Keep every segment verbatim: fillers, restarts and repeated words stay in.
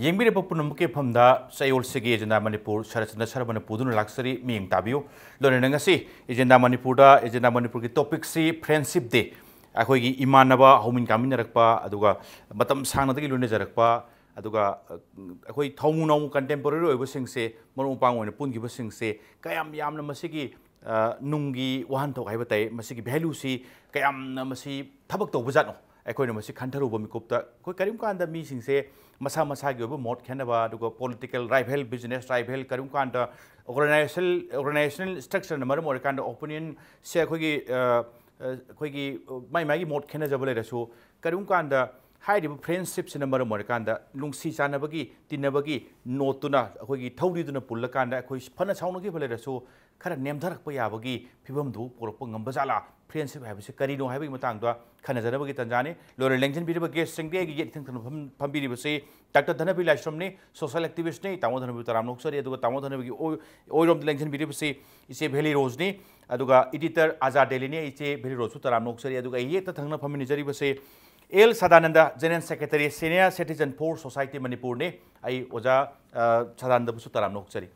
ꯌꯦꯡꯕꯤꯔꯤꯕ ꯄꯨꯝꯅꯃꯛꯀꯤ ꯃꯐꯝꯗ ꯆꯌꯣꯜꯁꯤꯒꯤ ꯑꯦꯖꯦꯟꯗꯥ ꯃꯅꯤꯄꯨꯔ ꯁꯔꯠꯆꯟꯗ꯭ꯔ ꯁꯔꯃꯅ ꯄꯨꯗꯨꯅ ꯂꯥꯛꯆꯔꯤ꯫ ꯃꯤꯠꯌꯦꯡ ꯇꯥꯕꯤꯌꯨ꯫ ꯂꯣꯏꯅꯅ ꯉꯁꯤ ꯑꯦꯖꯦꯟꯗꯥ ꯃꯅꯤꯄꯨꯔꯗ, ꯑꯦꯖꯦꯟꯗꯥ ꯃꯅꯤꯄꯨꯔꯒꯤ ꯇꯣꯄꯤꯛꯁꯤ ꯐ꯭ꯔꯦꯟꯁꯤꯞ ꯗꯦ꯫ ꯑꯩꯈꯣꯏꯒꯤ ꯏꯃꯥꯟꯅꯕ ꯍꯧꯃꯤꯟ ꯀꯥꯃꯤꯟꯅꯔꯛꯄ, ꯑꯗꯨꯒ ꯃꯇꯝ ꯁꯥꯡꯅꯗꯒꯤ ꯂꯣꯏꯅꯖꯔꯛꯄ, ꯑꯗꯨꯒ, ꯑ, ꯑꯩꯈꯣꯏ ꯊꯧꯃꯨ ꯅꯧꯃꯨ ꯀꯟꯇꯦꯝꯄꯣꯔꯔꯤ ꯑꯣꯏꯕꯁꯤꯡꯁꯦ, ꯃꯔꯨꯞ ꯃꯄꯥꯡ ꯑꯣꯏꯅ ꯄꯨꯟꯈꯤꯕꯁꯤꯡꯁꯦ ꯀꯌꯥꯝ ꯌꯥꯝꯅ ꯃꯁꯤꯒꯤ, ꯑ, ꯅꯨꯡꯒꯤ ꯋꯥꯍꯟꯊꯣꯛ ꯍꯥꯏꯕ ꯇꯥꯏ, ꯃꯁꯤꯒꯤ ꯚꯦꯂꯨꯁꯤ ꯀꯌꯥꯝꯅ ꯃꯁꯤ ꯊꯕꯛ ꯇꯧꯕꯖꯥꯠꯅꯣ? ꯑꯩꯈꯣꯏꯅ ꯃꯁꯤ ꯈꯟꯊꯔꯨꯕ ꯃꯤꯀꯨꯞꯇ, ꯑꯩꯈꯣꯏ ꯀꯔꯤꯒꯨꯝꯕ ꯀꯥꯟꯗ ꯃꯤꯁꯤꯡꯁꯦ ꯃꯁꯥ ꯃꯁꯥꯒꯤ ꯑꯣꯏꯕ ꯃꯣꯠ ꯈꯦꯠꯅꯕ, ꯑꯗꯨꯒ ꯄꯣꯂꯤꯇꯤꯀꯦꯜ ꯔꯥꯏꯚꯦꯜ, ꯕꯤꯖꯤꯅꯦꯁ ꯔꯥꯏꯚꯦꯜ, ꯀꯔꯤꯒꯨꯝꯕ ꯀꯥꯟꯗ ꯑꯣꯔꯒꯅꯥꯏꯖꯦꯁꯅꯦꯜ, ꯑꯣꯔꯒꯅꯥꯏꯖꯦꯁꯅꯦꯜ ꯁ꯭ꯇ꯭ꯔꯛꯆꯔꯅ ꯃꯔꯝ ꯑꯣꯏꯔꯀꯥꯟꯗ ꯑꯣꯄꯤꯅꯤꯌꯟꯁꯦ ꯑꯩꯈꯣꯏꯒꯤ, ꯑ, ꯑ, ꯑꯩꯈꯣꯏꯒꯤ, ꯑ, ꯃꯥꯏ ꯃꯥꯏꯒꯤ ꯃꯣꯠ ꯈꯦꯠꯅꯖꯕ ꯂꯩꯔꯁꯨ, ꯀꯔꯤꯒꯨꯝꯕ ꯀꯥꯟꯗ ꯍꯥꯏꯔꯤꯕ ꯐ꯭ꯔꯦꯟꯁꯤꯞꯁꯤꯅ ꯃꯔꯝ ꯑꯣꯏꯔꯀꯥꯟꯗ ꯅꯨꯡꯁꯤ ꯆꯥꯟꯅꯕꯒꯤ, ꯇꯤꯟꯅꯕꯒꯤ ꯅꯣꯠꯇꯨꯅ, ꯑꯩꯈꯣꯏꯒꯤ ꯊꯧꯔꯤꯗꯨꯅ ꯄꯨꯜꯂꯀꯥꯟꯗ ꯑꯩꯈꯣꯏ ꯐꯅ ꯁꯥꯎꯅꯈꯤꯕ ꯂꯩꯔꯁꯨ ꯈꯔ ꯅꯦꯝꯊꯔꯛꯄ ꯌꯥꯕꯒꯤ ꯐꯤꯕꯝꯗꯨ ꯄꯨꯔꯛꯄ ꯉꯝꯕ ꯖꯥꯠꯂꯥ? ꯐ꯭ꯔꯦꯟꯁꯤꯞ ꯍꯥꯏꯕꯁꯤ ꯀꯔꯤꯅꯣ ꯍꯥꯏꯕꯒꯤ ꯃꯇꯥꯡꯗ ꯈꯟꯅꯖꯅꯕꯒꯤ ꯇꯥꯟꯖꯥꯅꯤ꯫ ꯂꯣꯏꯅ ꯂꯦꯡꯁꯤꯟꯕꯤꯔꯤꯕ ꯒꯦꯁꯁꯤꯡꯗꯤ ꯑꯩꯒꯤ ꯌꯦꯠ ꯏꯊꯪ ꯊꯪꯅ ꯐꯝ-, ꯐꯝꯕꯤꯔꯤꯕꯁꯤ ꯗꯥꯛꯇꯔ ꯙꯅꯕꯤ ꯂꯥꯏꯁ꯭ꯔꯝꯅꯤ, ꯁꯣꯁꯤꯌꯦꯜ ꯑꯦꯛꯇꯤꯚꯤꯁ꯭ꯠꯅꯤ꯫ ꯇꯥꯃꯣ ꯙꯅꯕꯤꯕꯨ ꯇꯔꯥꯝꯅ ꯑꯣꯛꯆꯔꯤ꯫ ꯑꯗꯨꯒ ꯇꯥꯃꯣ ꯙꯅꯕꯤꯒꯤ ꯑꯣꯏ-, ꯑꯣꯏꯔꯣꯝꯗ ꯂꯦꯡꯁꯤꯟꯕꯤꯔꯤꯕꯁꯤ ꯏꯆꯦ ꯚꯦꯂꯤ ꯔꯣꯖꯅꯤ꯫ ꯑꯗꯨꯒ ꯏꯗꯤꯇꯔ ꯑꯖꯥ ꯗꯦꯂꯤꯅꯤ, ꯏꯆꯦ ꯚꯦꯂꯤ ꯔꯣꯖꯁꯨ ꯇꯔꯥꯝꯅ ꯑꯣꯛꯆꯔꯤ꯫ ꯑꯗꯨꯒ ꯑꯩ ꯌꯦꯠꯇ ꯊꯪꯅ ꯐꯝꯃꯤꯟꯅꯖꯔꯤꯕꯁꯤ L Sadananda, general secretary, senior citizen for society ꯃꯅꯤꯄꯨꯔꯅꯤ꯫ ꯑꯩ ꯑꯣꯖꯥ, ꯑ, ꯁꯗꯥꯅꯟꯗꯕꯨꯁꯨ ꯇꯔꯥꯝꯅ ꯑꯣꯛꯆꯔꯤ꯫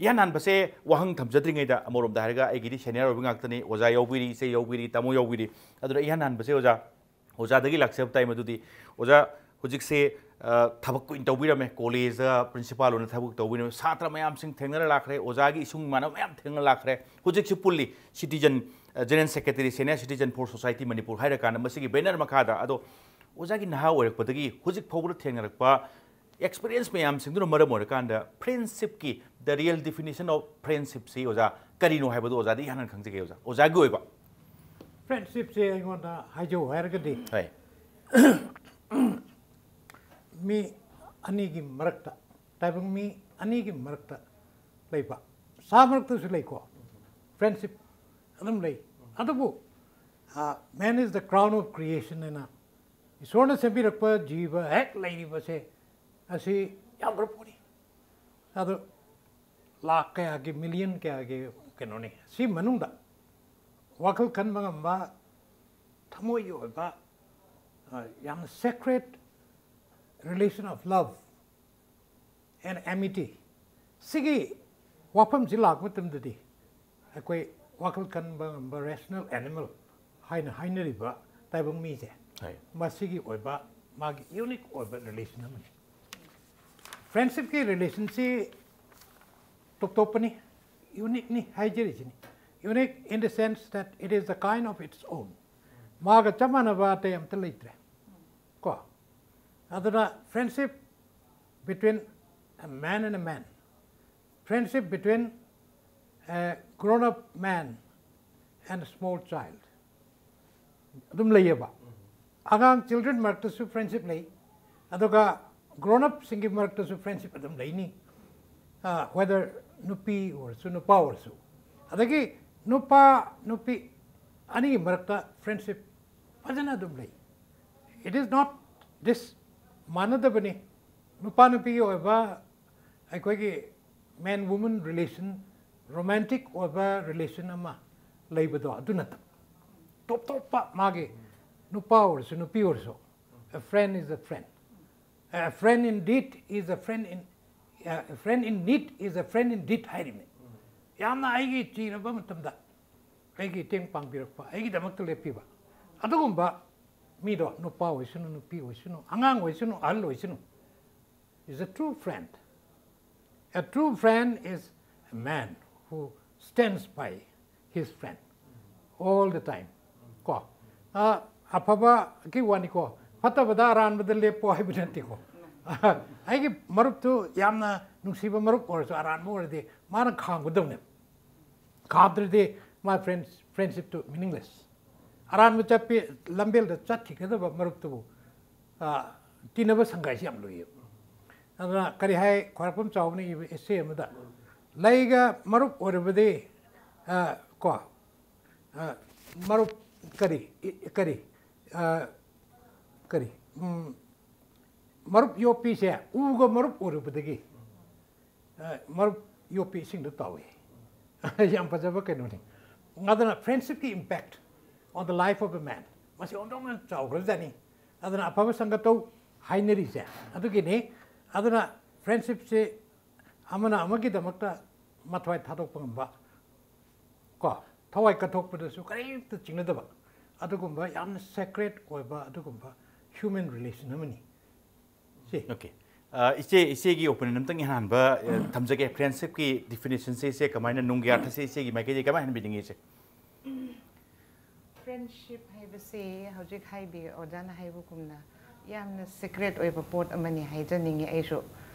ꯏꯍꯥꯟ ꯍꯥꯟꯕꯁꯦ ꯋꯥꯍꯪ ꯊꯝꯖꯗ꯭ꯔꯤꯉꯩꯗ, ꯑꯃꯔꯣꯝꯗ ꯍꯥꯏꯔꯒ ꯑꯩꯒꯤꯗꯤ ꯁꯦꯅꯤꯌꯔ ꯑꯣꯏꯕ ꯉꯥꯛꯇꯅꯤ, ꯑꯣꯖꯥ ꯌꯥꯎꯕꯤꯔꯤ, ꯏꯆꯦ ꯌꯥꯎꯕꯤꯔꯤ, ꯇꯥꯃꯣ ꯌꯥꯎꯕꯤꯔꯤ꯫ ꯑꯗꯨꯅ ꯏꯍꯥꯟ ꯍꯥꯟꯕꯁꯦ ꯑꯣꯖꯥ, ꯑꯣꯖꯥꯗꯒꯤ ꯂꯥꯛꯆꯕ ꯇꯥꯏ꯫ ꯃꯗꯨꯗꯤ ꯑꯣꯖꯥ ꯍꯧꯖꯤꯛꯁꯦ, ꯑ, ꯊꯕꯛ ꯀꯨꯏꯅ ꯇꯧꯕꯤꯔꯝꯃꯦ, ꯀꯣꯂꯦꯖꯇ ꯄ꯭ꯔꯤꯟꯁꯤꯄꯥꯜ ꯑꯣꯏꯅ ꯊꯕꯛ ꯇꯧꯕꯤꯔꯝꯃꯦ, ꯁꯥꯇ꯭ꯔ ꯃꯌꯥꯝꯁꯤꯡ ꯊꯦꯡꯅꯔ ꯂꯥꯛꯈ꯭ꯔꯦ, ꯑꯣꯖꯥꯒꯤ ꯏꯁꯨꯡ ꯏꯃꯥꯟꯅꯕ ꯃꯌꯥꯝ ꯊꯦꯡꯅꯔ ꯂꯥꯛꯈ꯭ꯔꯦ꯫ ꯍꯧꯖꯤꯛꯁꯨ ꯄꯨꯜꯂꯤ, ꯁꯤꯇꯤꯖꯟ, ꯑ, general secretary, senior citizen for society Manipur ꯍꯥꯏꯔꯀꯥꯟꯗ ꯃꯁꯤꯒꯤ ꯕꯦꯅꯔ ꯃꯈꯥꯗ꯫ ꯑꯗꯣ ꯑꯣꯖꯥꯒꯤ ꯅꯍꯥ ꯑꯣꯏꯔꯛꯄꯗꯒꯤ ꯍꯧꯖꯤꯛ ꯐꯥꯎꯕꯗ ꯊꯦꯡꯅꯔꯛꯄ ꯑꯦꯛꯁꯄꯤꯔꯤꯌꯦꯟꯁ ꯃꯌꯥꯝꯁꯤꯡꯗꯨꯅ ꯃꯔꯝ ꯑꯣꯏꯔꯀꯥꯟꯗ, friendship ꯀꯤ, the real definition of friendship ꯁꯤ ꯑꯣꯖꯥ ꯀꯔꯤꯅꯣ ꯍꯥꯏꯕꯗꯨ ꯑꯣꯖꯥꯗꯤ ꯏꯍꯥꯟ ꯍꯥꯟꯅ ꯈꯪꯖꯒꯦ ꯑꯣꯖꯥ, ꯑꯣꯖꯥꯒꯤ ꯑꯣꯏꯕ꯫ ꯐ꯭ꯔꯦꯟꯁꯤꯞꯁꯦ ꯑꯩꯉꯣꯟꯗ ꯍꯥꯏꯖꯧ ꯍꯥꯏꯔꯒꯗꯤ, ꯍꯣꯏ꯫ ꯃꯤ ꯑꯅꯤꯒꯤ ꯃꯔꯛꯇ, ꯇꯥꯏꯕꯪ ꯃꯤ ꯑꯅꯤꯒꯤ ꯃꯔꯛꯇ ꯂꯩꯕ, ꯁꯥ ꯃꯔꯛꯇꯁꯨ ꯂꯩꯀꯣ, ꯐ꯭ꯔꯦꯟꯁꯤꯞ ꯑꯗꯨꯝ ꯂꯩ꯫ ꯑꯗꯨꯕꯨ, man is the crown of creation ꯍꯥꯏꯅ ꯏꯁꯣꯔꯅ ꯁꯦꯝꯕꯤꯔꯛꯄ ꯖꯤꯕ ꯍꯦꯛ ꯂꯩꯔꯤꯕꯁꯦ, ꯑꯁꯤ ꯌꯥꯝꯈ꯭ꯔ ꯄꯣꯠꯅꯤ꯫ ꯑꯗꯨ ꯂꯥꯛ ꯀꯌꯥꯒꯤ, ꯃꯤꯂꯤꯌꯟ ꯀꯌꯥꯒꯤ ꯀꯩꯅꯣꯅꯤ꯫ ꯁꯤ ꯃꯅꯨꯡꯗ ꯋꯥꯈꯜ ꯈꯟꯕ ꯉꯝꯕ, ꯊꯃꯣꯏꯒꯤ ꯑꯣꯏꯕ, ꯑ, ꯌꯥꯝꯅ sacred relation of love, and amity, ꯁꯤꯒꯤ ꯋꯥꯐꯝꯁꯤ ꯂꯥꯛꯄ ꯃꯇꯝꯗꯗꯤ ꯑꯩꯈꯣꯏ ꯋꯥꯈꯜ ꯈꯟꯕ ꯉꯝꯕ rational animal ꯍꯥꯏꯅ ꯍꯥꯏꯅꯔꯤꯕ ꯇꯥꯏꯕꯪ ꯃꯤꯁꯦ, ꯍꯣꯏ꯫ ꯃꯁꯤꯒꯤ ꯑꯣꯏꯕ ꯃꯥꯒꯤ unique ꯑꯣꯏꯕ relation ꯑꯃꯅꯤ꯫ Friendshipꯀꯤ relationꯁꯤ ꯇꯣꯞ ꯇꯣꯞꯄꯅꯤ, uniqueꯅꯤ ꯍꯥꯏꯖꯔꯤꯁꯤꯅꯤ꯫ Unique in the sense that it is a kind of its own. ꯃꯥꯒ ꯆꯞ ꯃꯥꯟꯅꯕ ꯑꯇꯩ ꯑꯝꯇ ꯂꯩꯇ꯭ꯔꯦ ꯀꯣ꯫ ꯑꯗꯨꯅ friendship between a man and a man, friendship between a grown up man and a small child, ꯑꯗꯨꯝ ꯂꯩꯌꯦꯕ꯫ ꯑꯉꯥꯡ, children ꯃꯔꯛꯇꯁꯨ friendship ꯂꯩ, ꯑꯗꯨꯒ grown upꯁꯤꯡꯒꯤ ꯃꯔꯛꯇꯁꯨ friendship ꯑꯗꯨꯝ ꯂꯩꯅꯤ꯫ Whether ꯅꯨꯄꯤ ꯑꯣꯏꯔꯁꯨ ꯅꯨꯄꯥ ꯑꯣꯏꯔꯁꯨ, ꯑꯗꯒꯤ ꯅꯨꯄꯥ ꯅꯨꯄꯤ ꯑꯅꯤꯒꯤ ꯃꯔꯛꯇ friendship ꯐꯖꯅ ꯑꯗꯨꯝ ꯂꯩ꯫ It is not this, ꯃꯥꯟꯅꯗꯕꯅꯤ꯫ ꯅꯨꯄꯥ ꯅꯨꯄꯤꯒꯤ ꯑꯣꯏꯕ ꯑꯩꯈꯣꯏꯒꯤ man woman relation, romantic ꯑꯣꯏꯕ relation ꯑꯃ ꯂꯩꯕꯗꯣ ꯑꯗꯨ ꯅꯠꯇꯕ, ꯇꯣꯞ ꯇꯣꯞꯄ ꯃꯥꯒꯤ ꯅꯨꯄꯥ ꯑꯣꯏꯔꯁꯨ ꯅꯨꯄꯤ ꯑꯣꯏꯔꯁꯨ, a friend is a friend, a friend indeed is a friend in, a friend in need is a friend indeed ꯍꯥꯏꯔꯤꯕꯅꯤ꯫ ꯌꯥꯝꯅ ꯑꯩꯒꯤ ꯆꯤꯔꯕ ꯃꯇꯝꯗ ꯑꯩꯒꯤ ꯃꯇꯦꯡ ꯄꯥꯡꯕꯤꯔꯛꯄ, ꯑꯩꯒꯤꯗꯃꯛꯇ ꯂꯦꯞꯄꯤꯕ ꯑꯗꯨꯒꯨꯝꯕ ꯃꯤꯗꯣ, ꯅꯨꯄꯥ ꯑꯣꯏꯁꯅꯨ, ꯅꯨꯄꯤ ꯑꯣꯏꯁꯅꯨ, ꯑꯉꯥꯡ ꯑꯣꯏꯁꯅꯨ, ꯑꯍꯜ ꯑꯣꯏꯁꯅꯨ, is a true friend. A true friend is a man who stands by his friend all the time. ꯀꯣ, ꯑꯐꯕꯒꯤ ꯋꯥꯅꯤꯀꯣ, ꯐꯠꯇꯕꯗ ꯑꯔꯥꯟꯕꯗ ꯂꯦꯞꯄꯣ ꯍꯥꯏꯕ ꯅꯠꯇꯦꯀꯣ꯫ ꯑꯩꯒꯤ ꯃꯔꯨꯞꯇꯨ ꯌꯥꯝꯅ ꯅꯨꯡꯁꯤꯕ ꯃꯔꯨꯞ ꯑꯣꯏꯔꯁꯨ, ꯑꯔꯥꯟꯕ ꯑꯣꯏꯔꯗꯤ ꯃꯥꯅ ꯈꯥꯝꯒꯗꯕꯅꯦꯕ꯫ ꯈꯥꯝꯗ꯭ꯔꯗꯤ my friends, friendshipꯇꯨ meaningless. ꯑꯔꯥꯟꯕ ꯆꯠꯄꯤ ꯂꯝꯕꯦꯜꯗ ꯆꯠꯈꯤꯒꯗꯕ ꯃꯔꯨꯞꯇꯨꯕꯨ ꯇꯤꯟꯅꯕ ꯁꯪꯒꯥꯏꯁꯤ ꯌꯥꯝ ꯂꯨꯏꯌꯦꯕ꯫ ꯑꯗꯨꯅ ꯀꯔꯤ ꯍꯥꯏ, ꯈ꯭ꯋꯥꯏꯔꯥꯛꯄꯝ ꯆꯥꯎꯕꯅ ꯏꯕ essay ꯑꯃꯗ, "ꯂꯩꯒ ꯃꯔꯨꯞ ꯑꯣꯏꯔꯕꯗꯤ ꯀꯣ, ꯃꯔꯨꯞ ꯀꯔꯤ ꯀꯔꯤ ꯀꯔꯤ ꯃꯔꯨꯞ ꯌꯣꯠꯄꯤꯁꯦ ꯎꯒ ꯃꯔꯨꯞ ꯑꯣꯏꯔꯨꯕꯗꯒꯤ ꯃꯔꯨꯞ ꯌꯣꯠꯄꯤ ꯏꯁꯤꯡꯗ ꯇꯥꯎꯏ"꯫ ꯌꯥꯝ ꯐꯖꯕ ꯀꯩꯅꯣꯅꯤ꯫ ꯑꯗꯨꯅ friendshipꯀꯤ impact on the life of a man ꯃꯁꯤ ꯑꯣꯟꯊꯣꯛꯅ ꯆꯥꯎꯈ꯭ꯔꯖꯥꯠꯅꯤ꯫ ꯑꯗꯨꯅ ꯑꯐꯕ ꯁꯪꯒ ꯇꯧ ꯍꯥꯏꯅꯔꯤꯁꯦ ꯑꯗꯨꯒꯤꯅꯤ꯫ ꯑꯗꯨꯅ ꯐ꯭ꯔꯦꯟꯁꯤꯞꯁꯦ ꯑꯃꯅ ꯑꯃꯒꯤꯗꯃꯛꯇ ꯃꯊ꯭ꯋꯥꯏ ꯊꯥꯗꯣꯛꯄ ꯉꯝꯕ, ꯀꯣ, ꯊꯋꯥꯏ ꯀꯠꯊꯣꯛꯄꯗꯁꯨ ꯀꯔꯤꯝꯇ ꯆꯤꯡꯅꯗꯕ, ꯑꯗꯨꯒꯨꯝꯕ ꯌꯥꯝꯅ ꯁꯦꯀ꯭ꯔꯦꯠ ꯑꯣꯏꯕ ꯑꯗꯨꯒꯨꯝꯕ ꯍ꯭ꯌꯨꯃꯦꯟ ꯔꯤꯂꯦꯁꯟ ꯑꯃꯅꯤ꯫ ꯁꯤ ꯑꯣꯀꯦ꯫ ꯏꯆꯦ, ꯏꯆꯦꯒꯤ ꯑꯣꯄꯤꯅꯤꯌꯟ ꯑꯝꯇꯪ ꯏꯍꯥꯟ ꯍꯥꯟꯕ ꯊꯝꯖꯒꯦ꯫ ꯐ꯭ꯔꯦꯟꯁꯤꯞꯀꯤ ꯗꯤꯐꯤꯅꯤꯁꯟꯁꯦ ꯏꯆꯦ ꯀꯃꯥꯏꯅ, ꯅꯨꯡꯒꯤ ꯑꯥꯔꯊꯁꯦ ꯏꯆꯦꯒꯤ ꯃꯥꯏꯀꯩꯗꯒꯤ ꯀꯃꯥꯏꯅ ꯍꯟꯕꯤꯅꯤꯡꯉꯤ ꯏꯆꯦ? ꯐ꯭ꯔꯦꯟꯁꯤꯞ ꯍꯥꯏꯕꯁꯤ ꯍꯧꯖꯤꯛ ꯍꯥꯏꯕꯤ, ꯑꯣꯖꯥꯅ ꯍꯥꯏꯕꯒꯨꯝꯅ ꯌꯥꯝꯅ ꯁꯤꯀ꯭ꯔꯦꯠ ꯑꯣꯏꯕ ꯄꯣꯠ ꯑꯃꯅꯤ ꯍꯥꯏꯖꯅꯤꯡꯉꯤ ꯑꯩꯁꯨ꯫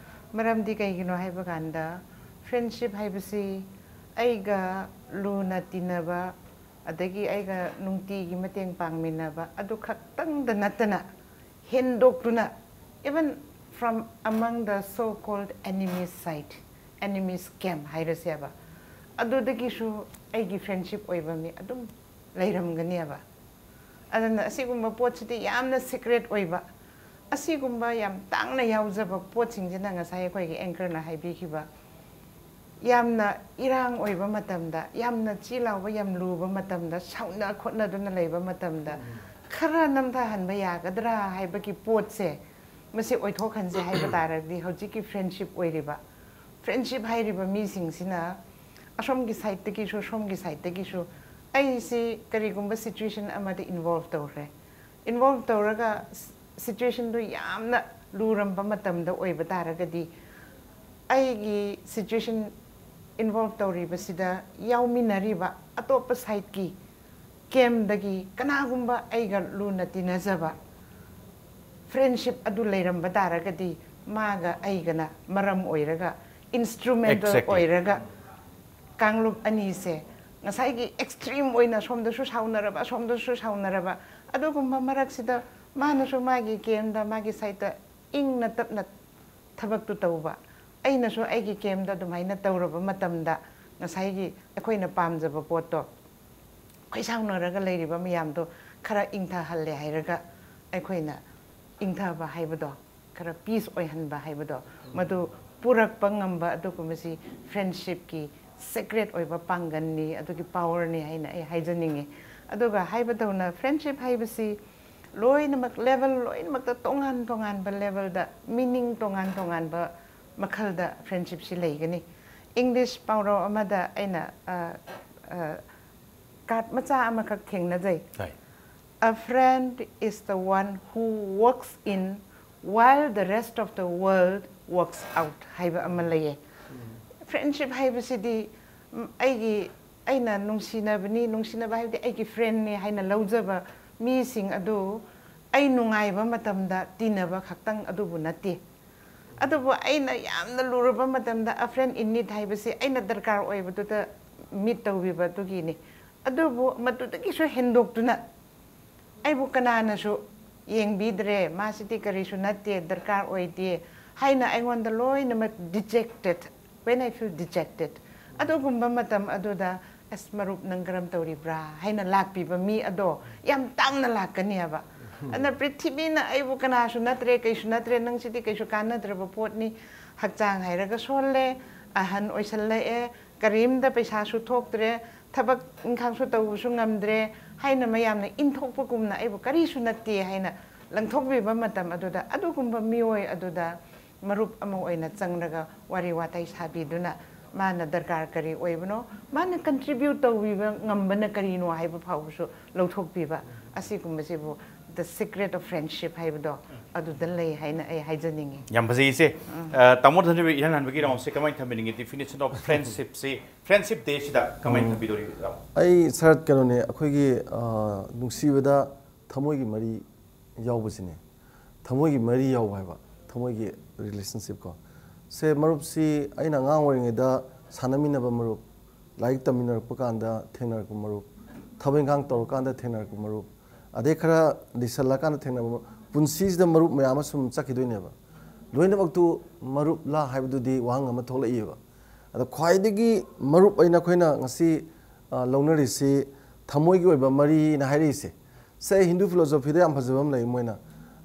ꯃꯔꯝꯗꯤ ꯀꯩꯒꯤꯅꯣ ꯍꯥꯏꯕ ꯀꯥꯟꯗ, ꯐ꯭ꯔꯦꯟꯁꯤꯞ ꯍꯥꯏꯕꯁꯤ ꯑꯩꯒ ꯂꯨꯅ ꯇꯤꯟꯅꯕ, ꯑꯗꯒꯤ ꯑꯩꯒ ꯅꯨꯡꯇꯤꯒꯤ ꯃꯇꯦꯡ ꯄꯥꯡꯃꯤꯟꯅꯕ ꯑꯗꯨ ꯈꯛꯇꯪꯗ ꯅꯠꯇꯅ, ꯍꯦꯟꯗꯣꯛꯇꯨꯅ, even from among the so called enemies side, enemies camp ꯍꯥꯏꯔꯁꯦꯕ, ꯑꯗꯨꯗꯒꯤꯁꯨ ꯑꯩꯒꯤ ꯐ꯭ꯔꯦꯟꯁꯤꯞ ꯑꯣꯏꯕ ꯃꯤ ꯑꯗꯨꯝ ꯂꯩꯔꯝꯒꯅꯦꯕ꯫ ꯑꯗꯨꯅ ꯑꯁꯤꯒꯨꯝꯕ ꯄꯣꯠꯁꯤꯗꯤ ꯌꯥꯝꯅ ꯁꯤꯀ꯭ꯔꯦꯠ ꯑꯣꯏꯕ, ꯑꯁꯤꯒꯨꯝꯕ ꯌꯥꯝ ꯇꯥꯡꯅ ꯌꯥꯎꯖꯕ ꯄꯣꯠꯁꯤꯡꯁꯤꯅ, ꯉꯁꯥꯏ ꯑꯩꯈꯣꯏꯒꯤ ꯑꯦꯡꯀꯔꯅ ꯍꯥꯏꯕꯤꯈꯤꯕ, ꯌꯥꯝꯅ ꯏꯔꯥꯡ ꯑꯣꯏꯕ ꯃꯇꯝꯗ, ꯌꯥꯝꯅ ꯆꯤ ꯂꯥꯎꯕ, ꯌꯥꯝ ꯂꯨꯕ ꯃꯇꯝꯗ, ꯁꯥꯎꯅ ꯈꯣꯠꯅꯗꯨꯅ ꯂꯩꯕ ꯃꯇꯝꯗ ꯈꯔ ꯅꯝꯊꯍꯟꯕ ꯌꯥꯒꯗ꯭ꯔꯥ ꯍꯥꯏꯕꯒꯤ ꯄꯣꯠꯁꯦ, ꯃꯁꯤ ꯑꯣꯏꯊꯣꯛꯍꯟꯁꯦ ꯍꯥꯏꯕ ꯇꯥꯔꯒꯗꯤ, ꯍꯧꯖꯤꯛꯀꯤ ꯐ꯭ꯔꯦꯟꯁꯤꯞ ꯑꯣꯏꯔꯤꯕ, ꯐ꯭ꯔꯦꯟꯁꯤꯞ ꯍꯥꯏꯔꯤꯕ ꯃꯤꯁꯤꯡꯁꯤꯅ ꯑꯁꯣꯝꯒꯤ ꯁꯥꯏꯠꯇꯒꯤꯁꯨ, ꯁꯣꯝꯒꯤ ꯁꯥꯏꯠꯇꯒꯤꯁꯨ, ꯑꯩꯁꯤ ꯀꯔꯤꯒꯨꯝꯕ ꯁꯤꯆꯨꯋꯦꯁꯟ ꯑꯃꯗ ꯏꯟꯚꯣꯜꯕ ꯇꯧꯈ꯭ꯔꯦ, ꯏꯟꯚꯣꯜꯕ ꯇꯧꯔꯒ ꯁꯤꯆꯨꯋꯦꯁꯟꯗꯨ ꯌꯥꯝꯅ ꯂꯨꯔꯝꯕ ꯃꯇꯝꯗ ꯑꯣꯏꯕ ꯇꯥꯔꯒꯗꯤ, ꯑꯩꯒꯤ ꯁꯤꯆꯨꯋꯦꯁꯟ ꯏꯟꯚꯣꯜꯕ ꯇꯧꯔꯤꯕꯁꯤꯗ ꯌꯥꯎꯃꯤꯟꯅꯔꯤꯕ ꯑꯇꯣꯞꯄ ꯁꯥꯏꯠꯀꯤ ꯀꯦꯝꯗꯒꯤ ꯀꯅꯥꯒꯨꯝꯕ ꯑꯩꯒ ꯂꯨꯅ ꯇꯤꯟꯅꯖꯕ, ꯐ꯭ꯔꯦꯟꯁꯤꯞ ꯑꯗꯨ ꯂꯩꯔꯝꯕ ꯇꯥꯔꯒꯗꯤ, ꯃꯥꯒ ꯑꯩꯒꯅ ꯃꯔꯝ ꯑꯣꯏꯔꯒ, ꯏꯟꯁꯇ꯭ꯔꯨꯃꯦꯟꯇꯦꯜ Exactly. ꯑꯣꯏꯔꯒ, ꯀꯥꯡꯂꯨꯞ ꯑꯅꯤꯁꯦ ꯉꯁꯥꯏꯒꯤ ꯑꯦꯛꯁꯇ꯭ꯔꯤꯝ ꯑꯣꯏꯅ ꯁꯣꯝꯗꯁꯨ ꯁꯥꯎꯅꯔꯕ, ꯑꯁꯣꯝꯗꯁꯨ ꯁꯥꯎꯅꯔꯕ, ꯑꯗꯨꯒꯨꯝꯕ ꯃꯔꯛꯁꯤꯗ ꯃꯥꯅꯁꯨ ꯃꯥꯒꯤ ꯀꯦꯝꯗ, ꯃꯥꯒꯤ ꯁꯥꯏꯠꯇ ꯏꯪꯅ ꯇꯞꯅ ꯊꯕꯛꯇꯨ ꯇꯧꯕ, ꯑꯩꯅꯁꯨ ꯑꯩꯒꯤ ꯀꯦꯝꯗ ꯑꯗꯨꯃꯥꯏꯅ ꯇꯧꯔꯕ ꯃꯇꯝꯗ, ꯉꯁꯥꯏꯒꯤ ꯑꯩꯈꯣꯏꯅ ꯄꯥꯝꯖꯕ ꯄꯣꯠꯇꯣ, ꯑꯩꯈꯣꯏ ꯁꯥꯎꯅꯔꯒ ꯂꯩꯔꯤꯕ ꯃꯌꯥꯝꯗꯣ ꯈꯔ ꯏꯪꯊꯍꯜꯂꯦ ꯍꯥꯏꯔꯒ, ꯑꯩꯈꯣꯏꯅ ꯏꯪꯊꯕ ꯍꯥꯏꯕꯗꯣ, ꯈꯔ ꯄꯤꯁ ꯑꯣꯏꯍꯟꯕ ꯍꯥꯏꯕꯗꯣ, ꯃꯗꯨ ꯄꯨꯔꯛꯄ ꯉꯝꯕ ꯑꯗꯨꯒꯨꯝꯕꯁꯤ ꯐ꯭ꯔꯦꯟꯁꯤꯞꯀꯤ ꯁꯤꯀ꯭ꯔꯦꯠ ꯑꯣꯏꯕ ꯄꯥꯡꯒꯜꯅꯤ, ꯑꯗꯨꯒꯤ ꯄꯥꯋꯔꯅꯤ ꯍꯥꯏꯅ ꯑꯩ ꯍꯥꯏꯖꯅꯤꯡꯉꯤ꯫ ꯑꯗꯨꯒ ꯍꯥꯏꯕꯗꯧꯅ, ꯐ꯭ꯔꯦꯟꯁꯤꯞ ꯍꯥꯏꯕꯁꯤ ꯂꯣꯏꯅꯃꯛ, ꯂꯦꯚꯦꯜ ꯂꯣꯏꯅꯃꯛꯇ ꯇꯣꯉꯥꯟ ꯇꯣꯉꯥꯟꯕ ꯂꯦꯚꯦꯜꯗ ꯃꯤꯅꯤꯡ ꯇꯣꯉꯥꯟ ꯇꯣꯉꯥꯟꯕ ꯃꯈꯜꯗ friendshipꯁꯤ ꯂꯩꯒꯅꯤ꯫ English ꯄꯥꯎꯔꯧ ꯑꯃꯗ ꯑꯩꯅ ꯀꯥꯔꯠ ꯃꯆꯥ ꯑꯃꯈꯛ ꯊꯦꯡꯅꯖꯩ꯫ ꯍꯣꯏ꯫ A friend is the one who walks in while the rest of the world walks out ꯍꯥꯏꯕ ꯑꯃ ꯂꯩꯌꯦ꯫ Friendship ꯍꯥꯏꯕꯁꯤꯗꯤ ꯎꯝ, ꯑꯩꯒꯤ ꯑꯩꯅ ꯅꯨꯡꯁꯤꯅꯕꯅꯤ, ꯅꯨꯡꯁꯤꯅꯕ ꯍꯥꯏꯕꯗꯤ ꯑꯩꯒꯤ friendꯅꯤ ꯍꯥꯏꯅ ꯂꯧꯖꯕ ꯃꯤꯁꯤꯡ ꯑꯗꯨ ꯑꯩ ꯅꯨꯡꯉꯥꯏꯕ ꯃꯇꯝꯗ ꯇꯤꯟꯅꯕ ꯈꯛꯇꯪ ꯑꯗꯨꯕꯨ ꯅꯠꯇꯦ꯫ ꯑꯗꯨꯕꯨ ꯑꯩꯅ ꯌꯥꯝꯅ ꯂꯨꯔꯕ ꯃꯇꯝꯗ a friend in need ꯍꯥꯏꯕꯁꯤ ꯑꯩꯅ ꯗꯔꯀꯥꯔ ꯑꯣꯏꯕꯗꯨꯗ meet ꯇꯧꯕꯤꯕ ꯑꯗꯨꯒꯤꯅꯤ꯫ ꯑꯗꯨꯕꯨ ꯃꯗꯨꯗꯒꯤꯁꯨ ꯍꯦꯟꯗꯣꯛꯇꯨꯅ ꯑꯩꯕꯨ ꯀꯅꯥꯅꯁꯨ ꯌꯦꯡꯕꯤꯗ꯭ꯔꯦ, ꯃꯥꯁꯤꯗꯤ ꯀꯔꯤꯁꯨ ꯅꯠꯇꯦ, ꯗꯔꯀꯥꯔ ꯑꯣꯏꯗꯦ ꯍꯥꯏꯅ ꯑꯩꯉꯣꯟꯗ ꯂꯣꯏꯅꯃꯛ dejected, when I feel dejected, ꯑꯗꯨꯒꯨꯝꯕ ꯃꯇꯝ ꯑꯗꯨꯗ ꯑꯁ, ꯃꯔꯨꯞ, ꯅꯪ ꯀꯔꯝ ꯇꯧꯔꯤꯕ꯭ꯔꯥ ꯍꯥꯏꯅ ꯂꯥꯛꯄꯤꯕ ꯃꯤ ꯑꯗꯣ ꯌꯥꯝ ꯇꯥꯡꯅ ꯂꯥꯛꯀꯅꯤ ꯍꯥꯏꯕ꯫ ꯑꯗꯨꯅ ꯄ꯭ꯔꯤꯊꯤꯕꯤꯅ ꯑꯩꯕꯨ ꯀꯅꯥꯁꯨ ꯅꯠꯇ꯭ꯔꯦ, ꯀꯩꯁꯨ ꯅꯠꯇ꯭ꯔꯦ, ꯅꯪꯁꯤꯗꯤ ꯀꯩꯁꯨ ꯀꯥꯟꯅꯗ꯭ꯔꯕ ꯄꯣꯠꯅꯤ, ꯍꯛꯆꯥꯡ ꯍꯥꯏꯔꯒ ꯁꯣꯜꯂꯦ, ꯑꯍꯟ ꯑꯣꯏꯁꯜꯂꯛꯑꯦ, ꯀꯔꯤꯝꯇ ꯄꯩꯁꯥꯁꯨ ꯊꯣꯛꯇ꯭ꯔꯦ, ꯊꯕꯛ ꯏꯪꯈꯥꯡꯁꯨ ꯇꯧꯕꯁꯨ ꯉꯝꯗ꯭ꯔꯦ ꯍꯥꯏꯅ ꯃꯌꯥꯝꯅ ꯏꯟꯊꯣꯛꯄꯒꯨꯝꯅ ꯑꯩꯕꯨ ꯀꯔꯤꯁꯨ ꯅꯠꯇꯦ ꯍꯥꯏꯅ ꯂꯪꯊꯣꯛꯄꯤꯕ ꯃꯇꯝ ꯑꯗꯨꯗ ꯑꯗꯨꯒꯨꯝꯕ ꯃꯤꯑꯣꯏ ꯑꯗꯨꯗ ꯃꯔꯨꯞ ꯑꯃ ꯑꯣꯏꯅ ꯆꯪꯂꯒ ꯋꯥꯔꯤ ꯋꯥꯇꯥꯏ ꯁꯥꯕꯤꯗꯨꯅ ꯃꯥꯅ ꯗꯔꯀꯥꯔ ꯀꯔꯤ ꯑꯣꯏꯕꯅꯣ, ꯃꯥꯅ contribute ꯇꯧꯕꯤꯕ ꯉꯝꯕꯅ ꯀꯔꯤꯅꯣ ꯍꯥꯏꯕ ꯐꯥꯎꯕꯁꯨ ꯂꯧꯊꯣꯛꯄꯤꯕ, ꯑꯁꯤꯒꯨꯝꯕꯁꯤꯕꯨ the secret of friendship ꯍꯥꯏꯕꯗꯣ ꯑꯗꯨꯗ ꯂꯩ ꯍꯥꯏꯅ ꯑꯩ ꯍꯥꯏꯖꯅꯤꯡꯉꯤ꯫ ꯌꯥꯝ ꯐꯖꯩ ꯏꯆꯦ꯫ ꯑ, ꯇꯥꯃꯣ ꯙꯟꯖꯣꯏ, ꯏꯍꯥꯟ ꯍꯥꯟꯕꯒꯤ roundꯁꯦ ꯀꯃꯥꯏꯅ ꯊꯝꯕꯤꯅꯤꯡꯉꯤ? Definition of friendshipꯁꯤ, friendship dayꯁꯤꯗ ꯀꯃꯥꯏꯅ ꯊꯝꯕꯤꯗꯧꯔꯤꯕ, ꯇꯥꯃꯣ? ꯑꯩ ꯁꯔꯠ, ꯀꯩꯅꯣꯅꯦ, ꯑꯩꯈꯣꯏꯒꯤ ꯑ, ꯅꯨꯡꯁꯤꯕꯗ ꯊꯃꯣꯏꯒꯤ ꯃꯔꯤ ꯌꯥꯎꯕꯁꯤꯅꯦ꯫ ꯊꯃꯣꯏꯒꯤ ꯃꯔꯤ ꯌꯥꯎꯕ ꯍꯥꯏꯕ, ꯊꯃꯣꯏꯒꯤ relationship ꯀꯣ꯫ ꯁꯦ, ꯃꯔꯨꯞꯁꯤ ꯑꯩꯅ ꯑꯉꯥꯡ ꯑꯣꯏꯔꯤꯉꯩꯗ ꯁꯥꯟꯅꯃꯤꯟꯅꯕ ꯃꯔꯨꯞ, ꯂꯥꯏꯔꯤꯛ ꯇꯝꯃꯤꯟꯅꯔꯛꯄ ꯀꯥꯟꯗ ꯊꯦꯡꯅꯔꯛꯄ ꯃꯔꯨꯞ, ꯊꯕꯛ ꯏꯪꯈꯥꯡ ꯇꯧꯔꯀꯥꯟꯗ ꯊꯦꯡꯅꯔꯛꯄ ꯃꯔꯨꯞ, ꯑꯗꯩ ꯈꯔ ꯂꯤꯁꯜꯂꯀꯥꯟꯗ ꯊꯦꯡꯅꯕ ꯃꯔꯨꯞ, ꯄꯨꯟꯁꯤꯁꯤꯗ ꯃꯔꯨꯞ ꯃꯌꯥꯝ ꯑꯃ ꯁꯨꯝ ꯆꯠꯈꯤꯗꯣꯏꯅꯦꯕ꯫ ꯂꯣꯏꯅꯃꯛꯇꯨ ꯃꯔꯨꯞꯂꯥ ꯍꯥꯏꯕꯗꯨꯗꯤ ꯋꯥꯍꯪ ꯑꯃ ꯊꯣꯛꯂꯛꯏꯕ꯫ ꯑꯗꯣ ꯈ꯭ꯋꯥꯏꯗꯒꯤ ꯃꯔꯨꯞ ꯑꯩꯅ, ꯑꯩꯈꯣꯏꯅ ꯉꯁꯤ ꯑ, ꯂꯧꯅꯔꯤꯁꯤ ꯊꯃꯣꯏꯒꯤ ꯑꯣꯏꯕ ꯃꯔꯤꯅ ꯍꯥꯏꯔꯛꯏꯁꯦ꯫ ꯁꯦ, ꯍꯤꯟꯗꯨ ꯐꯤꯂꯣꯁꯣꯐꯤꯗ ꯌꯥꯝ ꯐꯖꯕ ꯑꯃ ꯂꯩ, ꯃꯣꯏꯅ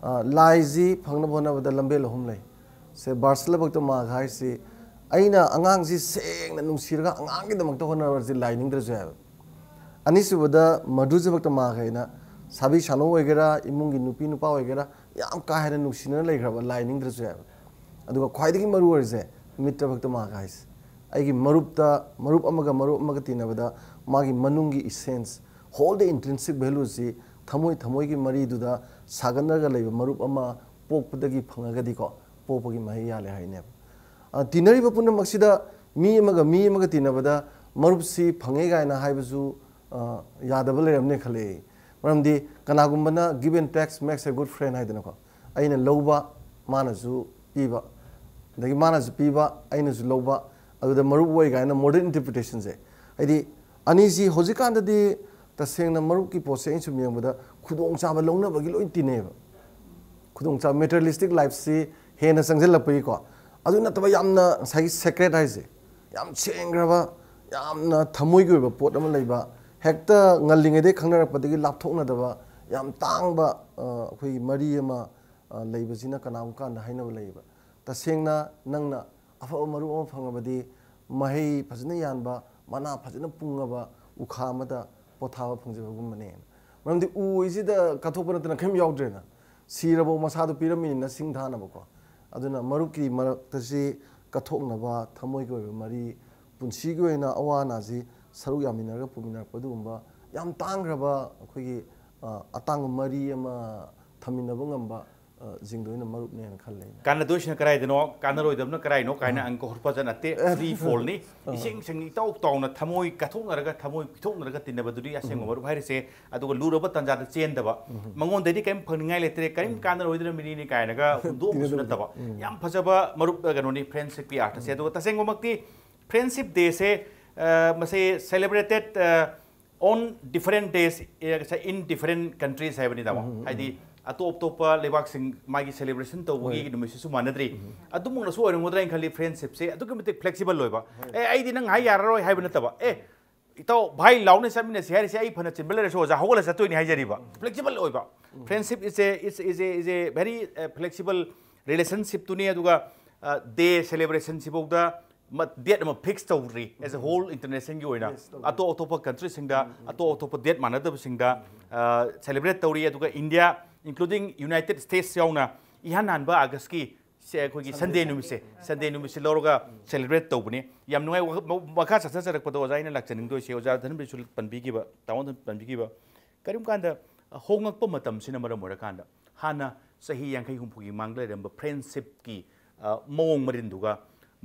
ꯑ, ꯂꯥꯏꯁꯤ ꯐꯪꯅꯕ ꯍꯣꯠꯅꯕꯗ ꯂꯝꯕꯦꯜ ꯑꯍꯨꯝ ꯂꯩ꯫ ꯁꯦ, ꯕꯥꯔꯁꯂ ꯚꯛꯇ ꯃꯥꯒ ꯍꯥꯏꯁꯤ, ꯑꯩꯅ ꯑꯉꯥꯡꯁꯤ ꯁꯦꯡꯅ ꯅꯨꯡꯁꯤꯔꯒ ꯑꯉꯥꯡꯒꯤꯗꯃꯛꯇ ꯍꯣꯠꯅꯔꯁꯤ ꯂꯥꯏ ꯅꯤꯡꯗ꯭ꯔꯁꯨ ꯌꯥꯏꯕ꯫ ꯑꯅꯤꯁꯨꯕꯗ ꯃꯙꯨꯔꯖ ꯚꯛꯇ ꯃꯥꯒ ꯍꯥꯏꯅ ꯁꯥꯕꯤ ꯁꯥꯅꯨ ꯑꯣꯏꯒꯦꯔꯥ, ꯏꯃꯨꯡꯒꯤ ꯅꯨꯄꯤ ꯅꯨꯄꯥ ꯑꯣꯏꯒꯦꯔꯥ, ꯌꯥꯝ ꯀꯥ ꯍꯦꯟꯅ ꯅꯨꯡꯁꯤꯅꯅ ꯂꯩꯈ꯭ꯔꯕ ꯂꯥꯏ ꯅꯤꯡꯗ꯭ꯔꯁꯨ ꯌꯥꯏꯕ꯫ ꯑꯗꯨꯒ ꯈ꯭ꯋꯥꯏꯗꯒꯤ ꯃꯔꯨ ꯑꯣꯏꯔꯤꯁꯦ ꯃꯤꯇ꯭ꯔ ꯚꯛꯇ ꯃꯥꯒ ꯍꯥꯏꯁꯦ, ꯑꯩꯒꯤ ꯃꯔꯨꯞꯇ, ꯃꯔꯨꯞ ꯑꯃꯒ ꯃꯔꯨꯞ ꯑꯃꯒ ꯇꯤꯟꯅꯕꯗ ꯃꯥꯒꯤ ꯃꯅꯨꯡꯒꯤ essence, hold the intrinsic values ꯁꯤ, ꯊꯃꯣꯏ ꯊꯃꯣꯏꯒꯤ ꯃꯔꯤꯗꯨꯗ ꯁꯥꯒꯠꯅꯔꯒ ꯂꯩꯕ ꯃꯔꯨꯞ ꯑꯃ ꯄꯣꯛꯄꯗꯒꯤ ꯐꯪꯉꯒꯗꯤꯀꯣ, ꯄꯣꯛꯄꯒꯤ ꯃꯍꯩ ꯌꯥꯜꯂꯦ ꯍꯥꯏꯅꯦꯕ꯫ ꯑ, ꯇꯤꯟꯅꯔꯤꯕ ꯄꯨꯝꯅꯃꯛꯁꯤꯗ ꯃꯤ ꯑꯃꯒ ꯃꯤ ꯑꯃꯒ ꯇꯤꯟꯅꯕꯗ ꯃꯔꯨꯞꯁꯤ ꯐꯪꯉꯦ ꯀꯥꯏꯅ ꯍꯥꯏꯕꯁꯨ, ꯑ, ꯌꯥꯗꯕ ꯂꯩꯔꯝꯅꯦ ꯈꯜꯂꯦ ꯑꯩ꯫ ꯃꯔꯝꯗꯤ ꯀꯅꯥꯒꯨꯝꯕꯅ "Give and takes makes a good friend" ꯍꯥꯏꯗꯅꯀꯣ, ꯑꯩꯅ ꯂꯧꯕ, ꯃꯥꯅꯁꯨ ꯄꯤꯕ, ꯑꯗꯒꯤ ꯃꯥꯅꯁꯨ ꯄꯤꯕ, ꯑꯩꯅꯁꯨ ꯂꯧꯕ, ꯑꯗꯨꯗ ꯃꯔꯨꯞ ꯑꯣꯏ ꯀꯥꯏꯅ modern interpretation ꯁꯦ, ꯍꯥꯏꯗꯤ ꯑꯅꯤꯁꯤ ꯍꯧꯖꯤꯛꯀꯥꯟꯗꯗꯤ ꯇꯁꯦꯡꯅ ꯃꯔꯨꯞꯀꯤ ꯄꯣꯠꯁꯦ ꯑꯩꯅ ꯁꯨꯝ ꯌꯦꯡꯕꯗ ꯈꯨꯗꯣꯡꯆꯥꯕ ꯂꯧꯅꯕꯒꯤ ꯂꯣꯏ ꯇꯤꯟꯅꯩꯌꯦꯕ꯫ ꯈꯨꯗꯣꯡꯆꯥꯕ, materialistic life ꯁꯤ ꯍꯦꯟꯅ ꯆꯪꯁꯤꯜꯂꯛꯄꯒꯤꯀꯣ꯫ ꯑꯗꯨ ꯅꯠꯇꯕ ꯌꯥꯝꯅ ꯉꯁꯥꯏꯒꯤ sacred ꯍꯥꯏꯁꯦ, ꯌꯥꯝ ꯁꯦꯡꯈ꯭ꯔꯕ, ꯌꯥꯝꯅ ꯊꯃꯣꯏꯒꯤ ꯑꯣꯏꯕ ꯄꯣꯠ ꯑꯃ ꯂꯩꯕ, ꯍꯦꯛꯇ ꯉꯜꯂꯤꯉꯩꯗꯒꯤ ꯈꯪꯅꯔꯛꯄꯗꯒꯤ ꯂꯥꯞꯊꯣꯛꯅꯗꯕ, ꯌꯥꯝ ꯇꯥꯡꯕ, ꯑ, ꯑꯩꯈꯣꯏꯒꯤ ꯃꯔꯤ ꯑꯃ, ꯑ, ꯂꯩꯕꯁꯤꯅ ꯀꯅꯥꯒꯨꯝꯕ ꯀꯥꯟꯗ ꯍꯥꯏꯅꯕ ꯂꯩꯌꯦꯕ꯫ ꯇꯁꯦꯡꯅ ꯅꯪꯅ ꯑꯐꯕ ꯃꯔꯨꯞ ꯑꯃ ꯐꯪꯉꯕꯗꯤ, ꯃꯍꯩ ꯐꯖꯅ ꯌꯥꯟꯕ, ꯃꯅꯥ ꯐꯖꯅ ꯄꯨꯡꯉꯕ ꯎꯈꯥ ꯑꯃꯗ ꯄꯣꯊꯥꯕ ꯐꯪꯖꯕꯒꯨꯝꯕꯅꯦꯅ꯫ ꯃꯔꯝꯗꯤ ꯎ ꯍꯥꯏꯁꯤꯗ ꯀꯠꯊꯣꯛꯄ ꯅꯠꯇꯅ ꯀꯔꯤꯝ ꯌꯥꯎꯗ꯭ꯔꯦꯅ, ꯁꯤꯔꯕ ꯃꯁꯥꯗꯣ ꯄꯤꯔꯝꯃꯤꯅꯤꯅ ꯁꯤꯡ ꯊꯥꯅꯕꯀꯣ꯫ ꯑꯗꯨꯅ ꯃꯔꯨꯞꯀꯤ ꯃꯔꯛꯇꯁꯤ ꯀꯠꯊꯣꯛꯅꯕ, ꯊꯃꯣꯏꯒꯤ ꯑꯣꯏꯕ ꯃꯔꯤ, ꯄꯨꯟꯁꯤꯒꯤ ꯑꯣꯏꯅ ꯑꯋꯥ ꯑꯅꯥꯁꯤ ꯁꯔꯨꯛ ꯌꯥꯃꯤꯟꯅꯔꯒ ꯄꯨꯃꯤꯟꯅꯔꯛꯄ, ꯑꯗꯨꯒꯨꯝꯕ ꯌꯥꯝ ꯇꯥꯡꯈ꯭ꯔꯕ ꯑꯩꯈꯣꯏꯒꯤ, ꯑ, ꯑꯇꯥꯡꯕ ꯃꯔꯤ ꯑꯃ ꯊꯝꯃꯤꯟꯅꯕ ꯉꯝꯕ, ꯑ, ꯁꯤꯡꯗꯣ ꯑꯩꯅ ꯃꯔꯨꯞꯅꯦꯅ ꯈꯜꯂꯦ꯫ ꯀꯥꯟꯅꯗꯣꯏꯁꯤꯅ ꯀꯗꯥꯏꯗꯅꯣ, ꯀꯥꯟꯅꯔꯣꯏꯗꯕꯅ ꯀꯗꯥꯏꯅꯣ ꯀꯥꯏꯅ ꯑꯪꯀ ꯍꯣꯠꯄ ꯅꯠꯇꯦ, free fall ꯅꯤ꯫ ꯏꯁꯦꯡ ꯁꯦꯡꯅ ꯏꯇꯥꯎ ꯇꯥꯎꯅ ꯊꯃꯣꯏ ꯀꯠꯊꯣꯛꯅꯔꯒ, ꯊꯃꯣꯏ ꯄꯤꯊꯣꯛꯅꯔꯒ ꯇꯤꯟꯅꯕꯗꯨꯗꯤ ꯑꯁꯦꯡꯕ ꯃꯔꯨꯞ ꯍꯥꯏꯔꯤꯁꯦ꯫ ꯑꯗꯨꯒ ꯂꯨꯔꯕ ꯇꯥꯟꯖꯥꯗ ꯆꯦꯟꯗꯕ, ꯃꯉꯣꯟꯗꯗꯤ ꯀꯔꯤꯝ ꯐꯪꯅꯤꯡꯉꯥꯏ ꯂꯩꯇ꯭ꯔꯦ, ꯀꯔꯤꯝ ꯀꯥꯟꯅꯔꯣꯏꯗ꯭ꯔ ꯃꯤꯅꯤꯅꯤ ꯀꯥꯏꯅꯒ ꯍꯨꯟꯗꯣꯛꯑꯝꯕꯁꯨ ꯅꯠꯇꯕ, ꯌꯥꯝ ꯐꯖꯕ ꯃꯔꯨꯞ, ꯑ, ꯀꯩꯅꯣꯅꯤ friendship ꯀꯤ ꯑꯥꯔꯊꯁꯦ꯫ ꯑꯗꯨꯒ ꯇꯁꯦꯡꯕꯃꯛꯇꯤ friendship day ꯁꯦ, ꯑ, ꯃꯁꯤ celebrated, ꯑ, on different days, ꯑ, ꯉꯁꯥꯏ in different countries ꯍꯥꯏꯕꯅꯤꯗ꯫ ꯍꯥꯏꯗꯤ ꯑꯇꯣꯞ ꯑꯇꯣꯞꯄ ꯂꯩꯕꯥꯛꯁꯤꯡ ꯃꯥꯒꯤ celebration ꯇꯧꯕꯒꯤ ꯅꯨꯃꯤꯠꯁꯤꯁꯨ ꯃꯥꯟꯅꯗ꯭ꯔꯤ꯫ ꯑꯗꯨꯃꯛꯅꯁꯨ ꯑꯣꯏꯔꯝꯒꯗ꯭ꯔꯥ ꯍꯥꯏꯅ ꯈꯜꯂꯤ꯫ Friendship ꯁꯦ ꯑꯗꯨꯛꯀꯤ ꯃꯇꯤꯛ flexible ꯑꯣꯏꯕ꯫ ꯑꯦ, ꯑꯩꯗꯤ ꯅꯪ ꯍꯥꯏ ꯌꯥꯔꯔꯣꯏ ꯍꯥꯏꯕ ꯅꯠꯇꯕ, "ꯑꯦ, ꯏꯇꯥꯎ, ꯚꯥꯏ, ꯂꯥꯎꯅ ꯆꯠꯃꯤꯟꯅꯁꯤ" ꯍꯥꯏꯔꯤꯁꯦ, ꯑꯩ ꯐꯅ ꯆꯤꯟꯕ ꯂꯩꯔꯁꯨ ꯑꯣꯖꯥ ꯍꯧꯒꯠꯂ ꯆꯠꯇꯣꯏꯅꯤ ꯍꯥꯏꯖꯔꯤꯕ꯫ Flexible ꯑꯣꯏꯕ꯫ Friendship is a, is, is a, is a very, uh, flexible relationship ꯇꯨꯅꯤ꯫ ꯑꯗꯨꯒ, ꯑ, day celebration ꯁꯤꯐꯥꯎꯗ ꯃ-, date ꯑꯃ fix ꯇꯧꯗ꯭ꯔꯤ, as a whole international ꯒꯤ ꯑꯣꯏꯅ꯫ Yes, ꯇꯧꯗ꯭ꯔꯤ꯫ ꯑꯇꯣꯞ ꯑꯇꯣꯞꯄ country ꯁꯤꯡꯗ, ꯑꯇꯣꯞ ꯑꯇꯣꯞꯄ date ꯃꯥꯟꯅꯗꯕꯁꯤꯡꯗ, ꯑ, celebrate ꯇꯧꯔꯤ꯫ ꯑꯗꯨꯒ India, including United States ꯌꯥꯎꯅ, ꯏꯍꯥꯟ ꯍꯥꯟꯕ August ꯀꯤ ꯁꯦ ꯑꯩꯈꯣꯏꯒꯤ ꯁꯟꯗꯦ ꯅꯨꯃꯤꯠꯁꯦ, ꯁꯟꯗꯦ ꯅꯨꯃꯤꯠꯁꯦ ꯂꯧꯔꯒ ꯁꯦꯂꯦꯕ꯭ꯔꯦꯠ ꯇꯧꯕꯅꯤ꯫ ꯌꯥꯝ ꯅꯨꯡꯉꯥꯏ꯫ ꯋꯥ-, ꯃ-, ꯃꯈꯥ ꯆꯠꯊꯖꯔꯛꯄꯗ ꯑꯣꯖꯥ ꯑꯩꯅ ꯂꯥꯛꯆꯅꯤꯡꯗꯣꯏꯁꯦ, ꯑꯣꯖꯥ ꯙꯅꯕꯤꯔꯁꯨ ꯄꯟꯕꯤꯈꯤꯕ, ꯇꯥꯃꯣ ꯄꯟꯕꯤꯈꯤꯕ, ꯀꯔꯤꯒꯨꯝꯕ ꯀꯥꯟꯗ ꯍꯣꯡꯉꯛꯄ ꯃꯇꯝꯁꯤꯅ ꯃꯔꯝ ꯑꯣꯏꯔꯀꯥꯟꯗ ꯍꯥꯟꯅ ꯆꯍꯤ ꯌꯥꯡꯈꯩ ꯍꯨꯝꯐꯨꯒꯤ ꯃꯥꯡꯗ ꯂꯩꯔꯝꯕ ꯐ꯭ꯔꯦꯟꯁꯤꯞꯀꯤ, ꯑ, ꯃꯑꯣꯡ ꯃꯔꯤꯟꯗꯨꯒ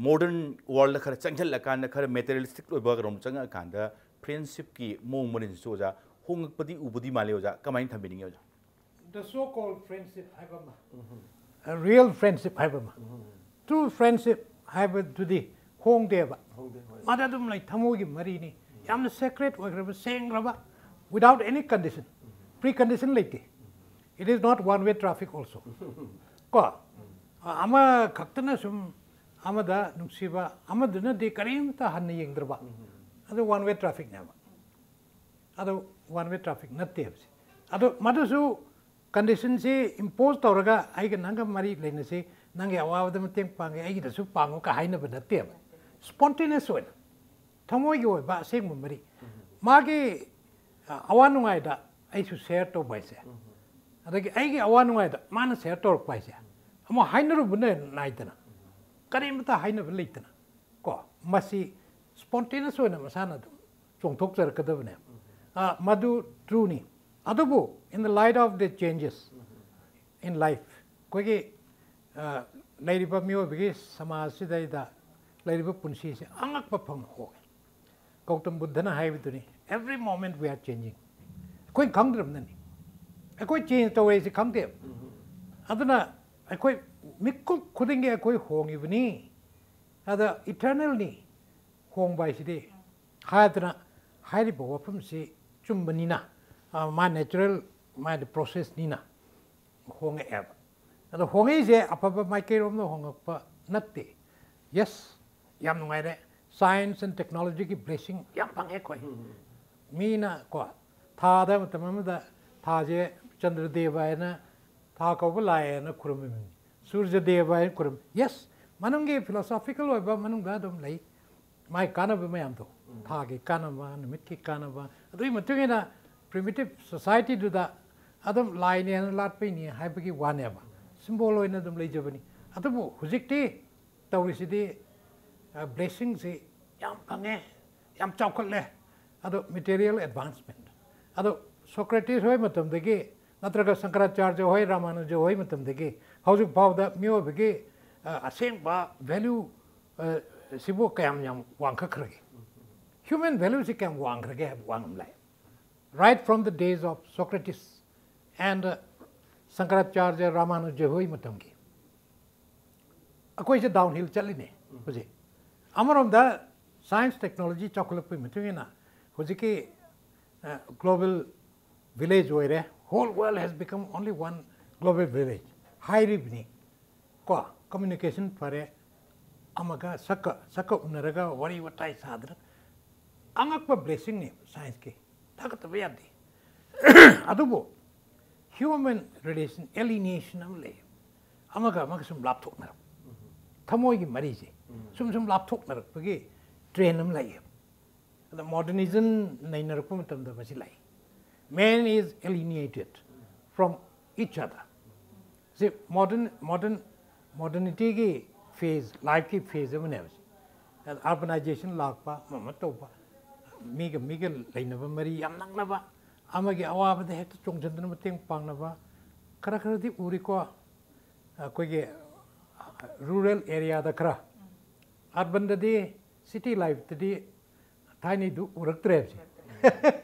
ꯃꯣꯗꯔꯟ ꯋꯥꯔꯜꯗ ꯈꯔ ꯆꯪꯁꯤꯜꯂꯀꯥꯟꯗ, ꯈꯔ ꯃꯦꯇꯔꯤꯌꯦꯂꯤꯁꯇꯤꯛ ꯑꯣꯏꯕ ꯀꯩꯅꯣꯝ ꯆꯪꯉꯛꯑꯀꯥꯟꯗ ꯐ꯭ꯔꯦꯟꯁꯤꯞꯀꯤ ꯃꯑꯣꯡ ꯃꯔꯤꯟꯁꯤꯁꯨ ꯑꯣꯖꯥ ꯍꯣꯡꯉꯛꯄꯗꯤ ꯎꯕꯗꯤ ꯃꯥꯜꯂꯤ꯫ ꯑꯣꯖꯥ ꯀꯃꯥꯏꯅ ꯊꯝꯕꯤꯅꯤꯡꯉꯤ ꯑꯣꯖꯥ? The so-called friendship ꯍꯥꯏꯕ ꯑꯃ, real friendship ꯍꯥꯏꯕ ꯑꯃ, true friendship ꯍꯥꯏꯕꯗꯨꯗꯤ ꯍꯣꯡꯗꯦꯕ꯫ ꯃꯥꯗꯤ ꯑꯗꯨꯝ ꯂꯩ, ꯊꯃꯣꯏꯒꯤ ꯃꯔꯤꯅꯤ꯫ ꯌꯥꯝꯅ sacred ꯑꯣꯏꯈ꯭ꯔꯕ, ꯁꯦꯡꯈ꯭ꯔꯕ, without any condition, precondition ꯂꯩꯇꯦ꯫ It is not one way traffic also. ꯀꯣ, ꯑꯃꯈꯛꯇꯅ ꯁꯨꯝ ꯑꯃꯗ ꯅꯨꯡꯁꯤꯕ, ꯑꯃꯗꯨꯅꯗꯤ ꯀꯔꯤꯝꯇ ꯍꯟꯅ ꯌꯦꯡꯗ꯭ꯔꯕ, ꯑꯗꯨ one way trafficꯅꯦꯕ꯫ ꯑꯗꯨ one way traffic ꯅꯠꯇꯦꯕꯁꯦ꯫ ꯑꯗꯨ ꯃꯗꯨꯁꯨ conditionꯁꯤ impose ꯇꯧꯔꯒ ꯑꯩꯒ ꯅꯪꯒ ꯃꯔꯤ ꯂꯩꯅꯁꯤ, ꯅꯪꯒꯤ ꯑꯋꯥꯕꯗ ꯃꯇꯦꯡ ꯄꯥꯡꯒꯦ, ꯑꯩꯒꯤꯗꯁꯨ ꯄꯥꯡꯉꯨ ꯀ ꯍꯥꯏꯅꯕ ꯅꯠꯇꯦꯕ꯫ Spontaneous ꯑꯣꯏꯅ ꯊꯃꯣꯏꯒꯤ ꯑꯣꯏꯕ ꯑꯁꯦꯡꯕ ꯃꯔꯤ꯫ ꯃꯥꯒꯤ, ꯑ, ꯑꯋꯥ ꯅꯨꯡꯉꯥꯏꯗ ꯑꯩꯁꯨ share ꯇꯧꯕ ꯍꯥꯏꯁꯦ, ꯑꯗꯒꯤ ꯑꯩꯒꯤ ꯑꯋꯥ ꯅꯨꯡꯉꯥꯏꯗ ꯃꯥꯅ share ꯇꯧꯔꯛꯄ ꯍꯥꯏꯁꯦ, ꯑꯃꯨꯛ ꯍꯥꯏꯅꯔꯨꯕ ꯅꯥꯏꯗꯅ, ꯀꯔꯤꯝꯇ ꯍꯥꯏꯅꯕ ꯂꯩꯇꯅ, ꯀꯣ, ꯃꯁꯤ spontaneous ꯑꯣꯏꯅ ꯃꯁꯥꯅ ꯑꯗꯨꯝ ꯆꯣꯡꯊꯣꯛꯆꯔꯛꯀꯗꯕꯅꯦ꯫ ꯑ, ꯃꯗꯨ trueꯅꯤ꯫ ꯑꯗꯨꯕꯨ in the light of the changes in life, ꯑꯩꯈꯣꯏꯒꯤ, ꯑ, ꯂꯩꯔꯤꯕ ꯃꯤꯑꯣꯏꯕꯒꯤ ꯁꯃꯥꯖꯁꯤꯗꯩꯗ ꯂꯩꯔꯤꯕ ꯄꯨꯟꯁꯤꯁꯦ ꯑꯉꯛꯄ ꯐꯪꯅ ꯍꯣꯡꯉꯦ꯫ ꯒꯧꯇꯝ ꯕꯨꯙꯅ ꯍꯥꯏꯕꯗꯨꯅꯤ, "Every moment we are changing." ꯑꯩꯈꯣꯏꯅ ꯈꯪꯗ꯭ꯔꯕꯅꯅꯤ꯫ ꯑꯩꯈꯣꯏ change ꯇꯧꯔꯦꯁꯤ ꯈꯪꯗꯦꯕ꯫ ꯑꯗꯨꯅ ꯑꯩꯈꯣꯏ ꯃꯤꯀꯨꯞ ꯈꯨꯗꯤꯡꯒꯤ ꯑꯩꯈꯣꯏ ꯍꯣꯡꯉꯤꯕꯅꯤ꯫ ꯑꯗ eternalꯅꯤ꯫ ꯍꯣꯡꯕ ꯍꯥꯏꯁꯤꯗꯤ ꯍꯥꯏꯗꯅ ꯍꯥꯏꯔꯤꯕ ꯋꯥꯐꯝꯁꯤ ꯆꯨꯝꯕꯅꯤꯅ, ꯑ, ꯃꯥ natural, ꯃꯥꯒꯤ processꯅꯤꯅ ꯍꯣꯡꯉꯛꯑꯦꯕ꯫ ꯑꯗꯣ ꯍꯣꯡꯉꯛꯏꯁꯦ ꯑꯐꯕ ꯃꯥꯏꯀꯩꯔꯣꯝꯗ ꯍꯣꯡꯉꯛꯄ ꯅꯠꯇꯦ꯫ Yes, ꯌꯥꯝ ꯅꯨꯡꯉꯥꯏꯔꯦ, science and technologyꯒꯤ blessing ꯌꯥꯝ ꯐꯪꯉꯦ ꯑꯩꯈꯣꯏ꯫ ꯃꯤꯅ ꯀꯣ, ꯊꯥꯗ ꯃꯇꯝ ꯑꯃꯗ ꯊꯥꯁꯦ ꯆꯟꯗ꯭ꯔꯗꯦꯕ ꯍꯥꯏꯅ, ꯊꯥ ꯀꯧꯕ ꯂꯥꯏ ꯍꯥꯏꯅ ꯈꯨꯔꯨꯝꯃꯤꯕꯅꯤ, ꯁꯨꯔꯖꯗꯦꯕ ꯍꯥꯏꯅ ꯈꯨꯔꯨꯝꯃꯤ꯫ Yes, ꯃꯅꯨꯡꯒꯤ philosophical ꯑꯣꯏꯕ ꯃꯅꯨꯡꯗ ꯑꯗꯨꯝ ꯂꯩ꯫ ꯃꯥꯒꯤ ꯀꯥꯟꯅꯕ ꯃꯌꯥꯝꯗꯣ, ꯊꯥꯒꯤ ꯀꯥꯟꯅꯕ, ꯅꯨꯃꯤꯠꯀꯤ ꯀꯥꯟꯅꯕ, ꯑꯗꯨꯒꯤ ꯃꯇꯨꯡ ꯏꯟꯅ primitive societyꯗꯨꯗ ꯑꯗꯨꯝ ꯂꯥꯏꯅꯦꯅ ꯂꯥꯠꯄꯩꯅꯤ ꯍꯥꯏꯕꯒꯤ ꯋꯥꯅꯦꯕ, symbol ꯑꯣꯏꯅ ꯑꯗꯨꯝ ꯂꯩꯖꯕꯅꯤ꯫ ꯑꯗꯨꯕꯨ ꯍꯧꯖꯤꯛꯇꯤ ꯇꯧꯔꯤꯁꯤꯗꯤ ꯕ꯭ꯂꯦꯁꯤꯡꯁꯤ ꯌꯥꯝ ꯐꯪꯉꯦ, ꯌꯥꯝ ꯆꯥꯎꯈꯠꯂꯦ꯫ ꯑꯗꯣ ꯃꯦꯇꯦꯔꯤꯌꯦꯜ ꯑꯦꯗꯚꯥꯟꯁꯃꯦꯟ, ꯑꯗꯣ ꯁꯣꯀ꯭ꯔꯦꯇꯤꯁ ꯍꯣꯏ ꯃꯇꯝꯗꯒꯤ ꯅꯠꯇ꯭ꯔꯒ ꯁꯪꯀꯔꯥꯆꯥꯔꯖ ꯍꯣꯏ, ꯔꯥꯃꯥꯅꯨꯖ ꯍꯣꯏ ꯃꯇꯝꯗꯒꯤ ꯍꯧꯖꯤꯛ ꯐꯥꯎꯗ ꯃꯤꯑꯣꯏꯕꯒꯤ ꯑ, ꯑꯁꯦꯡꯕ ꯚꯦꯂ꯭ꯌꯨ ꯁꯤꯕꯨ ꯀꯌꯥꯝ ꯌꯥꯝ ꯋꯥꯡꯈꯠꯈ꯭ꯔꯒꯦ? ꯍ꯭ꯌꯨꯃꯦꯟ ꯚꯦꯂ꯭ꯌꯨꯁꯤ ꯀꯌꯥꯝ ꯋꯥꯡꯈ꯭ꯔꯒꯦ ꯍꯥꯏꯕ ꯋꯥ ꯑꯃ ꯂꯥꯛꯑꯦ꯫ Right from the days of Socrates and ꯁꯪꯀꯔꯥꯆꯥꯔꯖ, ꯔꯥꯃꯥꯅꯨꯖ ꯍꯣꯏ ꯃꯇꯝꯒꯤ ꯑꯩꯈꯣꯏꯁꯦ ꯗꯥꯎꯟ ꯍꯤꯜ ꯆꯠꯂꯤꯅꯦ ꯍꯧꯖꯤꯛ꯫ ꯑꯃꯔꯣꯝꯗ ꯁꯥꯏꯟꯁ ꯇꯦꯛꯅꯣꯂꯣꯖꯤ ꯆꯥꯎꯈꯠꯂꯛꯄꯒꯤ ꯃꯇꯨꯡ ꯏꯟꯅ ꯍꯧꯖꯤꯛꯀꯤ ꯒ꯭ꯂꯣꯕꯦꯜ ꯚꯤꯂꯦꯖ ꯑꯣꯏꯔꯦ꯫ Whole world has become only one global village ꯍꯥꯏꯔꯤꯕꯅꯤ꯫ ꯀꯣ, ꯀꯝꯃ꯭ꯌꯨꯅꯤꯀꯦꯁꯟ ꯐꯔꯦ, ꯑꯃꯒ ꯁꯛꯀ ꯁꯛꯀ ꯎꯅꯔꯒ ꯋꯥꯔꯤ ꯋꯥꯇꯥꯏ ꯁꯥꯗꯅ꯫ ꯑꯉꯛꯄ ꯕ꯭ꯂꯦꯁꯤꯡꯅꯦ ꯁꯥꯏꯟꯁꯀꯤ, ꯊꯥꯒꯠꯇꯕ ꯌꯥꯗꯦ꯫ ꯑꯗꯨꯕꯨ ꯍ꯭ꯌꯨꯃꯦꯟ ꯔꯤꯂꯦꯁꯟ ꯑꯦꯂꯤꯅꯤꯌꯦꯁꯟ ꯑꯃ ꯂꯩ꯫ ꯑꯃꯒ ꯑꯃꯒ ꯁꯨꯝ ꯂꯥꯞꯊꯣꯛꯅꯔꯛꯄ, ꯊꯃꯣꯏꯒꯤ ꯃꯔꯤꯁꯦ ꯁꯨꯝ ꯁꯨꯝ ꯂꯥꯞꯊꯣꯛꯅꯔꯛꯄꯒꯤ ꯇ꯭ꯔꯦꯟ ꯑꯃ ꯂꯩꯌꯦꯕ꯫ ꯑꯗ ꯃꯣꯗꯔꯅꯤꯖꯝ ꯅꯩꯅꯔꯛꯄ ꯃꯇꯝꯗ ꯃꯁꯤ ꯂꯥꯛꯏ꯫ Man is alienated from each other. ꯁꯤ ꯃꯣꯗꯔꯟ ꯃꯣꯗꯔꯟ ꯃꯣꯗꯔꯅꯤꯇꯤꯒꯤ ꯐꯦꯖ, ꯂꯥꯏꯐꯀꯤ ꯐꯦꯖ ꯑꯃꯅꯦꯕ ꯁꯤ꯫ ꯑꯔꯕꯅꯥꯏꯖꯦꯁꯟ ꯂꯥꯛꯄ, ꯑꯃ ꯑꯃ ꯇꯧꯕ, ꯃꯤꯒ ꯃꯤꯒ ꯂꯩꯅꯕ ꯃꯔꯤ ꯌꯥꯝ ꯅꯛꯅꯕ, ꯑꯃꯒꯤ ꯑꯋꯥꯕꯗ ꯍꯦꯛꯇ ꯆꯣꯡꯁꯤꯟꯗꯨꯅ ꯃꯇꯦꯡ ꯄꯥꯡꯅꯕ ꯈꯔ ꯈꯔꯗꯤ ꯎꯔꯤꯀꯣ꯫ ꯑꯩꯈꯣꯏꯒꯤ ꯔꯨꯔꯦꯜ ꯑꯦꯔꯤꯌꯥꯗ ꯈꯔ, ꯑꯔꯕꯟꯗꯗꯤ, ꯁꯤꯇꯤ ꯂꯥꯏꯐꯇꯗꯤ ꯊꯥꯏꯅꯩꯗꯨ ꯎꯔꯛꯇ꯭ꯔꯦꯕꯁꯦ꯫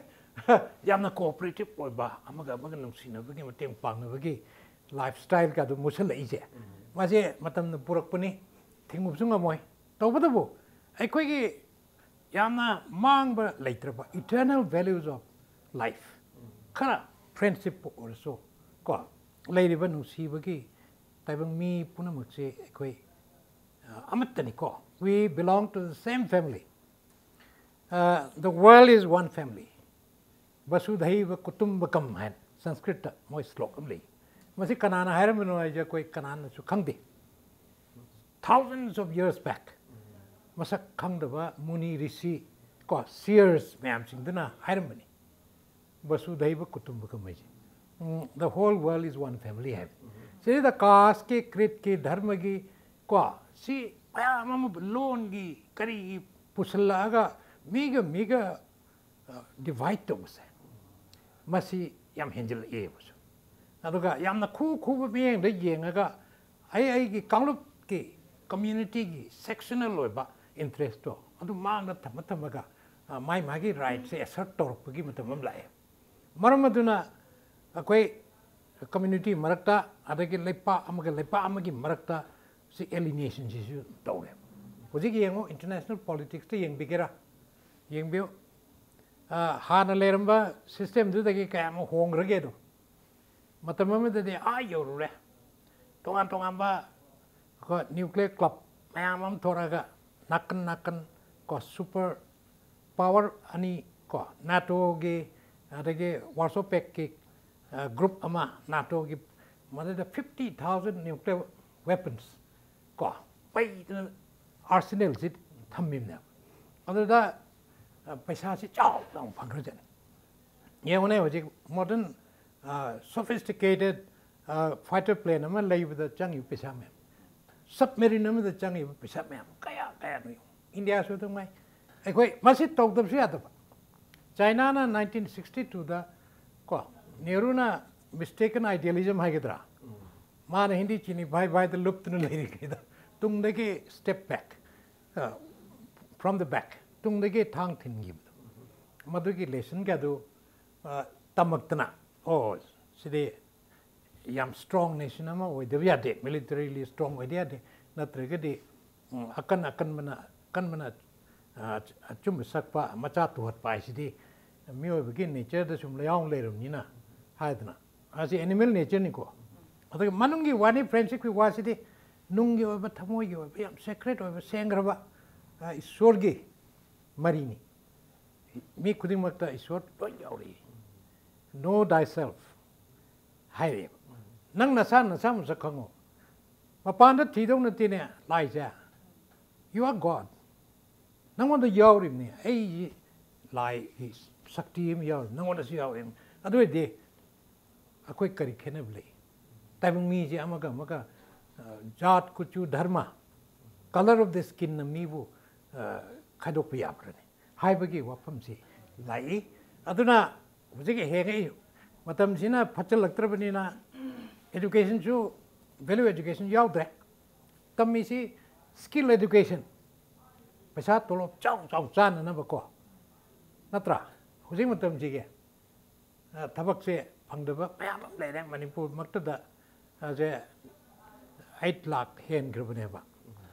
ꯌꯥꯝꯅ ꯀꯣꯑꯣꯄꯔꯦꯇꯤꯞ ꯑꯣꯏꯕ, ꯑꯃꯒ ꯑꯃꯒ ꯅꯨꯡꯁꯤꯅꯕꯒꯤ, ꯃꯇꯦꯡ ꯄꯥꯡꯅꯕꯒꯤ ꯂꯥꯏꯐ ꯁ꯭ꯇꯥꯏꯜꯒ ꯑꯗꯨ ꯃꯨꯠꯁꯜꯂꯛꯏꯁꯦ꯫ ꯃꯥꯁꯦ ꯃꯇꯝꯅ ꯄꯨꯔꯛꯄꯅꯤ, ꯊꯤꯡꯉꯨꯕꯁꯨ ꯉꯝꯃꯣꯏ꯫ ꯇꯧꯕꯇꯕꯨ ꯑꯩꯈꯣꯏꯒꯤ ꯌꯥꯝꯅ ꯃꯥꯡꯕ ꯂꯩꯇ꯭ꯔꯕ eternal values of life, ꯈꯔ ꯐ꯭ꯔꯦꯟꯁꯤꯞꯄꯨ ꯑꯣꯏꯔꯁꯨ ꯀꯣ, ꯂꯩꯔꯤꯕ ꯅꯨꯡꯁꯤꯕꯒꯤ ꯇꯥꯏꯕꯪ ꯃꯤ ꯄꯨꯝꯅꯃꯛꯁꯦ ꯑꯩꯈꯣꯏ ꯑ, ꯑꯃꯠꯇꯅꯤꯀꯣ꯫ We belong to the same family. Uh, the world is one family. ꯕꯁꯨꯙꯩꯕ ꯀꯨꯇꯨꯝꯕꯀꯝ ꯍꯥꯏꯅ ꯁꯪꯁꯀ꯭ꯔꯤꯠꯇ ꯃꯣꯏ ꯁ꯭ꯂꯣꯛ ꯑꯃ ꯂꯩ꯫ ꯃꯁꯤ ꯀꯅꯥꯅ ꯍꯥꯏꯔꯝꯕꯅꯣ ꯍꯥꯏꯁꯦ ꯑꯩꯈꯣꯏ ꯀꯅꯥꯅꯁꯨ ꯈꯪꯗꯦ꯫ Thousands of years back, ꯃꯁꯛ ꯈꯪꯗꯕ ꯃꯨꯅꯤ ꯔꯤꯁꯤ ꯀꯣ, ꯁꯤꯌꯔꯁ ꯃꯌꯥꯝꯁꯤꯡꯗꯨꯅ ꯍꯥꯏꯔꯝꯕꯅꯤ꯫ ꯕꯁꯨꯙꯩꯕ ꯀꯨꯇꯨꯝꯕꯀꯝ ꯍꯥꯏꯁꯦ꯫ ꯎꯝ, the whole world is one family ꯍꯥꯏꯕ꯫ ꯁꯤꯗ caste ꯀꯤ, creed ꯀꯤ, ꯙꯔꯃꯒꯤ ꯀꯣ, ꯁꯤ ꯃꯌꯥꯝ ꯑꯃ ꯂꯣꯟꯒꯤ ꯀꯔꯤꯒꯤ ꯄꯨꯁꯤꯜꯂꯛꯑꯒ ꯃꯤꯒ ꯃꯤꯒ divide ꯇꯧꯕꯁꯦ, ꯃꯁꯤ ꯌꯥꯝ ꯍꯦꯟꯖꯤꯜꯂꯛꯑꯦꯕꯁꯨ꯫ ꯑꯗꯨꯒ ꯌꯥꯝꯅ ꯈꯨ ꯈꯨꯕ ꯃꯤꯠꯌꯦꯡꯗ ꯌꯦꯡꯉꯒ ꯑꯩ ꯑꯩꯒꯤ ꯀꯥꯡꯂꯨꯞꯀꯤ, community ꯒꯤ sectional ꯑꯣꯏꯕ interest ꯇꯣ ꯑꯗꯨ ꯃꯥꯡꯗ ꯊꯝꯃ ꯊꯝꯃꯒ, ꯑ, ꯃꯥꯏ ꯃꯥꯒꯤ right ꯁꯦ assert ꯇꯧꯔꯛꯄꯒꯤ ꯃꯇꯝ ꯑꯃ ꯂꯥꯛꯑꯦ꯫ ꯃꯔꯝ ꯑꯗꯨꯅ ꯑꯩꯈꯣꯏ community ꯃꯔꯛꯇ, ꯑꯗꯒꯤ ꯂꯩꯄꯥꯛ ꯑꯃꯒ ꯂꯩꯄꯥꯛ ꯑꯃꯒꯤ ꯃꯔꯛꯇ ꯁꯤ alienation ꯁꯤꯁꯨ ꯇꯧꯔꯦ꯫ ꯍꯧꯖꯤꯛ ꯌꯦꯡꯉꯣ, international politics ꯇ ꯌꯦꯡꯕꯤꯒꯦꯔꯥ, ꯌꯦꯡꯕꯤꯌꯨ, ꯑ, ꯍꯥꯟꯅ ꯂꯩꯔꯝꯕ system ꯗꯨꯗꯒꯤ ꯀꯌꯥꯝ ꯍꯣꯡꯈ꯭ꯔꯒꯦ ꯑꯗꯣ꯫ ꯃꯇꯝ ꯑꯃꯗꯗꯤ ꯑꯥ ꯌꯧꯔꯨꯔꯦ꯫ ꯇꯣꯉꯥꯟ ꯇꯣꯉꯥꯟꯕ ꯑꯩꯈꯣꯏ nuclear club ꯃꯌꯥꯝ ꯑꯃ ꯊꯣꯔꯛꯑꯒ ꯅꯥꯀꯟ ꯅꯥꯀꯟ ꯀꯣ super power ꯑꯅꯤ ꯀꯣ, NATO ꯒꯤ ꯑꯗꯒꯤ Warsaw Pact ꯀꯤ, ꯑ, group ꯑꯃ NATO ꯒꯤ, ꯃꯗꯨꯗ fifty thousand nuclear weapons ꯀꯣ, ꯄꯩꯗꯅ arsenal ꯁꯤ ꯊꯝꯃꯤꯕꯅꯦꯕ꯫ ꯑꯗꯨꯗ, ꯑ, ꯄꯩꯁꯥꯁꯤ ꯆꯥꯎ ꯆꯥꯎꯅ ꯐꯪꯈ꯭ꯔꯖꯥꯠꯅꯤ꯫ ꯌꯦꯡꯉꯨꯅꯦ, ꯍꯧꯖꯤꯛ modern, ꯑ, sophisticated, ꯑ, fighter plane ꯑꯃ ꯂꯩꯕꯗ ꯆꯪꯉꯤꯕ ꯄꯩꯁꯥ ꯃꯌꯥꯝ, submarine ꯑꯃꯗ ꯆꯪꯉꯤꯕ ꯄꯩꯁꯥ ꯃꯌꯥꯝ ꯀꯌꯥ ꯀꯌꯥꯅꯣ ꯌꯦꯡꯉꯨ꯫ ꯏꯟꯗꯤꯌꯥꯁꯨ ꯑꯗꯨ ꯉꯥꯏ꯫ ꯑꯩꯈꯣꯏ ꯃꯁꯤ ꯇꯧꯗꯕꯁꯨ ꯌꯥꯗꯕ꯫ ꯆꯥꯏꯅꯥꯅ nineteen sixty two ꯗ ꯀꯣ, ꯅꯦꯍꯔꯨꯅ mistaken idealism ꯍꯥꯏꯒꯗ꯭ꯔꯥ, ꯃꯥꯅ ꯍꯤꯟꯗꯤ ꯆꯤꯅꯤ ꯚꯥꯏ ꯚꯥꯏꯗ ꯂꯨꯞꯇꯨꯅ ꯂꯩꯔꯤꯉꯩꯗ ꯇꯨꯡꯗꯒꯤ step back, ꯑ, from the back, ꯇꯨꯡꯗꯒꯤ ꯊꯥꯡ ꯊꯤꯟꯈꯤꯕꯗꯣ, ꯃꯗꯨꯒꯤ lesson ꯒꯗꯨ, ꯑ, ꯇꯝꯃꯛꯇꯅ, ꯑꯣ, ꯁꯤꯗꯤ ꯌꯥꯝ strong nation ꯑꯃ ꯑꯣꯏꯗꯕ ꯌꯥꯗꯦ, militarily strong ꯑꯣꯏꯗ ꯌꯥꯗꯦ, ꯅꯠꯇ꯭ꯔꯒꯗꯤ, ꯎꯝ, ꯑꯀꯟ ꯑꯀꯟꯕꯅ, ꯑꯀꯟꯕꯅ, ꯑ, ꯑꯆꯨꯝꯕ ꯁꯛꯄ, ꯃꯆꯥ ꯇꯨꯍꯠꯄ ꯍꯥꯏꯁꯤꯗꯤ ꯃꯤꯑꯣꯏꯕꯒꯤ nature ꯗ ꯁꯨꯝ ꯌꯥꯎ ꯂꯩꯔꯕꯅꯤꯅ ꯍꯥꯏꯗꯅ, ꯑꯁꯤ animal nature ꯅꯤꯀꯣ꯫ ꯑꯗꯨꯒ ꯃꯅꯨꯡꯒꯤ ꯋꯥꯅꯤ, friendship ꯀꯤ ꯋꯥꯁꯤꯗꯤ ꯅꯨꯡꯒꯤ ꯑꯣꯏꯕ, ꯊꯃꯣꯏꯒꯤ ꯑꯣꯏꯕ, ꯌꯥꯝ sacred ꯑꯣꯏꯕ, ꯁꯦꯡꯈ꯭ꯔꯕ, ꯑ, ꯏꯁꯣꯔꯒꯤ ꯃꯔꯤꯅꯤ꯫ ꯃꯤ ꯈꯨꯗꯤꯡꯃꯛꯇ ꯏꯁꯣꯔ ꯂꯣꯏ ꯌꯥꯎꯔꯤ꯫ Know thyself ꯍꯥꯏꯔꯦꯕ꯫ ꯅꯪ ꯅꯁꯥ, ꯅꯁꯥ ꯃꯁꯛ ꯈꯪꯉꯣ꯫ ꯃꯄꯥꯟꯗ ꯊꯤꯗꯧ ꯅꯠꯇꯦꯅꯦ ꯂꯥꯏꯁꯦ꯫ You are God꯫ ꯅꯪꯉꯣꯟꯗ ꯌꯥꯎꯔꯤꯕꯅꯤ꯫ ꯑꯩ ꯂꯥꯏꯒꯤ ꯁꯛꯇꯤ ꯑꯃ ꯌꯥꯎꯔꯤ, ꯅꯪꯉꯣꯟꯗꯁꯨ ꯌꯥꯎꯔꯤ꯫ ꯑꯗꯨ ꯑꯣꯏꯔꯗꯤ ꯑꯩꯈꯣꯏ ꯀꯔꯤ ꯈꯦꯠꯅꯕ ꯂꯩ? ꯇꯥꯏꯕꯪ ꯃꯤꯁꯦ ꯑꯃꯒ ꯑꯃꯒ, ꯑ, ꯖꯥꯠ, ꯀꯨꯆꯨ, ꯙꯔꯃ, color of the skinꯅ ꯃꯤꯕꯨ, ꯑ, ꯈꯥꯏꯗꯣꯛꯄ ꯌꯥꯕ꯭ꯔꯅꯦ ꯍꯥꯏꯕꯒꯤ ꯋꯥꯐꯝꯁꯤ ꯂꯥꯛꯏ꯫ ꯑꯗꯨꯅ ꯍꯧꯖꯤꯛ ꯍꯦꯡꯉꯛꯏ ꯃꯇꯝꯁꯤꯅ ꯐꯠꯆꯜꯂꯛꯇ꯭ꯔꯕꯅꯤꯅ educationꯁꯨ, value education ꯌꯥꯎꯗ꯭ꯔꯦ꯫ ꯇꯝꯃꯤꯁꯤ skill education, ꯄꯩꯁꯥ ꯇꯣꯂꯣꯞ ꯆꯥꯎ ꯆꯥꯎ ꯆꯥꯅꯅꯕꯀꯣ, ꯅꯠꯇ꯭ꯔꯥ? ꯍꯧꯖꯤꯛ ꯃꯇꯝꯁꯤꯒꯤ, ꯑ, ꯊꯕꯛꯁꯦ ꯐꯪꯗꯕ ꯃꯌꯥꯝ ꯑꯃ ꯂꯩꯔꯦ ꯃꯅꯤꯄꯨꯔꯃꯛꯇꯗ꯫ ꯑꯁꯦ ꯑꯩꯠ ꯂꯥꯛ ꯍꯦꯟꯈ꯭ꯔꯕꯅꯦꯕ꯫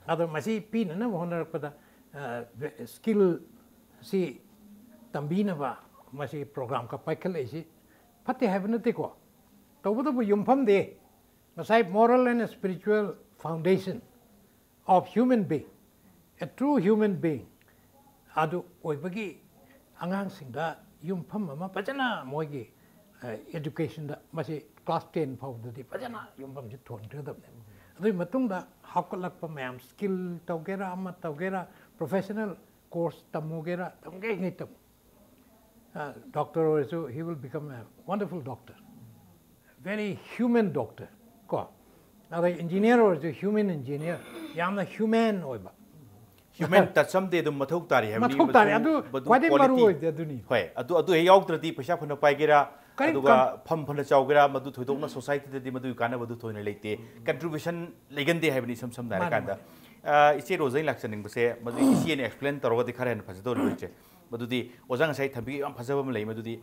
ꯑꯗꯣ ꯃꯁꯤ ꯄꯤꯅꯅꯕ ꯍꯣꯠꯅꯔꯛꯄꯗ, ꯑ, skillꯁꯤ ꯇꯝꯕꯤꯅꯕ ꯃꯁꯤ program ꯈꯔ ꯄꯥꯏꯈꯠꯂꯛꯏꯁꯤ ꯐꯠꯇꯦ ꯍꯥꯏꯕ ꯅꯠꯇꯦꯀꯣ꯫ ꯇꯧꯕꯇꯕꯨ ꯌꯨꯝꯐꯝꯗꯤ ꯉꯁꯥꯏ moral and spiritual foundation of human being, a true human being ꯑꯗꯨ ꯑꯣꯏꯕꯒꯤ ꯑꯉꯥꯡꯁꯤꯡꯗ ꯌꯨꯝꯐꯝ ꯑꯃ ꯐꯖꯅ ꯃꯣꯏꯒꯤ, ꯑ, educationꯗ ꯃꯁꯤ class ten ꯐꯥꯎꯗꯗꯤ ꯐꯖꯅ ꯌꯨꯝꯐꯝꯁꯤ ꯊꯣꯟꯒꯗꯕꯅꯦꯕ꯫ ꯑꯗꯨꯒꯤ ꯃꯇꯨꯡꯗ ꯍꯧꯒꯠꯂꯛꯄ ꯃꯌꯥꯝ skill ꯇꯧꯒꯦꯔꯥ ꯑꯃ ꯇꯧꯒꯦꯔꯥ professional course ꯇꯝꯃꯨꯒꯦꯔꯥ ꯇꯝꯒꯦ ꯍꯦꯛ ꯇꯝꯃꯨ꯫ ꯑ, doctor ꯑꯣꯏꯔꯁꯨ he will become a wonderful doctor, very human doctor ꯀꯣ꯫ ꯑꯗꯩ engineer ꯑꯣꯏꯔꯁꯨ human engineer, ꯌꯥꯝꯅ human ꯑꯣꯏꯕ꯫ Human touch ꯑꯃꯗꯤ ꯑꯗꯨꯝ ꯃꯊꯧ ꯇꯥꯔꯤ ꯍꯥꯏꯕꯅꯤ꯫ ꯃꯊꯧ ꯇꯥꯔꯤ꯫ ꯃꯗꯨ- ꯑꯗꯨ ꯃꯗꯨ ꯈ꯭ꯋꯥꯏꯗꯒꯤ quality꯫ ꯃꯔꯨ ꯑꯣꯏꯕꯗꯤ ꯑꯗꯨꯅꯤ꯫ ꯍꯣꯏ, ꯑꯗꯨ ꯑꯗꯨ ꯍꯦꯛ ꯌꯥꯎꯗ꯭ꯔꯗꯤ ꯄꯩꯁꯥ ꯐꯅ ꯄꯥꯏꯒꯦꯔꯥ, ꯀꯔꯤꯝ ꯑꯗꯨꯒ ꯀꯥꯟ- ꯐꯝ ꯐꯅ ꯆꯥꯎꯒꯦꯔꯥ, ꯃꯗꯨ ꯊꯣꯏꯗꯣꯛꯅ societyꯗꯗꯤ ꯃꯗꯨꯒꯤ ꯀꯥꯟꯅꯕꯗꯨ ꯊꯣꯏꯅ ꯂꯩꯇꯦ꯫ Contribution ꯂꯩꯒꯟꯗꯦ ꯍꯥꯏꯕꯅꯤ ꯏꯁꯝ ꯁꯝꯅ ꯃꯥꯅꯤ, ꯍꯥꯏꯔꯀꯥꯟꯗ꯫ ꯑ, ꯏꯆꯦ ꯔꯣꯖꯥ, ꯑꯩꯅ ꯂꯥꯛꯆꯅꯤꯡꯕꯁꯦ ꯃꯗꯨ ꯏꯆꯦꯅ explain ꯇꯧꯔꯒꯗꯤ ꯈꯔ ꯍꯦꯟꯅ ꯐꯖꯗꯧꯔꯤꯕ ꯏꯆꯦ꯫ ꯃꯗꯨꯗꯤ ꯑꯣꯖꯥ ꯉꯁꯥꯏ ꯊꯝꯕꯤꯈꯤꯕ ꯌꯥꯝ ꯐꯖꯕ ꯑꯃ ꯂꯩ, ꯃꯗꯨꯗꯤ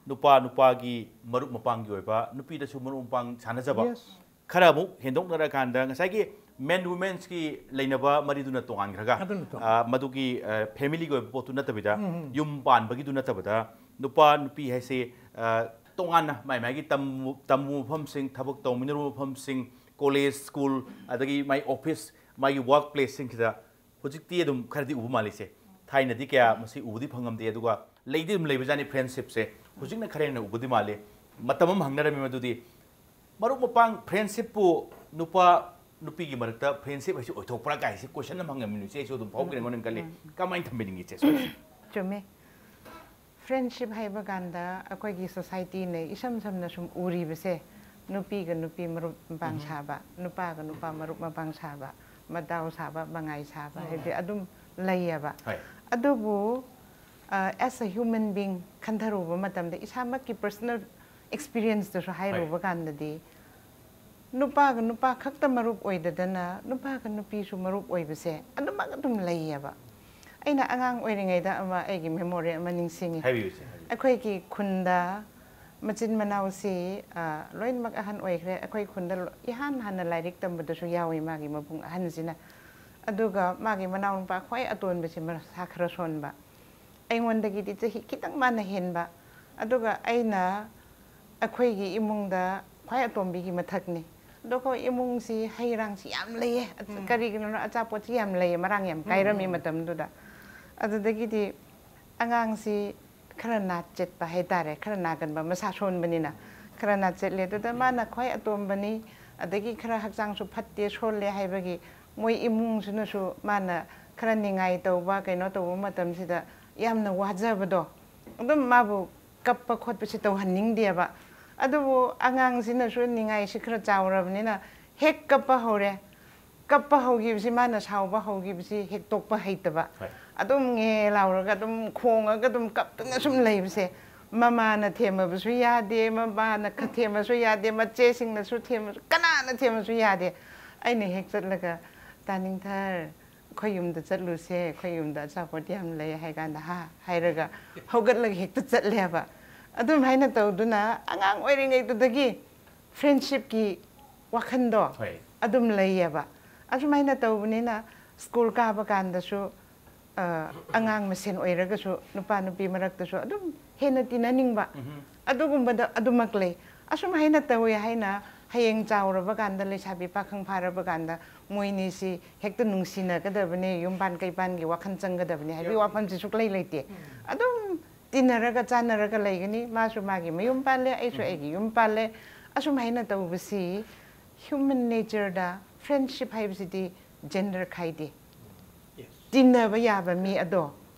ꯅꯨꯄꯥ ꯅꯨꯄꯥꯒꯤ ꯃꯔꯨꯞ ꯃꯄꯥꯡꯒꯤ ꯑꯣꯏꯕ, ꯅꯨꯄꯤꯗꯁꯨ ꯃꯔꯨꯞ ꯃꯄꯥꯡ ꯁꯥꯟꯅꯖꯕ꯫ Yes. ꯈꯔ ꯑꯃꯨꯛ ꯍꯦꯟꯗꯣꯛꯅꯔꯀꯥꯟꯗ ꯉꯁꯥꯏꯒꯤ men womenꯁꯀꯤ ꯂꯩꯅꯕ ꯃꯔꯤꯗꯨꯅ ꯇꯣꯉꯥꯟꯈ꯭ꯔꯒ, ꯑꯗꯨꯅ ꯇꯣꯉꯥꯟ- ꯑ, ꯃꯗꯨꯒꯤ, ꯑ, familyꯒꯤ ꯑꯣꯏꯕ ꯄꯣꯠꯇꯨ ꯅꯠꯇꯕꯤꯗ, ꯌꯨꯝ ꯄꯥꯟꯕꯒꯤꯗꯨ ꯅꯠꯇꯕꯗ, ꯅꯨꯄꯥ ꯅꯨꯄꯤ ꯍꯥꯏꯁꯤ, ꯑ, ꯇꯣꯉꯥꯟꯅ ꯃꯥꯏ ꯃꯥꯏꯒꯤ ꯇꯝꯃꯨ-, ꯇꯝꯃꯨꯕ ꯃꯐꯝꯁꯤꯡ, ꯊꯕꯛ ꯇꯧꯃꯤꯟꯅꯔꯨꯕ ꯃꯐꯝꯁꯤꯡ, college, school, ꯑꯗꯒꯤ ꯃꯥꯏ office, ꯃꯥꯒꯤ work placeꯁꯤꯡꯁꯤꯗ ꯍꯧꯖꯤꯛꯇꯤ ꯑꯗꯨꯝ ꯈꯔꯗꯤ ꯎꯕ ꯃꯥꯜꯂꯤꯁꯦ꯫ ꯊꯥꯏꯅꯗꯤ ꯀꯌꯥ ꯃꯁꯤ ꯎꯕꯗꯤ ꯐꯪꯉꯝꯗꯦ, ꯑꯗꯨꯒ ꯂꯩꯗꯤ ꯑꯗꯨꯝ ꯂꯩꯕꯖꯥꯠꯅꯤ friendshipꯁꯦ꯫ ꯍꯧꯖꯤꯛꯅ ꯈꯔ ꯍꯦꯟꯅ ꯎꯕꯗꯤ ꯃꯥꯜꯂꯤ꯫ ꯃꯇꯝ ꯑꯃ ꯍꯪꯅꯔꯝꯃꯤ ꯃꯗꯨꯗꯤ ꯃꯔꯨꯞ ꯃꯄꯥꯡ friendshipꯄꯨ ꯅꯨꯄꯥ ꯅꯨꯄꯤꯒꯤ ꯃꯔꯛꯇ friendship ꯍꯥꯏꯁꯤ ꯑꯣꯏꯊꯣꯛꯄ꯭ꯔꯥ ꯀꯥꯏꯁꯤ question ꯑꯃ ꯍꯪꯉꯝꯃꯤ ꯏꯆꯦ, ꯑꯩꯁꯨ ꯑꯗꯨꯝ ꯐꯥꯎꯈ꯭ꯔꯦ ꯑꯩꯉꯣꯟꯗ ꯈꯜꯂꯤ꯫ ꯀꯃꯥꯏꯅ ꯊꯝꯕꯤꯅꯤꯡꯉꯤ ꯏꯆꯦ? ꯆꯨꯝꯃꯤ꯫ ꯐ꯭ꯔꯦꯟꯁꯤꯞ ꯍꯥꯏꯕ ꯀꯥꯟꯗ ꯑꯩꯈꯣꯏꯒꯤ ꯁꯣꯁꯥꯏꯇꯤꯅ ꯏꯁꯝ ꯁꯝꯅ ꯁꯨꯝ ꯎꯔꯤꯕꯁꯦ, ꯅꯨꯄꯤꯒ ꯅꯨꯄꯤ ꯃꯔꯨꯞ ꯃꯄꯥꯡ ꯁꯥꯕ, ꯅꯨꯄꯥꯒ ꯅꯨꯄꯥ ꯃꯔꯨꯞ ꯃꯄꯥꯡ ꯁꯥꯕ, ꯃꯗꯥꯎ ꯁꯥꯕ, ꯃꯉꯥꯏ ꯁꯥꯕ ꯍꯥꯏꯕꯗꯤ ꯑꯗꯨꯝ ꯂꯩꯌꯦꯕ꯫ ꯍꯣꯏ꯫ ꯑꯗꯨꯕꯨ ꯑꯦꯁ ꯑ ꯍ꯭ꯌꯨꯃꯟ ꯕꯤꯡ ꯈꯟꯊꯔꯨꯕ ꯃꯇꯝꯗ, ꯏꯁꯥꯃꯛꯀꯤ ꯄꯔꯁꯅꯦꯜ ꯑꯦꯛꯁꯄꯤꯔꯤꯌꯦꯟꯁꯇꯁꯨ ꯍꯥꯏꯔꯨꯕ ꯀꯥꯟꯗꯗꯤ, ꯅꯨꯄꯥꯒ ꯅꯨꯄꯥ ꯈꯛꯇ ꯃꯔꯨꯞ ꯑꯣꯏꯗꯗꯅ ꯅꯨꯄꯥꯒ ꯅꯨꯄꯤꯁꯨ ꯃꯔꯨꯞ ꯑꯣꯏꯕꯁꯦ ꯑꯗꯨꯃꯛ ꯑꯗꯨꯝ ꯂꯩꯌꯦꯕ꯫ ꯑꯩꯅ ꯑꯉꯥꯡ ꯑꯣꯏꯔꯤꯉꯩꯗ ꯑꯃ ꯑꯩꯒꯤ ꯃꯦꯃꯣꯔꯤ ꯑꯃ ꯅꯤꯡꯁꯤꯡꯉꯤ꯫ ꯍꯥꯏꯕꯤꯌꯨ ꯏꯆꯦ, ꯍꯥꯏꯕꯤꯌꯨ꯫ ꯑꯩꯈꯣꯏꯒꯤ ꯈꯨꯟꯗ ꯃꯆꯤꯟ ꯃꯅꯥꯎꯁꯤ, ꯑ, ꯂꯣꯏꯅꯃꯛ ꯑꯍꯟ ꯑꯣꯏꯈ꯭ꯔꯦ꯫ ꯑꯩꯈꯣꯏ ꯈꯨꯟꯗ ꯂꯣ-, ꯏꯍꯥꯟ ꯍꯥꯟꯅ ꯂꯥꯏꯔꯤꯛ ꯇꯝꯕꯗꯁꯨ ꯌꯥꯎꯏ ꯃꯥꯒꯤ ꯃꯕꯨꯡ ꯑꯍꯟꯁꯤꯅ꯫ ꯑꯗꯨꯒ ꯃꯥꯒꯤ ꯃꯅꯥꯎꯅꯨꯄꯥ ꯈ꯭ꯋꯥꯏ ꯑꯇꯣꯟꯕꯁꯤ ꯃꯁꯥ ꯈꯔ ꯁꯣꯟꯕ꯫ ꯑꯩꯉꯣꯟꯗꯒꯤꯗꯤ ꯆꯍꯤ ꯈꯤꯇꯪ ꯃꯥꯅ ꯍꯦꯟꯕ꯫ ꯑꯗꯨꯒ ꯑꯩꯅ ꯑꯩꯈꯣꯏꯒꯤ ꯏꯃꯨꯡꯗ ꯈ꯭ꯋꯥꯏ ꯑꯇꯣꯝꯕꯤꯒꯤ ꯃꯊꯛꯅꯤ꯫ ꯑꯗꯣ ꯑꯩꯈꯣꯏ ꯏꯃꯨꯡꯁꯤ ꯍꯩ ꯔꯥꯡꯁꯤ ꯌꯥꯝ ꯂꯩꯌꯦ꯫ ꯀꯔꯤꯒꯤꯅꯣ, ꯑꯆꯥꯄꯣꯠꯁꯤ ꯌꯥꯝ ꯂꯩꯌꯦ, ꯃꯔꯥꯡ ꯌꯥꯝ ꯀꯥꯏꯔꯝꯃꯤ ꯃꯇꯝꯗꯨꯗ꯫ ꯑꯗꯨꯗꯒꯤꯗꯤ ꯑꯉꯥꯡꯁꯤ ꯈꯔ ꯅꯥ ꯆꯦꯠꯄ ꯍꯥꯏꯇꯥꯔꯦ, ꯈꯔ ꯅꯥꯒꯟꯕ, ꯃꯁꯥ ꯁꯣꯟꯕꯅꯤꯅ ꯈꯔ ꯅꯥ ꯆꯦꯠꯂꯦ꯫ ꯑꯗꯨꯗ ꯃꯥꯅ ꯈ꯭ꯋꯥꯏ ꯑꯇꯣꯝꯕꯅꯤ, ꯑꯗꯒꯤ ꯈꯔ ꯍꯛꯆꯥꯡꯁꯨ ꯐꯠꯇꯦ, ꯁꯣꯜꯂꯦ ꯍꯥꯏꯕꯒꯤ ꯃꯣꯏ ꯏꯃꯨꯡꯁꯤꯅꯁꯨ ꯃꯥꯅ ꯈꯔ ꯅꯤꯡꯉꯥꯏ ꯇꯧꯕ, ꯀꯩꯅꯣ ꯇꯧꯕ ꯃꯇꯝꯁꯤꯗ ꯌꯥꯝꯅ ꯋꯥꯖꯕꯗꯣ, ꯑꯗꯨꯝ ꯃꯥꯕꯨ ꯀꯞꯄ ꯈꯣꯠꯄꯁꯤ ꯇꯧꯍꯟꯅꯤꯡꯗꯦꯕ꯫ ꯑꯗꯨꯕꯨ ꯑꯉꯥꯡꯁꯤꯅꯁꯨ ꯅꯤꯡꯉꯥꯏꯁꯤ ꯈꯔ ꯆꯥꯎꯔꯕꯅꯤꯅ ꯍꯦꯛ ꯀꯞꯄ ꯍꯧꯔꯦ꯫ ꯀꯞꯄ ꯍꯧꯈꯤꯕꯁꯤ, ꯃꯥꯅ ꯁꯥꯎꯕ ꯍꯧꯈꯤꯕꯁꯤ ꯍꯦꯛ ꯇꯣꯛꯄ ꯍꯩꯇꯕ꯫ ꯍꯣꯏ꯫ ꯑꯗꯨꯝ ꯉꯦ ꯂꯥꯎꯔꯒ ꯑꯗꯨꯝ ꯈꯣꯡꯉꯒ ꯑꯗꯨꯝ ꯀꯞꯇꯅ ꯁꯨꯝ ꯂꯩꯕꯁꯦ, ꯃꯃꯥꯅ ꯊꯦꯝꯃꯕꯁꯨ ꯌꯥꯗꯦ, ꯃꯃꯥꯅ ꯈ-, ꯊꯦꯝꯃꯁꯨ ꯌꯥꯗꯦ, ꯃꯆꯦꯁꯤꯡꯅꯁꯨ ꯊꯦꯝꯃꯁꯨ, ꯀꯅꯥꯅ ꯊꯦꯝꯃꯁꯨ ꯌꯥꯗꯦ꯫ ꯑꯩꯅ ꯍꯦꯛ ꯆꯠꯂꯒ, "ꯇꯥꯅꯤꯡꯊꯔ, ꯑꯩꯈꯣꯏ ꯌꯨꯝꯗ ꯆꯠꯂꯨꯁꯦ, ꯑꯩꯈꯣꯏ ꯌꯨꯝꯗ ꯑꯆꯥꯄꯣꯠ ꯌꯥꯝ ꯂꯩ" ꯍꯥꯏ ꯀꯥꯟꯗ, "ꯍꯥ?" ꯍꯥꯏꯔꯒ ꯍꯧꯒꯠꯂꯒ ꯍꯦꯛꯇ ꯆꯠꯂꯦꯕ꯫ ꯑꯗꯨꯝ ꯍꯥꯏꯅ ꯇꯧꯗꯨꯅ ꯑꯉꯥꯡ ꯑꯣꯏꯔꯤꯉꯩꯗꯨꯗꯒꯤ ꯐ꯭ꯔꯦꯟꯁꯤꯞꯀꯤ ꯋꯥꯈꯟꯗꯣ ꯍꯣꯏ꯫ ꯑꯗꯨꯝ ꯂꯩꯌꯦꯕ꯫ ꯑꯁꯨꯃꯥꯏꯅ ꯇꯧꯕꯅꯤꯅ ꯁ꯭ꯀꯨꯜ ꯀꯥꯕ ꯀꯥꯟꯗꯁꯨ, ꯑ, ꯑꯉꯥꯡ ꯃꯁꯦꯟ ꯑꯣꯏꯔꯒꯁꯨ, ꯅꯨꯄꯥ ꯅꯨꯄꯤ ꯃꯔꯛꯇꯁꯨ ꯑꯗꯨꯝ ꯍꯦꯟꯅ ꯇꯤꯟꯅꯅꯤꯡꯕ, ꯑꯗꯨꯒꯨꯝꯕꯗ ꯑꯗꯨꯃꯛ ꯂꯩ꯫ ꯑꯁꯨꯝ ꯍꯥꯏꯅ ꯇꯧꯋꯦ ꯍꯥꯏꯅ ꯍꯌꯦꯡ ꯆꯥꯎꯔꯕ ꯀꯥꯟꯗ, ꯂꯩꯁꯥꯕꯤ ꯄꯥꯈꯪ ꯐꯥꯔꯕ ꯀꯥꯟꯗ ꯃꯣꯏꯅꯤꯁꯤ ꯍꯦꯛꯇ ꯅꯨꯡꯁꯤꯅꯒꯗꯕꯅꯤ, ꯌꯨꯝꯄꯥꯟ ꯀꯩꯄꯥꯟꯒꯤ ꯋꯥꯈꯜ ꯆꯪꯒꯗꯕꯅꯤ ꯍꯥꯏꯕꯒꯤ ꯋꯥꯐꯝꯁꯤ ꯁꯨꯛꯂꯩ ꯂꯩꯇꯦ꯫ ꯑꯗꯨꯝ ꯇꯤꯟꯅꯔꯒ ꯆꯥꯟꯅꯔꯒ ꯂꯩꯒꯅꯤ꯫ ꯃꯥꯁꯨ ꯃꯥꯒꯤ ꯃꯌꯨꯝ ꯄꯥꯜꯂꯦ, ꯑꯩꯁꯨ ꯑꯩꯒꯤ ꯌꯨꯝ ꯄꯥꯜꯂꯦ꯫ ꯑꯁꯨꯝ ꯍꯥꯏꯅ ꯇꯧꯕꯁꯤ ꯍ꯭ꯌꯨꯃꯟ ꯅꯦꯆꯔꯗ ꯐ꯭ꯔꯦꯟꯁꯤꯞ ꯍꯥꯏꯕꯁꯤꯗꯤ ꯖꯦꯟꯗꯔ ꯈꯥꯏꯗꯦ꯫ ꯇꯤꯟꯅꯕ ꯌꯥꯕ ꯃꯤ ꯑꯗꯣ,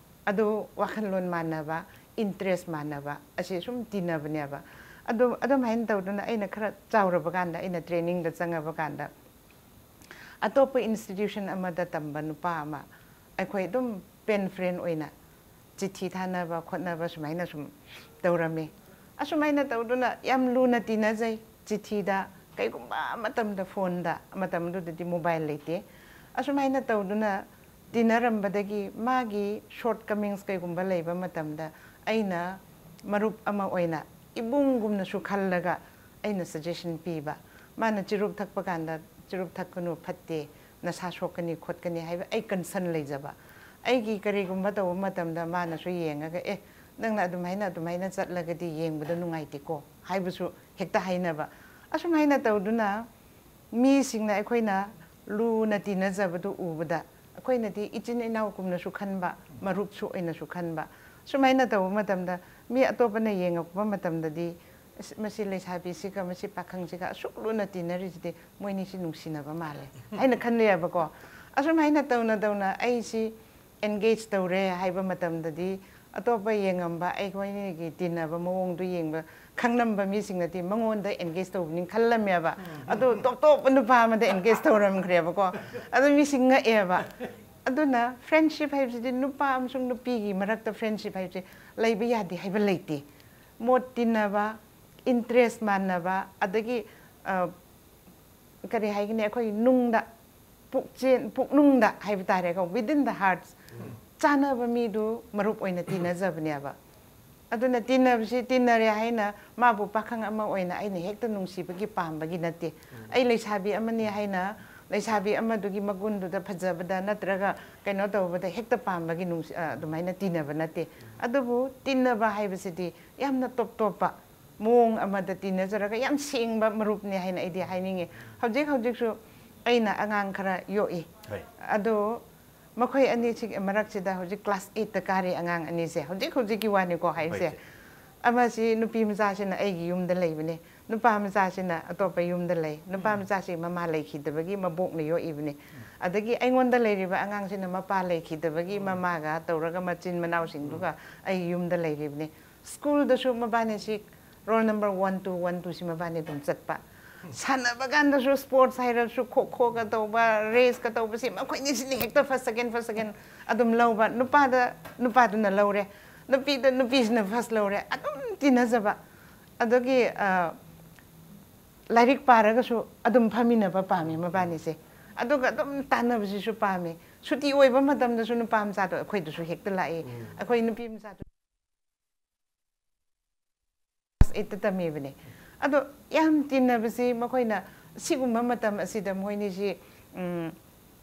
ꯑꯗꯨ ꯋꯥꯈꯜꯂꯣꯟ ꯃꯥꯟꯅꯕ, interest ꯃꯥꯟꯅꯕ ꯑꯁꯤ ꯁꯨꯝ ꯇꯤꯟꯅꯕꯅꯦꯕ꯫ ꯑꯗꯨ ꯑꯗꯨꯝꯍꯥꯏꯅ ꯇꯧꯗꯨꯅ ꯑꯩꯅ ꯈꯔ ꯆꯥꯎꯔꯕ ꯀꯥꯟꯗ, ꯑꯩꯅ trainingꯗ ꯆꯪꯉꯕ ꯀꯥꯟꯗ, ꯑꯇꯣꯞꯄ institution ꯑꯃꯗ ꯇꯝꯕ ꯅꯨꯄꯥ ꯑꯃ ꯑꯩꯈꯣꯏ ꯑꯗꯨꯝ pen friend ꯑꯣꯏꯅ ꯆꯤꯊꯤ ꯊꯥꯅꯕ ꯈꯣꯠꯅꯕ ꯁꯨꯃꯥꯏꯅ ꯁꯨꯝ ꯇꯧꯔꯝꯃꯤ꯫ ꯑꯁꯨꯃꯥꯏꯅ ꯇꯧꯗꯨꯅ ꯌꯥꯝ ꯂꯨꯅ ꯇꯤꯟꯅꯖꯩ꯫ ꯆꯤꯊꯤꯗ, ꯀꯩꯒꯨꯝꯕ ꯃꯇꯝꯗ phoneꯗ, ꯃꯇꯝꯗꯨꯗꯗꯤ mobile ꯂꯩꯇꯦ꯫ ꯑꯁꯨꯃꯥꯏꯅ ꯇꯧꯗꯨꯅ ꯇꯤꯟꯅꯔꯝꯕꯗꯒꯤ ꯃꯥꯒꯤ shortcomings ꯀꯩꯒꯨꯝꯕ ꯂꯩꯕ ꯃꯇꯝꯗ ꯑꯩꯅ ꯃꯔꯨꯞ ꯑꯃ ꯑꯣꯏꯅ ꯏꯕꯨꯡꯒꯨꯝꯅꯁꯨ ꯈꯜꯂꯒ ꯑꯩꯅ suggestion ꯄꯤꯕ꯫ ꯃꯥꯅ ꯆꯨꯔꯨꯞ ꯊꯛꯄ ꯀꯥꯟꯗ, "ꯆꯨꯔꯨꯞ ꯊꯛꯀꯅꯨ, ꯐꯠꯇꯦ, ꯅꯁꯥ ꯁꯣꯛꯀꯅꯤ ꯈꯣꯠꯀꯅꯤ" ꯍꯥꯏꯕ ꯑꯩ concern ꯂꯩꯖꯕ꯫ ꯑꯩꯒꯤ ꯀꯔꯤꯒꯨꯝꯕ ꯇꯧꯕ ꯃꯇꯝꯗ ꯃꯥꯅꯁꯨ ꯌꯦꯡꯉꯒ, "ꯑꯦ, ꯅꯪꯅ ꯑꯗꯨꯃꯥꯏꯅ, ꯑꯗꯨꯃꯥꯏꯅ ꯆꯠꯂꯒꯗꯤ ꯌꯦꯡꯕꯗ ꯅꯨꯡꯉꯥꯏꯇꯦꯀꯣ" ꯍꯥꯏꯕꯁꯨ ꯍꯦꯛꯇ ꯍꯥꯏꯅꯕ꯫ ꯑꯁꯨꯃꯥꯏꯅ ꯇꯧꯗꯨꯅ ꯃꯤꯁꯤꯡꯅ ꯑꯩꯈꯣꯏꯅ ꯂꯨꯅ ꯇꯤꯟꯅꯖꯕꯗꯨ ꯎꯕꯗ, ꯑꯩꯈꯣꯏꯅꯗꯤ ꯏꯆꯤꯟ ꯏꯅꯥꯎꯒꯨꯝꯅꯁꯨ ꯈꯟꯕ, ꯃꯔꯨꯞꯁꯨ ꯑꯣꯏꯅꯁꯨ ꯈꯟꯕ꯫ ꯁꯨꯃꯥꯏꯅ ꯇꯧꯕ ꯃꯇꯝꯗ ꯃꯤ ꯑꯇꯣꯞꯄꯅ ꯌꯦꯡꯉꯛꯄ ꯃꯇꯝꯗꯗꯤ, "ꯑꯁ, ꯃꯁꯤ ꯂꯩꯁꯥꯕꯤꯁꯤꯒ ꯃꯁꯤ ꯄꯥꯈꯪꯁꯤꯒ ꯑꯁꯨꯛ ꯂꯨꯅ ꯇꯤꯟꯅꯔꯤꯁꯤꯗꯤ ꯃꯣꯏꯅꯤꯁꯤ ꯅꯨꯡꯁꯤꯅꯕ ꯃꯥꯜꯂꯦ" ꯍꯥꯏꯅ ꯈꯟꯅꯩꯌꯦꯕꯀꯣ꯫ ꯑꯁꯨꯃꯥꯏꯅ ꯇꯧꯅ ꯇꯧꯅ ꯑꯩꯁꯤ engage ꯇꯧꯔꯦ ꯍꯥꯏꯕ ꯃꯇꯝꯗꯗꯤ, ꯑꯇꯣꯞꯄ ꯌꯦꯡꯉꯝꯕ, ꯑꯩꯈꯣꯏꯒꯤ ꯇꯤꯟꯅꯕ ꯃꯑꯣꯡꯗꯨ ꯌꯦꯡꯕ, ꯈꯪꯂꯝꯕ ꯃꯤꯁꯤꯡꯅꯗꯤ ꯃꯉꯣꯟꯗ engage ꯇꯧꯕꯅꯤ ꯈꯜꯂꯝꯃꯦꯕ꯫ ꯑꯗꯣ ꯇꯣꯞ ꯇꯣꯞꯄ ꯅꯨꯄꯥ ꯑꯃꯗ engage ꯇꯧꯔꯝꯈ꯭ꯔꯦꯕꯀꯣ꯫ ꯑꯗꯨ ꯃꯤꯁꯤꯡ ꯉꯛꯑꯦꯕ꯫ ꯑꯗꯨꯅ friendship ꯍꯥꯏꯕꯁꯤꯗꯤ, ꯅꯨꯄꯥ ꯑꯃꯁꯨꯡ ꯅꯨꯄꯤꯒꯤ ꯃꯔꯛꯇ friendship ꯍꯥꯏꯕꯁꯤ ꯂꯩꯕ ꯌꯥꯗꯦ ꯍꯥꯏꯕ ꯂꯩꯇꯦ꯫ ꯃꯣꯠ ꯇꯤꯟꯅꯕ, interest ꯃꯥꯟꯅꯕ, ꯑꯗꯒꯤ, ꯑ, ꯀꯔꯤ ꯍꯥꯏꯒꯅꯤ, ꯑꯩꯈꯣꯏ ꯅꯨꯡꯗ, ꯄꯨꯛꯆꯦꯜ, ꯄꯨꯛꯅꯨꯡꯗ ꯍꯥꯏꯕ ꯇꯥꯔꯦꯀꯣ, within the hearts, ꯆꯥꯟꯅꯕ ꯃꯤꯗꯨ ꯃꯔꯨꯞ ꯑꯣꯏꯅ ꯇꯤꯟꯅꯖꯕꯅꯦꯕ꯫ ꯑꯗꯨꯅ ꯇꯤꯟꯅꯕꯁꯤ, ꯇꯤꯟꯅꯔꯦ ꯍꯥꯏꯅ ꯃꯥꯕꯨ ꯄꯥꯈꯪ ꯑꯃ ꯑꯣꯏꯅ ꯑꯩꯅ ꯍꯦꯛꯇ ꯅꯨꯡꯁꯤꯕꯒꯤ ꯄꯥꯝꯕꯒꯤ ꯅꯠꯇꯦ꯫ ꯑꯩ ꯂꯩꯁꯥꯕꯤ ꯑꯃꯅꯤ ꯍꯥꯏꯅ ꯂꯩꯁꯥꯕꯤ ꯑꯃꯗꯨꯒꯤ ꯃꯒꯨꯟꯗꯨꯗ ꯐꯖꯕꯗ ꯅꯠꯇ꯭ꯔꯒ ꯀꯩꯅꯣ ꯇꯧꯕꯗ ꯍꯦꯛꯇ ꯄꯥꯝꯕꯒꯤ ꯅꯨꯡꯁꯤ-, ꯑ, ꯑꯗꯨꯃꯥꯏꯅ ꯇꯤꯟꯅꯕ ꯅꯠꯇꯦ꯫ ꯑꯗꯨꯕꯨ ꯇꯤꯟꯅꯕ ꯍꯥꯏꯕꯁꯤꯗꯤ ꯌꯥꯝꯅ ꯇꯣꯞ ꯇꯣꯞꯄ ꯃꯑꯣꯡ ꯑꯃꯗ ꯇꯤꯟꯅꯖꯔꯒ ꯌꯥꯝ ꯁꯦꯡꯕ ꯃꯔꯨꯞꯅꯤ ꯍꯥꯏꯅ ꯑꯩꯗꯤ ꯍꯥꯏꯅꯤꯡꯉꯤ꯫ ꯍꯧꯖꯤꯛ ꯍꯧꯖꯤꯛꯁꯨ ꯑꯩꯅ ꯑꯉꯥꯡ ꯈꯔ ꯌꯣꯛꯏ꯫ ꯍꯣꯏ꯫ ꯑꯗꯣ ꯃꯈꯣꯏ ꯑꯅꯤꯁꯤꯒꯤ ꯃꯔꯛꯁꯤꯗ ꯍꯧꯖꯤꯛ class eightꯇ ꯀꯥꯔꯤ ꯑꯉꯥꯡ ꯑꯅꯤꯁꯦ, ꯍꯧꯖꯤꯛ ꯍꯧꯖꯤꯛꯀꯤ ꯋꯥꯅꯤꯀꯣ ꯍꯥꯏꯔꯤꯁꯦ꯫ ꯍꯣꯏ, ꯏꯆꯦ꯫ ꯑꯃꯁꯤ, ꯅꯨꯄꯤ ꯃꯆꯥꯁꯤꯅ ꯑꯩꯒꯤ ꯌꯨꯝꯗ ꯂꯩꯕꯅꯦ, ꯅꯨꯄꯥ ꯃꯆꯥꯁꯤꯅ ꯑꯇꯣꯞꯄ ꯌꯨꯝꯗ ꯂꯩ꯫ ꯅꯨꯄꯥ ꯃꯆꯥꯁꯤ ꯃꯃꯥ ꯂꯩꯈꯤꯗꯕꯒꯤ ꯃꯕꯣꯛꯅ ꯌꯣꯛꯏꯕꯅꯦ꯫ ꯑꯗꯒꯤ ꯑꯩꯉꯣꯟꯗ ꯂꯩꯔꯤꯕ ꯑꯉꯥꯡꯁꯤꯅ ꯃꯄꯥ ꯂꯩꯈꯤꯗꯕꯒꯤ ꯃꯃꯥꯒ ꯇꯧꯔꯒ ꯃꯆꯤꯟ ꯃꯅꯥꯎꯁꯤꯡꯗꯨꯒ ꯑꯩ ꯌꯨꯝꯗ ꯂꯩꯔꯤꯕꯅꯤ꯫ ꯁ꯭ꯀꯨꯜꯗꯁꯨ ꯃꯕꯥꯅꯤꯁꯤ roll number one two, one ꯇꯨꯁꯤ ꯃꯕꯥꯅꯤ ꯑꯗꯨꯝ ꯆꯠꯄ꯫ ꯁꯥꯟꯅꯕ ꯀꯥꯟꯗꯁꯨ ꯁ꯭ꯄꯣꯔꯠꯁ ꯍꯥꯏꯔꯁꯨ ꯈꯣ ꯈꯣꯒ ꯇꯧꯕ, ꯔꯦꯁꯀ ꯇꯧꯕꯁꯤ ꯃꯈꯣꯏꯅꯤꯁꯤꯅ ꯍꯦꯛꯇ ꯐꯥꯔꯁ ꯁꯦꯀꯦꯟ, ꯐꯥꯔꯁ ꯁꯦꯀꯦꯟ ꯑꯗꯨꯝ ꯂꯧꯕ꯫ ꯅꯨꯄꯥꯗ, ꯅꯨꯄꯥꯗꯨꯅ ꯂꯧꯔꯦ, ꯅꯨꯄꯤꯗ, ꯅꯨꯄꯤꯁꯤꯅ ꯐꯥꯔꯁ ꯂꯧꯔꯦ, ꯑꯗꯨꯝ ꯇꯤꯟꯅꯖꯕ꯫ ꯑꯗꯒꯤ ꯂꯥꯏꯔꯤꯛ ꯄꯥꯔꯒꯁꯨ ꯑꯗꯨꯝ ꯐꯝꯃꯤꯟꯅꯕ ꯄꯥꯝꯃꯤ ꯃꯕꯥꯅꯤꯁꯦ꯫ ꯑꯗꯨꯒ ꯑꯗꯨꯝ ꯇꯥꯟꯅꯕꯁꯤꯁꯨ ꯄꯥꯝꯃꯤ꯫ ꯁꯨꯇꯤ ꯑꯣꯏꯕ ꯃꯇꯝꯗꯁꯨ ꯅꯨꯄꯥ ꯃꯆꯥꯗꯣ ꯑꯩꯈꯣꯏꯗꯁꯨ ꯍꯦꯛꯇ ꯂꯥꯛꯏ꯫ ꯑꯩꯈꯣꯏ ꯅꯨꯄꯤ ꯃꯆꯥꯗꯣ ꯀ꯭ꯂꯥꯁ ꯑꯩꯠꯇ ꯇꯝꯃꯤꯕꯅꯦ꯫ ꯑꯗꯣ ꯌꯥꯝ ꯇꯤꯟꯅꯕꯁꯤ ꯃꯈꯣꯏꯅ ꯁꯤꯒꯨꯝꯕ ꯃꯇꯝ ꯑꯁꯤꯗ ꯃꯣꯏꯅꯤꯁꯤ, ꯎꯝ,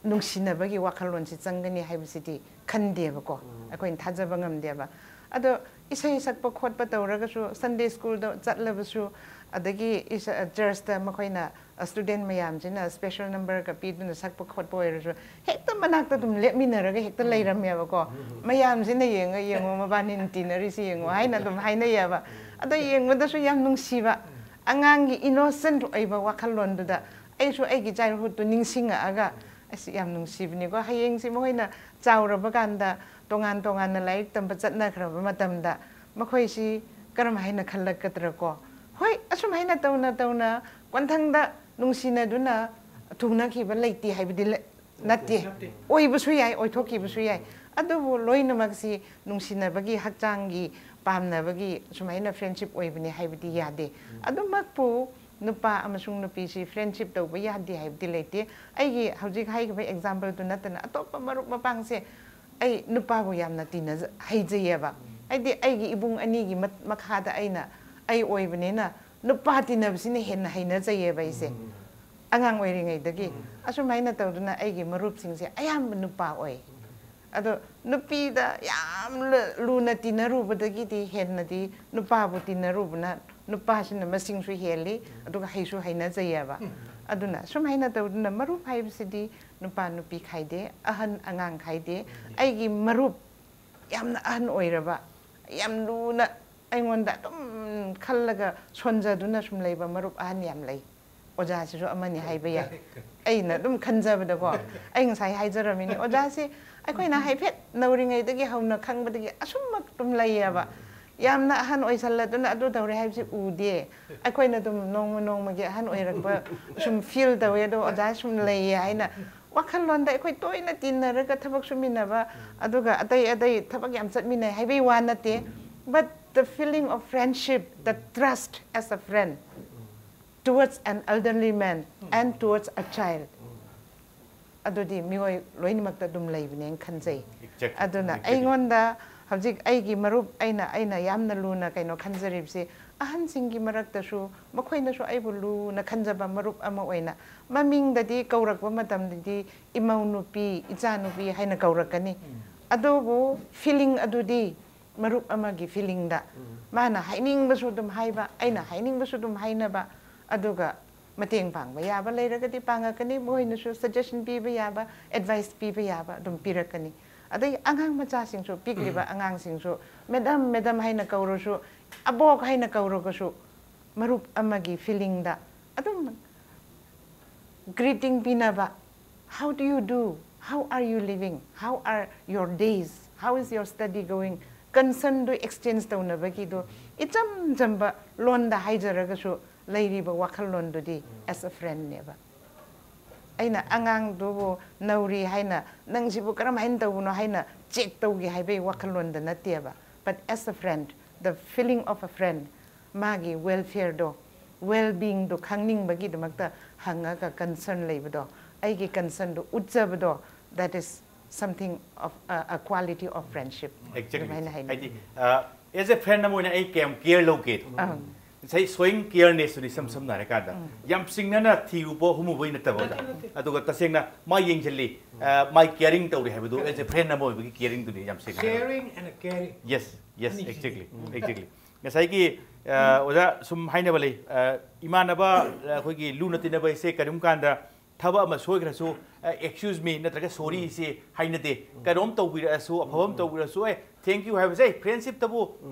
ꯅꯨꯡꯁꯤꯅꯕꯒꯤ ꯋꯥꯈꯜꯂꯣꯟꯁꯤ ꯆꯪꯒꯅꯤ ꯍꯥꯏꯕꯁꯤꯗꯤ ꯈꯟꯗꯦꯕꯀꯣ꯫ ꯑꯩꯈꯣꯏꯅ ꯊꯥꯖꯕ ꯉꯝꯗꯦꯕ꯫ ꯑꯗꯣ ꯏꯁꯩ ꯁꯛꯄ ꯈꯣꯠꯄ ꯇꯧꯔꯒꯁꯨ, ꯁꯟꯗꯦ ꯁ꯭ꯀꯨꯜꯗ ꯆꯠꯂꯕꯁꯨ, ꯑꯗꯒꯤ ꯏꯁ-, ꯆꯔꯆꯇ ꯃꯈꯣꯏꯅ ꯁ꯭ꯇꯨꯗꯦꯟ ꯃꯌꯥꯝꯁꯤꯅ ꯁ꯭ꯄꯦꯁꯦꯜ ꯅꯝꯕꯔꯒ ꯄꯤꯗꯨꯅ ꯁꯛꯄ ꯈꯣꯠꯄ ꯑꯣꯏꯔꯁꯨ, ꯍꯦꯛꯇ ꯃꯅꯥꯛꯇ ꯑꯗꯨꯝ ꯂꯦꯞꯃꯤꯟꯅꯔꯒ ꯍꯦꯛꯇ ꯂꯩꯔꯝꯃꯦꯕꯀꯣ꯫ ꯃꯌꯥꯝꯁꯤꯅ ꯌꯦꯡꯉ, "ꯌꯦꯡꯉꯣ, ꯃꯕꯥꯅꯤꯅ ꯇꯤꯟꯅꯔꯤꯁꯤ ꯌꯦꯡꯉꯣ" ꯍꯥꯏꯅ ꯑꯗꯨꯝ ꯍꯥꯏꯅꯩꯌꯦꯕ꯫ ꯑꯗꯣ ꯌꯦꯡꯕꯗꯁꯨ ꯌꯥꯝ ꯅꯨꯡꯁꯤꯕ, ꯑꯉꯥꯡꯒꯤ ꯏꯅꯣꯁꯦꯟꯠ ꯑꯣꯏꯕ ꯋꯥꯈꯜꯂꯣꯟꯗꯨꯗ ꯑꯩꯁꯨ ꯑꯩꯒꯤ ꯆꯥꯏꯜꯍꯨꯗꯇꯨ ꯅꯤꯡꯁꯤꯡꯉꯛꯑꯒ, ꯑꯁ, ꯌꯥꯝ ꯅꯨꯡꯁꯤꯕꯅꯤꯀꯣ꯫ ꯍꯌꯦꯡꯁꯤ ꯃꯈꯣꯏꯅ ꯆꯥꯎꯔꯕ ꯀꯥꯟꯗ ꯇꯣꯉꯥꯟ ꯇꯣꯉꯥꯟꯅ ꯂꯥꯏꯔꯤꯛ ꯇꯝꯕ ꯆꯠꯅꯈ꯭ꯔꯕ ꯃꯇꯝꯗ ꯃꯈꯣꯏꯁꯤ ꯀꯔꯝ ꯍꯥꯏꯅ ꯈꯜꯂꯛꯀꯗ꯭ꯔꯥ ꯀꯣ? ꯍꯣꯏ, ꯑꯁꯨꯝ ꯍꯥꯏꯅ ꯇꯧꯅ ꯇꯧꯅ ꯀꯣꯟꯊꯪꯗ ꯅꯨꯡꯁꯤꯅꯗꯨꯅ ꯊꯨꯡꯅꯈꯤꯕ ꯂꯩꯇꯦ ꯍꯥꯏꯕꯗꯤ ꯂꯩ-, ꯅꯠꯇꯦ꯫ ꯅꯠꯇꯦ꯫ ꯑꯣꯏꯕꯁꯨ ꯌꯥꯏ, ꯑꯣꯏꯊꯣꯛꯈꯤꯕꯁꯨ ꯌꯥꯏ꯫ ꯑꯗꯨꯕꯨ ꯂꯣꯏꯅꯃꯛꯁꯤ ꯅꯨꯡꯁꯤꯅꯕꯒꯤ, ꯍꯛꯆꯥꯡꯒꯤ ꯄꯥꯝꯅꯕꯒꯤ ꯁꯨꯃꯥꯏꯅ ꯐ꯭ꯔꯦꯟꯁꯤꯞ ꯑꯣꯏꯕꯅꯤ ꯍꯥꯏꯕꯗꯤ ꯌꯥꯗꯦ꯫ ꯑꯗꯨꯃꯛꯄꯨ ꯅꯨꯄꯥ ꯑꯃꯁꯨꯡ ꯅꯨꯄꯤꯁꯤ ꯐ꯭ꯔꯦꯟꯁꯤꯞ ꯇꯧꯕ ꯌꯥꯗꯦ ꯍꯥꯏꯕꯗꯤ ꯂꯩꯇꯦ꯫ ꯑꯩꯒꯤ ꯍꯧꯖꯤꯛ ꯍꯥꯏꯈꯤꯕ ꯑꯦꯛꯖꯥꯝꯄꯜꯗꯨ ꯅꯠꯇꯅ ꯑꯇꯣꯞꯄ ꯃꯔꯨꯞ ꯃꯄꯥꯡꯁꯦ ꯑꯩ ꯅꯨꯄꯥꯕꯨ ꯌꯥꯝꯅ ꯇꯤꯟꯅꯖ-, ꯍꯩꯖꯩꯌꯦꯕ꯫ ꯍꯥꯏꯗꯤ ꯑꯩꯒꯤ ꯏꯕꯨꯡ ꯑꯅꯤꯒꯤ ꯃꯠ-, ꯃꯈꯥꯗ ꯑꯩꯅ, ꯑꯩ ꯑꯣꯏꯕꯅꯤꯅ ꯅꯨꯄꯥ ꯇꯤꯟꯅꯕꯁꯤꯅ ꯍꯦꯟꯅ ꯍꯩꯅꯖꯩꯌꯦꯕ ꯑꯩꯁꯦ꯫ ꯑꯉꯥꯡ ꯑꯣꯏꯔꯤꯉꯩꯗꯒꯤ꯫ ꯑꯁꯨꯃꯥꯏꯅ ꯇꯧꯗꯅ ꯑꯩꯒꯤ ꯃꯔꯨꯞꯁꯤꯡꯁꯦ ꯑꯌꯥꯝꯕ ꯅꯨꯄꯥ ꯑꯣꯏ꯫ ꯑꯗꯣ ꯅꯨꯄꯤꯗ ꯌꯥꯝ ꯂ-, ꯂꯨꯅ ꯇꯤꯟꯅꯔꯨꯕꯗꯒꯤꯗꯤ ꯍꯦꯟꯅꯗꯤ ꯅꯨꯄꯥꯕꯨ ꯇꯤꯟꯅꯔꯨꯕꯅ ꯅꯨꯄꯥꯁꯤꯅ ꯃꯁꯤꯡꯁꯨ ꯍꯦꯜꯂꯤ, ꯑꯗꯨꯒ ꯍꯩꯁꯨ ꯍꯩꯅꯖꯩꯌꯦꯕ꯫ ꯑꯗꯨꯅ ꯁꯨꯃꯥꯏꯅ ꯇꯧꯗꯅ ꯃꯔꯨꯞ ꯍꯥꯏꯕꯁꯤꯗꯤ ꯅꯨꯄꯥ ꯅꯨꯄꯤ ꯈꯥꯏꯗꯦ, ꯑꯍꯟ ꯑꯉꯥꯡ ꯈꯥꯏꯗꯦ꯫ ꯑꯩꯒꯤ ꯃꯔꯨꯞ ꯌꯥꯝꯅ ꯑꯍꯟ ꯑꯣꯏꯔꯕ, ꯌꯥꯝ ꯂꯨꯅ ꯑꯩꯉꯣꯟꯗ ꯑꯗꯨꯝ ꯈꯜꯂꯒ ꯁꯣꯟꯖꯗꯨꯅ ꯁꯨꯝ ꯂꯩꯕ ꯃꯔꯨꯞ ꯑꯍꯟ ꯌꯥꯝ ꯂꯩ꯫ ꯑꯣꯖꯥꯁꯤꯁꯨ ꯑꯃꯅꯤ ꯍꯥꯏꯕ ꯌꯥꯏ꯫ ꯑꯩꯅ ꯑꯗꯨꯝ ꯈꯟꯖꯕꯗꯀꯣ, ꯑꯩ ꯉꯁꯥꯏ ꯍꯥꯏꯖꯔꯝꯃꯤꯅꯤ, ꯑꯣꯖꯥꯁꯤ ꯑꯩꯈꯣꯏꯅ ꯍꯥꯏꯐꯦꯠ ꯅꯧꯔꯤꯉꯩꯗꯒꯤ ꯍꯧꯅ ꯈꯪꯕꯗꯒꯤ ꯑꯁꯨꯝꯃꯛ ꯑꯗꯨꯝ ꯂꯩꯌꯦꯕ꯫ ꯌꯥꯝꯅ ꯑꯍꯟ ꯑꯣꯏꯁꯜꯂꯗꯨꯅ ꯑꯗꯨ ꯇꯧꯔꯦ ꯍꯥꯏꯕꯁꯤ ꯎꯗꯦ꯫ ꯑꯩꯈꯣꯏꯅ ꯑꯗꯨꯝ ꯅꯣꯡꯃ ꯅꯣꯡꯃꯒꯤ ꯑꯍꯟ ꯑꯣꯏꯔꯛꯄ ꯁꯨꯝ ꯐꯤꯜ ꯇꯧꯋꯦ, ꯑꯗꯣ ꯑꯣꯖꯥ ꯁꯨꯝ ꯂꯩꯌꯦ ꯍꯥꯏꯅ ꯋꯥꯈꯜꯂꯣꯟꯗ ꯑꯩꯈꯣꯏ ꯇꯣꯏꯅ ꯇꯤꯟꯅꯔꯒ ꯊꯕꯛ ꯁꯨꯃꯤꯟꯅꯕ, ꯑꯗꯨꯒ ꯑꯇꯩ ꯑꯇꯩ ꯊꯕꯛ ꯌꯥꯝ ꯆꯠꯃꯤꯟꯅꯩ ꯍꯥꯏꯕꯒꯤ ꯋꯥ ꯅꯠꯇꯦ, but the feeling of friendship, the trust as a friend towards an elderly man and towards a child, ꯑꯗꯨꯗꯤ ꯃꯤꯑꯣꯏ ꯂꯣꯏꯅꯃꯛꯇ ꯑꯗꯨꯝ ꯂꯩꯕꯅꯦꯅ ꯈꯟꯖꯩ꯫ Exactly. ꯑꯗꯨꯅ Exactly. ꯑꯩꯉꯣꯟꯗ ꯍꯧꯖꯤꯛ ꯑꯩꯒꯤ ꯃꯔꯨꯞ ꯑꯩꯅ ꯑꯩꯅ ꯌꯥꯝꯅ ꯂꯨꯅ ꯀꯩꯅꯣ ꯈꯟꯖꯔꯤꯕꯁꯤ, ꯑꯍꯟꯁꯤꯡꯒꯤ ꯃꯔꯛꯇꯁꯨ ꯃꯈꯣꯏꯅꯁꯨ ꯑꯩꯕꯨ ꯂꯨꯅ ꯈꯟꯖꯕ ꯃꯔꯨꯞ ꯑꯃ ꯑꯣꯏꯅ, ꯃꯃꯤꯡꯗꯗꯤ ꯀꯧꯔꯛꯄ ꯃꯇꯝꯗꯗꯤ ꯏꯃꯧ ꯅꯨꯄꯤ, ꯏꯆꯥ ꯅꯨꯄꯤ ꯍꯥꯏꯅ ꯀꯧꯔꯛꯀꯅꯤ꯫ ꯑꯗꯨꯕꯨ ꯐꯤꯂꯤꯡ ꯑꯗꯨꯗꯤ ꯃꯔꯨꯞ ꯑꯃꯒꯤ ꯐꯤꯂꯤꯡꯗ ꯃꯥꯅ ꯍꯥꯏꯅꯤꯡꯕꯁꯨ ꯑꯗꯨꯝ ꯍꯥꯏꯕ, ꯑꯩꯅ ꯍꯥꯏꯅꯤꯡꯕꯁꯨ ꯑꯗꯨꯝ ꯍꯥꯏꯅꯕ, ꯑꯗꯨꯒ ꯃꯇꯦꯡ ꯄꯥꯡꯕ ꯌꯥꯕ ꯂꯩꯔꯒꯗꯤ ꯄꯥꯡꯉꯛꯀꯅꯤ, ꯃꯣꯏꯅꯁꯨ ꯁꯖꯦꯁꯟ ꯄꯤꯕ ꯌꯥꯕ, ꯑꯦꯗꯚꯥꯏꯁ ꯄꯤꯕ ꯌꯥꯕ ꯑꯗꯨꯝ ꯄꯤꯔꯛꯀꯅꯤ꯫ ꯑꯗꯩ ꯑꯉꯥꯡ ꯃꯆꯥꯁꯤꯡꯁꯨ, ꯄꯤꯛꯂꯤꯕ ꯑꯉꯥꯡꯁꯤꯡꯁꯨ ꯃꯦꯗꯥꯝ, ꯃꯦꯗꯥꯝ ꯍꯥꯏꯅ ꯀꯧꯔꯁꯨ, ꯑꯕꯣꯛ ꯍꯥꯏꯅ ꯀꯧꯔꯒꯁꯨ, ꯃꯔꯨꯞ ꯑꯃꯒꯤ ꯐꯤꯂꯤꯡꯗ ꯑꯗꯨꯝ ꯒ꯭ꯔꯤꯇꯤꯡ ꯄꯤꯅꯕ, "How do you do? How are you living? How are your days? How is your study going?" ꯀꯟꯁꯔꯟꯗꯨ ꯑꯦꯛꯁꯆꯦꯟꯖ ꯇꯧꯅꯕꯒꯤꯗꯣ ꯏꯆꯝ ꯆꯝꯕ ꯂꯣꯟꯗ ꯍꯥꯏꯖꯔꯒꯁꯨ, ꯂꯩꯔꯤꯕ ꯋꯥꯈꯜꯂꯣꯟꯗꯨꯗꯤ ꯑꯦꯁ ꯑ ꯐ꯭ꯔꯦꯟꯅꯦꯕ꯫ ꯑꯩꯅ ꯑꯉꯥꯡꯗꯨꯕꯨ ꯅꯧꯔꯤ ꯍꯥꯏꯅ, "ꯅꯪꯁꯤꯕꯨ ꯀꯔꯝ ꯍꯥꯏꯅ ꯇꯧꯕꯅꯣ?" ꯍꯥꯏꯅ ꯆꯦꯛ ꯇꯧꯒꯦ ꯍꯥꯏꯕꯒꯤ ꯋꯥꯈꯜꯂꯣꯟꯗ ꯅꯠꯇꯦꯕ, but as a friend, the feeling of a friend, ꯃꯥꯒꯤ ꯋꯦꯜꯐꯤꯌꯔꯗꯣ, ꯋꯦꯜ ꯕꯤꯡꯗꯣ ꯈꯪꯅꯤꯡꯕꯒꯤꯗꯃꯛꯇ ꯍꯪꯉꯒ ꯀꯟꯁꯔꯟ ꯂꯩꯕꯗꯣ, ꯑꯩꯒꯤ ꯀꯟꯁꯔꯟꯗꯣ ꯎꯠꯆꯕꯗꯣ, that is something of a, a quality of friendship. Exactly. ꯑꯗꯨꯃꯥꯏꯅ ꯍꯥꯏꯅꯤꯡꯉꯤ꯫ ꯍꯥꯏꯗꯤ ꯑꯦꯖ ꯑꯦ ꯐ꯭ꯔꯦꯟ ꯑꯃ ꯑꯣꯏꯅ ꯑꯩ ꯀꯌꯥꯝ ꯀꯦꯌꯔ ꯂꯧꯒꯦ? ꯑꯪ꯫ ꯉꯁꯥꯏ ꯁꯣꯌꯤꯡ ꯀꯦꯌꯔꯅꯦꯁꯇꯨꯅꯤ ꯏꯁꯝ ꯁꯝꯅ ꯍꯥꯏꯔꯀꯥꯟꯗ, ꯌꯥꯝ ꯁꯤꯡꯅꯅ ꯊꯤꯔꯨꯕ ꯍꯨꯝꯃꯨꯕꯩ ꯅꯠꯇꯕ, ꯅꯠꯇꯦ, ꯅꯠꯇꯦ꯫ ꯑꯗꯨꯒ ꯇꯁꯦꯡꯅ ꯃꯥ ꯌꯦꯡꯁꯤꯜꯂꯤ, ꯑ, ꯃꯥꯏ ꯀꯦꯌꯔꯤꯡ ꯇꯧꯔꯤ ꯍꯥꯏꯕꯗꯨ ꯑꯦꯖ ꯑꯦ ꯐ꯭ꯔꯦꯟ ꯑꯃ ꯑꯣꯏꯕꯒꯤ ꯀꯦꯌꯔꯤꯡꯗꯨꯅꯤ ꯌꯥꯝ ꯁꯦꯡꯅ ꯍꯥꯏꯔꯕꯗ꯫ Caring and caring. Yes, yes, ꯑꯅꯤꯁꯤꯗꯤ꯫ Exactly, exactly. ꯉꯁꯥꯏꯒꯤ ꯑ, ꯑꯣꯖꯥ ꯁꯨꯝ ꯍꯥꯏꯅꯕ ꯂꯩ, ꯑ, ꯏꯃꯥꯟꯅꯕ, ꯑ, ꯑꯩꯈꯣꯏꯒꯤ ꯂꯨꯅ ꯇꯤꯟꯅꯕ ꯍꯥꯏꯁꯦ ꯀꯔꯤꯒꯨꯝꯕ ꯀꯥꯟꯗ ꯊꯕꯛ ꯑꯃ ꯁꯣꯏꯈ꯭ꯔꯁꯨ, "ꯑꯦ, excuse me" ꯅꯠꯇ꯭ꯔꯒ "sorry" ꯁꯤ ꯍꯩꯅꯗꯦ꯫ ꯀꯩꯅꯣꯝ ꯇꯧꯕꯤꯔꯛꯑꯁꯨ, ꯑꯐꯕ ꯑꯃ ꯇꯧꯕꯤꯔꯛꯑꯁꯨ, "ꯑꯦ, thank you" ꯍꯥꯏꯕꯁꯦ, friendship ꯇꯕꯨ,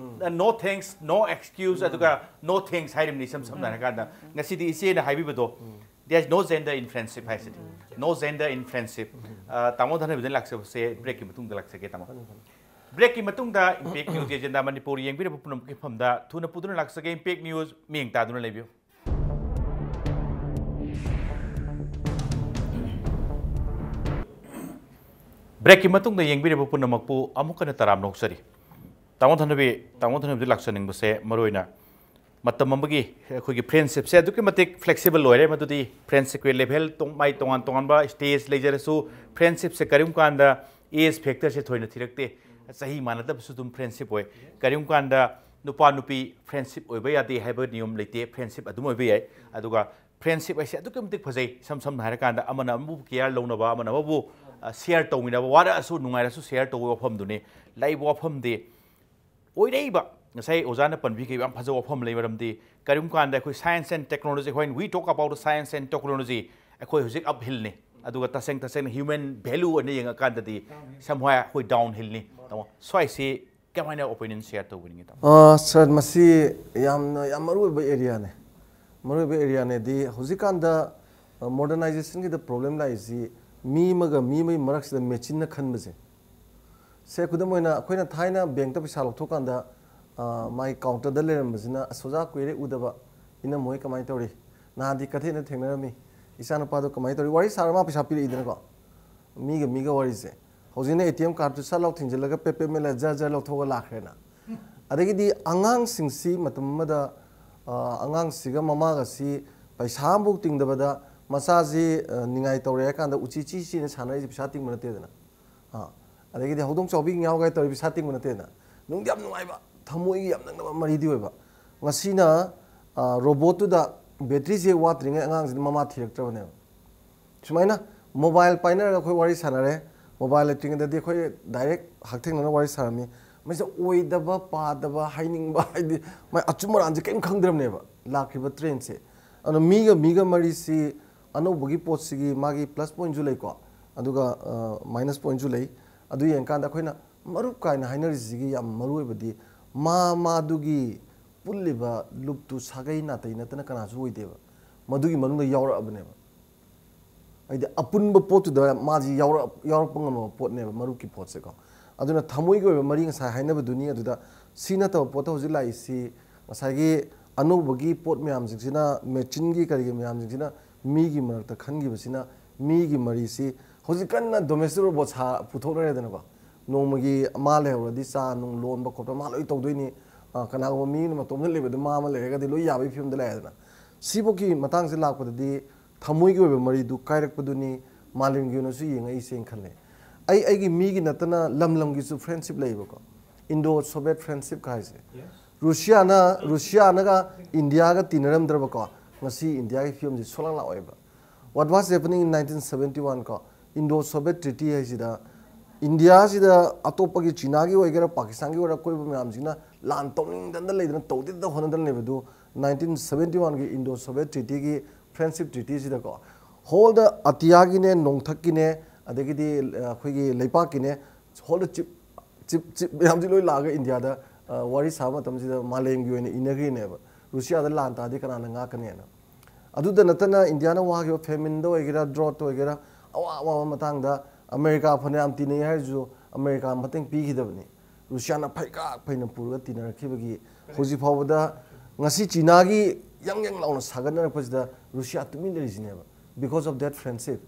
"no thanks, no excuse" ꯑꯗꯨꯒ "no thanks" ꯍꯥꯏꯔꯤꯕꯅꯤ, ꯏꯁꯝ ꯁꯝꯅ ꯍꯥꯏꯔꯀꯥꯟꯗ꯫ ꯉꯁꯤꯗꯤ ꯏꯆꯦꯅ ꯍꯥꯏꯕꯤꯕꯗꯣ, "There's no gender in friendship" ꯍꯥꯏꯁꯤꯗꯤ, "no gender in friendship"꯫ ꯑ, ꯇꯥꯃꯣ ꯙꯅꯕꯤꯗ ꯂꯥꯛꯆꯕꯁꯦ break ꯀꯤ ꯃꯇꯨꯡꯗ ꯂꯥꯛꯆꯒꯦ, ꯇꯥꯃꯣ꯫ Break ꯀꯤ ꯃꯇꯨꯡꯗ Impact News ꯒꯤ agenda ꯃꯅꯤꯄꯨꯔ ꯌꯦꯡꯕꯤꯔꯕ ꯄꯨꯝꯅꯃꯛꯀꯤ ꯃꯐꯝꯗ ꯊꯨꯅ ꯄꯨꯗꯨꯅ ꯂꯥꯛꯆꯒꯦ꯫ Impact News, ꯃꯤꯠꯌꯦꯡ ꯇꯥꯗꯨꯅ ꯂꯩꯕꯤꯌꯨ꯫ Break ꯀꯤ ꯃꯇꯨꯡꯗ ꯌꯦꯡꯕꯤꯔꯤꯕ ꯄꯨꯝꯅꯃꯛꯄꯨ ꯑꯃꯨꯛ ꯍꯟꯅ ꯇꯔꯥꯝꯅ ꯑꯣꯛꯆꯔꯤ꯫ ꯇꯥꯃꯣ ꯙꯅꯕꯤ, ꯇꯥꯃꯣ ꯙꯅꯕꯤꯗ ꯂꯥꯛꯆꯅꯤꯡꯕꯁꯦ ꯃꯔꯨꯑꯣꯏꯅ ꯃꯇꯝ ꯑꯃꯒꯤ ꯑꯩꯈꯣꯏꯒꯤ friendship ꯁꯦ ꯑꯗꯨꯛꯀꯤ ꯃꯇꯤꯛ flexible ꯑꯣꯏꯔꯦ꯫ ꯃꯗꯨꯗꯤ friendship ꯀꯤ level ꯇꯣꯡ-, ꯃꯥꯏ ꯇꯣꯉꯥꯟ ꯇꯣꯉꯥꯟꯕ stage ꯂꯩꯖꯔꯁꯨ, friendship ꯁꯦ ꯀꯔꯤꯒꯨꯝꯕ ꯀꯥꯟꯗ age factor ꯁꯦ ꯊꯣꯏꯅ ꯊꯤꯔꯛꯇꯦ꯫ ꯆꯍꯤ ꯃꯥꯟꯅꯗꯕꯁꯨ ꯑꯗꯨꯝ friendship ꯑꯣꯏ꯫ ꯀꯔꯤꯒꯨꯝꯕ ꯀꯥꯟꯗ ꯅꯨꯄꯥ ꯅꯨꯄꯤ friendship ꯑꯣꯏꯕ ꯌꯥꯗꯦ ꯍꯥꯏꯕ ꯅꯤꯌꯣꯝ ꯂꯩꯇꯦ, friendship ꯑꯗꯨꯝ ꯑꯣꯏꯕ ꯌꯥꯏ꯫ ꯑꯗꯨꯒ friendship ꯍꯥꯏꯁꯦ ꯑꯗꯨꯛꯀꯤ ꯃꯇꯤꯛ ꯐꯖꯩ꯫ ꯏꯁꯝ ꯁꯝꯅ ꯍꯥꯏꯔꯀꯥꯟꯗ ꯑꯃꯅ ꯑꯃꯕꯨ care ꯂꯧꯅꯕ, ꯑꯃꯅ ꯑꯃꯕꯨ, ꯑ, share ꯇꯧꯃꯤꯟꯅꯕ, ꯋꯥꯔꯛꯑꯁꯨ ꯅꯨꯡꯉꯥꯏꯔꯁꯨ share ꯇꯧꯕ ꯋꯥꯐꯝꯗꯨꯅꯤ꯫ ꯂꯩꯕ ꯋꯥꯐꯝꯗꯤ ꯑꯣꯏꯔꯛꯏꯕ, ꯉꯁꯥꯏ ꯑꯣꯖꯥꯅ ꯄꯟꯕꯤꯈꯤꯕ ꯌꯥꯝ ꯐꯖꯕ ꯋꯥꯐꯝ ꯂꯩ꯫ ꯃꯔꯝꯗꯤ ꯀꯔꯤꯒꯨꯝꯕ ꯀꯥꯟꯗ ꯑꯩꯈꯣꯏ science and technology, when we talk about science and technology, ꯑꯩꯈꯣꯏ ꯍꯧꯖꯤꯛ up hill ꯅꯤ꯫ ꯑꯗꯨꯒ ꯇꯁꯦꯡ ꯇꯁꯦꯡꯅ human value ꯑꯣꯏꯅ ꯌꯦꯡꯉꯀꯥꯟꯗꯗꯤ somehow ꯑꯩꯈꯣꯏ down hill ꯅꯤ꯫ ꯇꯥꯃꯣ, ꯁ꯭ꯋꯥꯏꯁꯤ ꯀꯃꯥꯏꯅ opinion share ꯇꯧꯕꯤꯅꯤꯡꯉꯤ, ꯇꯥꯃꯣ? ꯑ, sir, ꯃꯁꯤ ꯌꯥꯝꯅ, ꯌꯥꯝ ꯃꯔꯨꯑꯣꯏꯕ area ꯅꯤ꯫ ꯃꯔꯨꯑꯣꯏꯕ area ꯅꯦꯗꯤ ꯍꯧꯖꯤꯛꯀꯥꯟꯗ, ꯑ, modernization ꯒꯤꯗ problem ꯂꯥꯛꯏꯁꯤ ꯃꯤ ꯑꯃꯒ ꯃꯤ ꯑꯃꯒꯤ ꯃꯔꯛꯁꯤꯗ machine ꯅ ꯈꯟꯕꯁꯦ꯫ ꯁꯦ, ꯈꯨꯗꯝ ꯑꯣꯏꯅ, ꯑꯩꯈꯣꯏꯅ ꯊꯥꯏꯅ bank ꯇ ꯄꯩꯁꯥ ꯂꯧꯊꯣꯛꯀꯥꯟꯗ, ꯑ, ꯃꯥꯒꯤ counter ꯗ ꯂꯩꯔꯝꯕꯁꯤꯅ, "ꯑꯁ, ꯑꯣꯖꯥ, ꯀꯨꯏꯔꯦ ꯎꯗꯕ, ꯏꯅꯝꯃ ꯍꯣꯏ ꯀꯃꯥꯏꯅ ꯇꯧꯔꯤ? ꯅꯍꯥꯟꯗꯤ ꯀꯩꯊꯦꯜꯗ ꯊꯦꯡꯅꯔꯝꯃꯤ, ꯏꯆꯥꯅꯨꯄꯥꯗꯣ ꯀꯃꯥꯏꯅ ꯇꯧꯔꯤ?" ꯋꯥꯔꯤ ꯁꯥꯔ ꯃꯥ ꯄꯩꯁꯥ ꯄꯤꯔꯛꯏꯗꯅꯀꯣ, ꯃꯤꯒ ꯃꯤꯒ ꯋꯥꯔꯤꯁꯦ꯫ ꯍꯧꯖꯤꯛꯅ A T M card two ꯁꯠ ꯂꯥꯎ ꯊꯤꯡꯖꯤꯜꯂꯒ ꯄꯦꯞ ꯄꯦꯞ ꯃꯦꯠꯂ ꯖꯔ ꯖꯔ ꯂꯧꯊꯣꯛꯑꯒ ꯂꯥꯛꯈ꯭ꯔꯦꯅ꯫ ꯑꯗꯒꯤꯗꯤ ꯑꯉꯥꯡꯁꯤꯡꯁꯤ ꯃꯇꯝ ꯑꯃꯗ, ꯑ, ꯑꯉꯥꯡꯁꯤꯒ ꯃꯃꯥꯒꯁꯤ ꯄꯩꯁꯥ ꯑꯃꯐꯥꯎ ꯇꯤꯡꯗꯕꯗ ꯃꯆꯥꯁꯤ, ꯑ, ꯅꯤꯡꯉꯥꯏ ꯇꯧꯔꯦ ꯍꯥꯏ ꯀꯥꯟꯗ ꯎꯆꯤ ꯆꯤ ꯆꯤꯅ ꯁꯥꯟꯅꯔꯤꯁꯦ ꯄꯩꯁꯥ ꯇꯤꯡꯕ ꯅꯠꯇꯦꯗꯅ꯫ ꯑ, ꯑꯗꯒꯤꯗꯤ ꯍꯧꯗꯣꯡ ꯆꯥꯎꯕꯤ ꯉꯥꯎꯒꯥꯏ ꯇꯧꯔꯤ ꯄꯩꯁꯥ ꯇꯤꯡꯕ ꯅꯠꯇꯦꯗꯅ꯫ ꯅꯨꯡꯗꯤ ꯌꯥꯝ ꯅꯨꯡꯉꯥꯏꯕ, ꯊꯃꯣꯏꯒꯤ ꯌꯥꯝ ꯅꯛꯅꯕ ꯃꯔꯤꯗꯤ ꯑꯣꯏꯕ꯫ ꯉꯁꯤꯅ, ꯑ, robot ꯇꯨꯗ battery ꯁꯦ ꯋꯥꯠꯇ꯭ꯔꯤꯉꯩ ꯑꯉꯥꯡꯁꯤꯗꯤ ꯃꯃꯥ ꯊꯤꯔꯛꯇ꯭ꯔꯕꯅꯦꯕ꯫ ꯁꯨꯃꯥꯏꯅ mobile ꯄꯥꯏꯅꯔꯒ ꯑꯩꯈꯣꯏ ꯋꯥꯔꯤ ꯁꯥꯟꯅꯔꯦ꯫ Mobile ꯂꯩꯇ꯭ꯔꯤꯉꯩꯗꯗꯤ ꯑꯩꯈꯣꯏ direct ꯍꯛꯊꯦꯡꯅꯅ ꯋꯥꯔꯤ ꯁꯥꯔꯝꯃꯤ꯫ ꯃꯁꯤꯗ ꯑꯣꯏꯗꯕ ꯄꯥꯗꯕ ꯍꯥꯏꯅꯤꯡꯕ ꯍꯥꯏꯗꯤ ꯃꯥꯏ ꯑꯆꯨꯝ ꯑꯔꯥꯟꯁꯦ ꯀꯔꯤꯝ ꯈꯪꯗ꯭ꯔꯕꯅꯦꯕ ꯂꯥꯛꯈ꯭ꯔꯤꯕ trend ꯁꯦ꯫ ꯑꯗꯣ ꯃꯤꯒ ꯃꯤꯒ ꯃꯔꯤꯁꯤ ꯑꯅꯧꯕꯒꯤ ꯄꯣꯠꯁꯤꯒꯤ ꯃꯥꯒꯤ plus pointꯁꯨ ꯂꯩꯀꯣ, ꯑꯗꯨꯒ minus pointꯁꯨ ꯂꯩ꯫ ꯑꯗꯨ ꯌꯦꯡꯀꯥꯟꯗ ꯑꯩꯈꯣꯏꯅ ꯃꯔꯨꯞ ꯀꯥꯏꯅ ꯍꯥꯏꯅꯔꯤꯁꯤꯒꯤ ꯌꯥꯝ ꯃꯔꯨ ꯑꯣꯏꯕꯗꯤ, ꯃꯥ ꯃꯥꯗꯨꯒꯤ ꯄꯨꯜꯂꯤꯕ ꯂꯨꯞꯇꯨ ꯁꯥꯒꯩ ꯅꯥꯇꯩ ꯅꯠꯇꯅ ꯀꯅꯥꯁꯨ ꯑꯣꯏꯗꯦꯕ, ꯃꯗꯨꯒꯤ ꯃꯅꯨꯡꯗ ꯌꯥꯎꯔꯛꯑꯕꯅꯦꯕ꯫ ꯍꯥꯏꯗꯤ ꯑꯄꯨꯟꯕ ꯄꯣꯠꯇꯨꯗ ꯃꯥꯁꯤ ꯌꯥꯎꯔꯛ-, ꯌꯥꯎꯔꯛꯄ ꯉꯝꯃꯕ ꯄꯣꯠꯅꯦꯕ ꯃꯔꯨꯞꯀꯤ ꯄꯣꯠꯁꯦꯀꯣ꯫ ꯑꯗꯨꯅ ꯊꯃꯣꯏꯒꯤ ꯑꯣꯏꯕ ꯃꯔꯤ ꯉꯁꯥꯏ ꯍꯥꯏꯅꯕꯗꯨꯅꯤ꯫ ꯑꯗꯨꯗ ꯁꯤ ꯅꯠꯇꯕ ꯄꯣꯠꯇ ꯍꯧꯖꯤꯛ ꯂꯥꯛꯏꯁꯤ ꯉꯁꯥꯏꯒꯤ ꯑꯅꯧꯕꯒꯤ ꯄꯣꯠ ꯃꯌꯥꯝꯁꯤꯡꯁꯤꯅ, ꯃꯦꯆꯤꯟꯒꯤ ꯀꯔꯤꯒꯤ ꯃꯌꯥꯝꯁꯤꯡꯁꯤꯅ ꯃꯤꯒꯤ ꯃꯔꯛꯇ ꯈꯟꯈꯤꯕꯁꯤꯅ ꯃꯤꯒꯤ ꯃꯔꯤꯁꯤ ꯍꯧꯖꯤꯛ ꯀꯟꯅ domestic robot ꯁꯥ ꯄꯨꯊꯣꯛꯅꯔꯦꯗꯅꯀꯣ꯫ ꯅꯣꯡꯃꯒꯤ ꯃꯥ ꯂꯩꯍꯧꯔꯗꯤ ꯆꯥ ꯅꯨꯡ ꯂꯣꯟꯕ ꯈꯣꯠꯄ ꯃꯥ ꯂꯣꯏ ꯇꯧꯗꯣꯏꯅꯤ꯫ ꯑ, ꯀꯅꯥꯒꯨꯝꯕ ꯃꯤ ꯑꯃ ꯃꯇꯣꯝꯇ ꯂꯩꯕꯗ ꯃꯥ ꯑꯃ ꯂꯩꯔꯒꯗꯤ ꯂꯣꯏ ꯌꯥꯕꯒꯤ ꯐꯤꯕꯝꯗ ꯂꯥꯛꯑꯦꯗꯅ꯫ ꯁꯤꯐꯧꯒꯤ ꯃꯇꯥꯡꯁꯦ ꯂꯥꯛꯄꯗꯗꯤ ꯊꯃꯣꯏꯒꯤ ꯑꯣꯏꯕ ꯃꯔꯤꯗꯨ ꯀꯥꯏꯔꯛꯄꯗꯨꯅꯤ ꯃꯥꯂꯦꯝꯒꯤ ꯑꯣꯏꯅꯁꯨ ꯌꯦꯡꯉꯛꯏꯁꯦꯅ ꯈꯜꯂꯦ꯫ ꯑꯩ ꯑꯩꯒꯤ ꯃꯤꯒꯤ ꯅꯠꯇꯅ ꯂꯝ ꯂꯝꯒꯤꯁꯨ friendship ꯂꯩꯌꯦꯕꯀꯣ, Indo Soviet friendship ꯀ ꯍꯥꯏꯁꯦ꯫ ꯔꯨꯁꯤꯌꯥꯅ, ꯔꯨꯁꯤꯌꯥꯅꯒ ꯏꯟꯗꯤꯌꯥꯒ ꯇꯤꯟꯅꯔꯝꯗ꯭ꯔꯕꯀꯣ, ꯉꯁꯤ ꯏꯟꯗꯤꯌꯥꯒꯤ ꯐꯤꯕꯝꯁꯤ ꯁꯨꯡꯂꯥꯛ ꯂꯥꯛꯑꯣꯏꯕ꯫ What was happening in nineteen seventy one ꯀꯣ, Indo Soviet Treaty ꯍꯥꯏꯁꯤꯗ, ꯏꯟꯗꯤꯌꯥꯁꯤꯗ ꯑꯇꯣꯞꯄꯒꯤ ꯆꯤꯅꯥꯒꯤ ꯑꯣꯏꯒꯦꯔꯥ, ꯄꯥꯀꯤꯁꯇꯥꯟꯒꯤ ꯑꯣꯏꯒꯦꯔꯥ, ꯑꯀꯣꯏꯕ ꯃꯌꯥꯝꯁꯤꯅ ꯂꯥꯟ ꯇꯧꯅꯤꯡꯗꯅ ꯂꯩꯗꯅ, ꯇꯧꯗꯅ ꯍꯣꯠꯅꯗꯅ ꯂꯩꯕꯗꯨ, nineteen seventy one ꯒꯤ Indo Soviet Treaty ꯒꯤ friendship treaty ꯁꯤꯗꯀꯣ, whole the ꯑꯇꯤꯌꯥꯒꯤꯅꯦ, ꯅꯣꯡꯊꯛꯀꯤꯅꯦ, ꯑꯗꯒꯤꯗꯤ, ꯑ, ꯑꯩꯈꯣꯏꯒꯤ ꯂꯩꯄꯥꯛꯀꯤꯅꯦ, whole the chief, chief, chief ꯃꯌꯥꯝꯁꯤ ꯂꯣꯏ ꯂꯥꯛꯑꯒ ꯏꯟꯗꯤꯌꯥꯗ, ꯑ, ꯋꯥꯔꯤ ꯁꯥꯕ ꯃꯇꯝꯁꯤꯗ ꯃꯥꯂꯦꯝꯒꯤ ꯑꯣꯏꯅ ꯏꯟꯅꯈ꯭ꯔꯤꯅꯦꯕ꯫ ꯔꯨꯁꯤꯌꯥꯗ ꯂꯥꯟ ꯇꯥꯔꯗꯤ ꯀꯅꯥꯅ ꯉꯥꯛꯀꯅꯦꯅ꯫ ꯑꯗꯨꯗ ꯅꯠꯇꯅ ꯏꯟꯗꯤꯌꯥꯅ ꯋꯥꯈꯤꯕ famine ꯗ ꯑꯣꯏꯒꯦꯔꯥ, drought ꯇ ꯑꯣꯏꯒꯦꯔꯥ, ꯑꯋꯥ ꯑꯋꯥꯕ ꯃꯇꯥꯡꯗ ꯑꯃꯦꯔꯤꯀꯥ ꯐꯅꯌꯥꯝ ꯇꯤꯟꯅꯩ ꯍꯥꯏꯔꯁꯨ ꯑꯃꯦꯔꯤꯀꯥ ꯃꯇꯦꯡ ꯄꯤꯈꯤꯗꯕꯅꯤ꯫ ꯔꯨꯁꯤꯌꯥꯅ ꯐꯩꯀꯥꯛ ꯐꯩꯅ ꯄꯨꯔꯒ ꯇꯤꯟꯅꯔꯛꯈꯤꯕꯒꯤ ꯍꯧꯖꯤꯛ ꯐꯥꯎꯕꯗ ꯉꯁꯤ ꯆꯤꯅꯥꯒꯤ ꯌꯪ ꯌꯪ ꯂꯥꯎꯅ ꯁꯥꯒꯠꯅꯔꯛꯄꯁꯤꯗ ꯔꯨꯁꯤꯌꯥ ꯇꯨꯃꯤꯟ ꯂꯩꯔꯤꯁꯤꯅꯦꯕ, because of that friendship꯫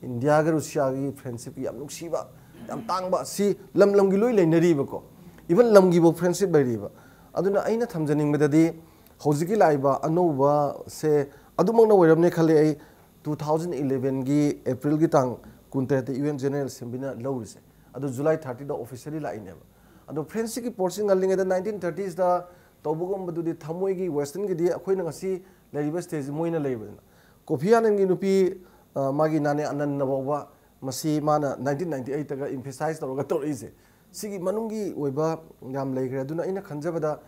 ꯏꯟꯗꯤꯌꯥꯒ ꯔꯨꯁꯤꯌꯥꯒꯤ friendship ꯀꯤ ꯌꯥꯝ ꯅꯨꯡꯁꯤꯕ, ꯌꯥꯝ ꯇꯥꯡꯕ, ꯁꯤ ꯂꯝ ꯂꯝꯒꯤ ꯂꯣꯏ ꯂꯩꯅꯔꯤꯕꯀꯣ, even ꯂꯝꯒꯤꯐꯧ friendship ꯂꯩꯔꯤꯕ꯫ ꯑꯗꯨꯅ ꯑꯩꯅ ꯊꯝꯖꯅꯤꯡꯕꯗꯗꯤ ꯍꯧꯖꯤꯛꯀꯤ ꯂꯥꯛꯏꯕ ꯑꯅꯧꯕꯁꯦ ꯑꯗꯨꯃꯛꯅ ꯑꯣꯏꯔꯝꯅꯤ ꯈꯜꯂꯤ ꯑꯩ꯫ Two thousand eleven ꯒꯤ April ꯒꯤ ꯇꯥꯡ ꯀꯨꯟꯇꯔꯦꯠꯇ U N General Assembly ꯅ ꯂꯧꯔꯤꯁꯦ꯫ ꯑꯗꯨ July thirty ꯗ officially ꯂꯥꯛꯏꯅꯦꯕ꯫ ꯑꯗꯣ friendship ꯀꯤ ꯄꯣꯠꯁꯤ ꯉꯜꯂꯤꯉꯩꯗ nineteen thirties ꯗ ꯇꯧꯕꯒꯨꯝꯕꯗꯨꯗꯤ ꯊꯃꯣꯏꯒꯤ western ꯒꯤꯗꯤ ꯑꯩꯈꯣꯏꯅ ꯉꯁꯤ ꯂꯩꯔꯤꯕ stage ꯁꯤ ꯃꯣꯏꯅ ꯂꯩꯕꯅꯤꯅ꯫ ꯀꯣꯐꯤ ꯑꯅꯟꯒꯤ ꯅꯨꯄꯤ, ꯑ, ꯃꯥꯒꯤ ꯅꯥꯅꯦ ꯑꯅꯟꯅ ꯐꯥꯎꯕ ꯃꯁꯤ ꯃꯥꯅ nineteen ninety eight ꯇꯒ emphasize ꯇꯧꯔꯒ ꯇꯧꯔꯛꯏꯁꯦ꯫ ꯁꯤꯒꯤ ꯃꯅꯨꯡꯒꯤ ꯑꯣꯏꯕ ꯌꯥꯝ ꯂꯩꯈ꯭ꯔꯦ꯫ ꯑꯗꯨꯅ ꯑꯩꯅ ꯈꯟꯖꯕꯗ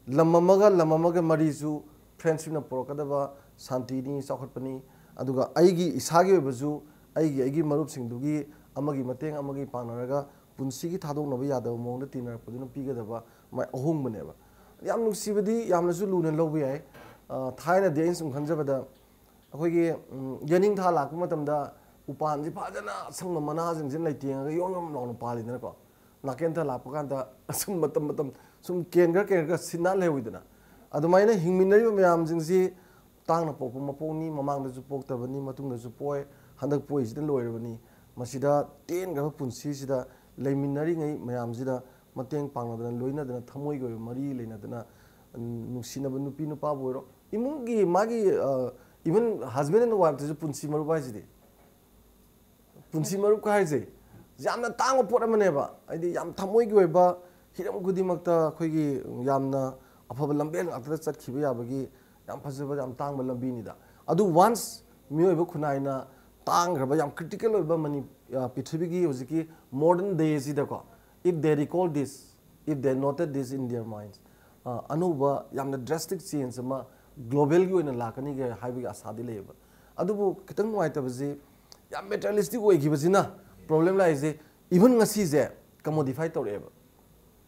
ꯂꯝ ꯑꯃꯒ ꯂꯝ ꯑꯃꯒ ꯃꯔꯤꯁꯨ friendship ꯅ ꯄꯨꯔꯛꯀꯗꯕ ꯁꯥꯟꯇꯤꯅꯤ, ꯆꯥꯎꯈꯠꯄꯅꯤ꯫ ꯑꯗꯨꯒ ꯑꯩꯒꯤ ꯏꯁꯥꯒꯤ ꯑꯣꯏꯕꯁꯨ ꯑꯩꯒꯤ ꯑꯩꯒꯤ ꯃꯔꯨꯞꯁꯤꯡꯗꯨꯒꯤ ꯑꯃꯒꯤ ꯃꯇꯦꯡ ꯑꯃꯒꯤ ꯄꯥꯡꯅꯔꯒ ꯄꯨꯟꯁꯤꯒꯤ ꯊꯥꯗꯣꯛꯅꯕ ꯌꯥꯗꯕ ꯃꯑꯣꯡꯗ ꯇꯤꯟꯅꯔꯛꯄꯗꯨꯅ ꯄꯤꯒꯗꯕ ꯃꯥꯏ ꯑꯍꯣꯡꯕꯅꯦꯕ꯫ ꯌꯥꯝ ꯅꯨꯡꯁꯤꯕꯗꯤ ꯌꯥꯝꯅꯁꯨ ꯂꯨꯅ ꯂꯧꯕ ꯌꯥꯏ꯫ ꯑ, ꯊꯥꯏꯅꯗꯤ ꯑꯩꯅ ꯁꯨꯝ ꯈꯟꯖꯕꯗ ꯑꯩꯈꯣꯏꯒꯤ, ꯎꯝ, ꯌꯦꯅꯤꯡꯊꯥ ꯂꯥꯛꯄ ꯃꯇꯝꯗ ꯎꯄꯥꯟꯁꯤ ꯐꯖꯅ ꯑꯁꯪꯕ ꯃꯅꯥꯁꯤꯡꯁꯤꯅ ꯂꯩꯇꯦꯡꯉꯒ ꯌꯣꯝ ꯌꯣꯝ ꯂꯥꯎꯅ ꯄꯥꯜꯂꯤꯗꯅꯀꯣ꯫ ꯅꯥꯀꯦꯟꯊ ꯂꯥꯛꯄ ꯀꯥꯟꯗ ꯑꯁꯨꯝ ꯃꯇꯝ ꯃꯇꯝ ꯁꯨꯝ ꯀꯦꯟꯈ꯭ꯔ ꯀꯦꯟꯈ꯭ꯔ ꯁꯤꯟꯅ ꯂꯩꯍꯧꯏꯗꯅ꯫ ꯑꯗꯨꯃꯥꯏꯅ ꯍꯤꯡꯃꯤꯟꯅꯔꯤꯕ ꯃꯌꯥꯝꯁꯤꯡꯁꯤ ꯇꯥꯡꯅ ꯄꯣꯛꯄ ꯃꯄꯣꯛꯅꯤ, ꯃꯃꯥꯡꯗꯁꯨ ꯄꯣꯛꯇꯕꯅꯤ, ꯃꯇꯨꯡꯗꯁꯨ ꯄꯣꯛꯑꯣꯏ, ꯍꯟꯗꯛ ꯄꯣꯛꯏꯁꯤꯗ ꯂꯣꯏꯔꯕꯅꯤ꯫ ꯃꯁꯤꯗ ꯇꯦꯟꯈ꯭ꯔꯕ ꯄꯨꯟꯁꯤꯁꯤꯗ ꯂꯩꯃꯤꯟꯅꯔꯤꯉꯩ ꯃꯌꯥꯝꯁꯤꯗ ꯃꯇꯦꯡ ꯄꯥꯡꯅꯗꯅ, ꯂꯣꯏꯅꯗꯅ, ꯊꯃꯣꯏꯒꯤ ꯑꯣꯏꯕ ꯃꯔꯤ ꯂꯩꯅꯗꯅ, ꯎꯝ, ꯅꯨꯡꯁꯤꯅꯕ ꯅꯨꯄꯤ ꯅꯨꯄꯥꯕꯨ ꯑꯣꯏꯔꯣ, ꯏꯃꯨꯡꯒꯤ ꯃꯥꯒꯤ, ꯑ, even husband and wifeꯇꯁꯨ ꯄꯨꯟꯁꯤ ꯃꯔꯨꯞ ꯍꯥꯏꯁꯤꯗꯤ, ꯄꯨꯟꯁꯤ ꯃꯔꯨꯞꯀ ꯍꯥꯏꯁꯦ ꯌꯥꯝꯅ ꯇꯥꯡꯕ ꯄꯣꯠ ꯑꯃꯅꯦꯕ꯫ ꯍꯥꯏꯗꯤ ꯌꯥꯝ ꯊꯃꯣꯏꯒꯤ ꯑꯣꯏꯕ ꯍꯤꯔꯝ ꯈꯨꯗꯤꯡꯃꯛꯇ ꯑꯩꯈꯣꯏꯒꯤ ꯌꯥꯝꯅ ꯑꯐꯕ ꯂꯝꯕꯦꯜ ꯉꯥꯛꯇꯗ ꯆꯠꯈꯤꯕ ꯌꯥꯕꯒꯤ ꯌꯥꯝ ꯐꯖꯕ, ꯌꯥꯝ ꯇꯥꯡꯕ ꯂꯝꯕꯤꯅꯤꯗ꯫ ꯑꯗꯨ once ꯃꯤꯑꯣꯏꯕ ꯈꯨꯟꯅꯥꯏꯅ ꯇꯥꯡꯈ꯭ꯔꯕ, ꯌꯥꯝ critical ꯑꯣꯏꯕ ꯃꯅꯤ-, ꯑ, ꯄ꯭ꯔꯤꯊꯤꯕꯤꯒꯤ ꯍꯧꯖꯤꯛꯀꯤ modern dayꯁꯤꯗꯀꯣ, if they recall this, if they noted this in their minds, ꯑ, ꯑꯅꯧꯕ ꯌꯥꯝꯅ drastic change ꯑꯃ globalꯒꯤ ꯑꯣꯏꯅ ꯂꯥꯛꯀꯅꯤꯒ ꯍꯥꯏꯕꯒꯤ ꯑꯁꯥꯗꯤ ꯂꯩꯌꯦꯕ꯫ ꯑꯗꯨꯕꯨ ꯈꯤꯇꯪ ꯅꯨꯡꯉꯥꯏꯇꯕꯁꯤ ꯌꯥꯝ materialistic ꯑꯣꯏꯈꯤꯕꯁꯤꯅ problem ꯂꯥꯛꯏꯁꯦ꯫ Even ꯉꯁꯤꯁꯦ commodify ꯇꯧꯔꯛꯑꯦꯕ꯫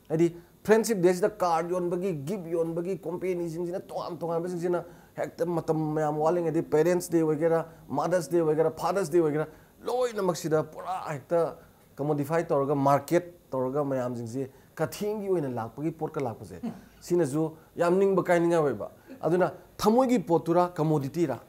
ꯍꯥꯏꯗꯤ friendship dayꯁꯤꯗ card ꯌꯣꯟꯕꯒꯤ, gift ꯌꯣꯟꯕꯒꯤ, companyꯁꯤꯡꯁꯤꯅ ꯇꯣꯉꯥꯟ ꯇꯣꯉꯥꯟꯕꯁꯤꯡꯁꯤꯅ ꯍꯦꯛꯇ ꯃꯇꯝ ꯃꯌꯥꯝ ꯋꯥꯠꯂꯤꯉꯩꯗꯤ parents day ꯑꯣꯏꯒꯦꯔꯥ, Mother's day ꯑꯣꯏꯒꯦꯔꯥ, Father's day ꯑꯣꯏꯒꯦꯔꯥ, ꯂꯣꯏꯅꯃꯛꯁꯤꯗ ꯄꯨꯔꯥ ꯍꯦꯛꯇ commodify ꯇꯧꯔꯒ, market ꯇꯧꯔꯒ ꯃꯌꯥꯝꯁꯤꯡꯁꯤ ꯀꯊꯦꯡꯒꯤ ꯑꯣꯏꯅ ꯂꯥꯛꯄꯒꯤ ꯄꯣꯠꯀ ꯂꯥꯛꯄꯁꯦ, ꯁꯤꯅꯁꯨ ꯌꯥꯝ ꯅꯤꯡꯕ ꯀꯥꯏꯅꯤꯡꯉꯥꯏ ꯑꯣꯏꯕ꯫ ꯑꯗꯨꯅ ꯊꯃꯣꯏꯒꯤ ꯄꯣꯠꯇꯨꯔꯥ, commodityꯔꯥ?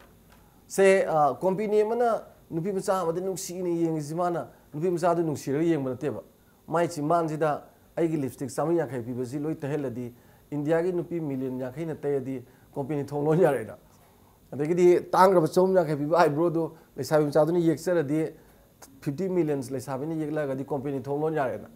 ꯁꯦ, ꯑ, company ꯑꯃꯅ ꯅꯨꯄꯤ ꯃꯆꯥ ꯑꯃꯗ ꯅꯨꯡꯁꯤꯅ ꯌꯦꯡꯉꯤꯁꯤ ꯃꯥꯅ ꯅꯨꯄꯤ ꯃꯆꯥꯗꯨ ꯅꯨꯡꯁꯤꯔꯒ ꯌꯦꯡꯕ ꯅꯠꯇꯦꯕ꯫ ꯃꯥꯏ ꯆꯤꯝꯕꯥꯟꯁꯤꯗ ꯑꯩꯒꯤ lipstick ꯆꯥꯝꯃꯔꯤ ꯌꯥꯡꯈꯩ ꯄꯤꯕꯁꯤ ꯂꯣꯏ ꯇꯩꯍꯜꯂꯗꯤ, ꯏꯟꯗꯤꯌꯥꯒꯤ ꯅꯨꯄꯤ million ꯌꯥꯡꯈꯩꯅ ꯇꯩꯔꯗꯤ company ꯊꯣꯡ ꯂꯣꯟ ꯌꯥꯔꯦꯅ꯫ ꯑꯗꯒꯤꯗꯤ ꯇꯥꯡꯈ꯭ꯔꯕ ꯆꯍꯨꯝ ꯌꯥꯡꯈꯩ ꯄꯤꯕ eyebrowꯗꯨ ꯂꯩꯁꯥꯕꯤ ꯃꯆꯥꯗꯨꯅ ꯌꯦꯛꯆꯔꯗꯤ, fifty millions ꯂꯩꯁꯥꯕꯤꯅ ꯌꯦꯛꯂꯛꯑꯒꯗꯤ company ꯊꯣꯡ ꯂꯣꯟ ꯌꯥꯔꯦꯅ꯫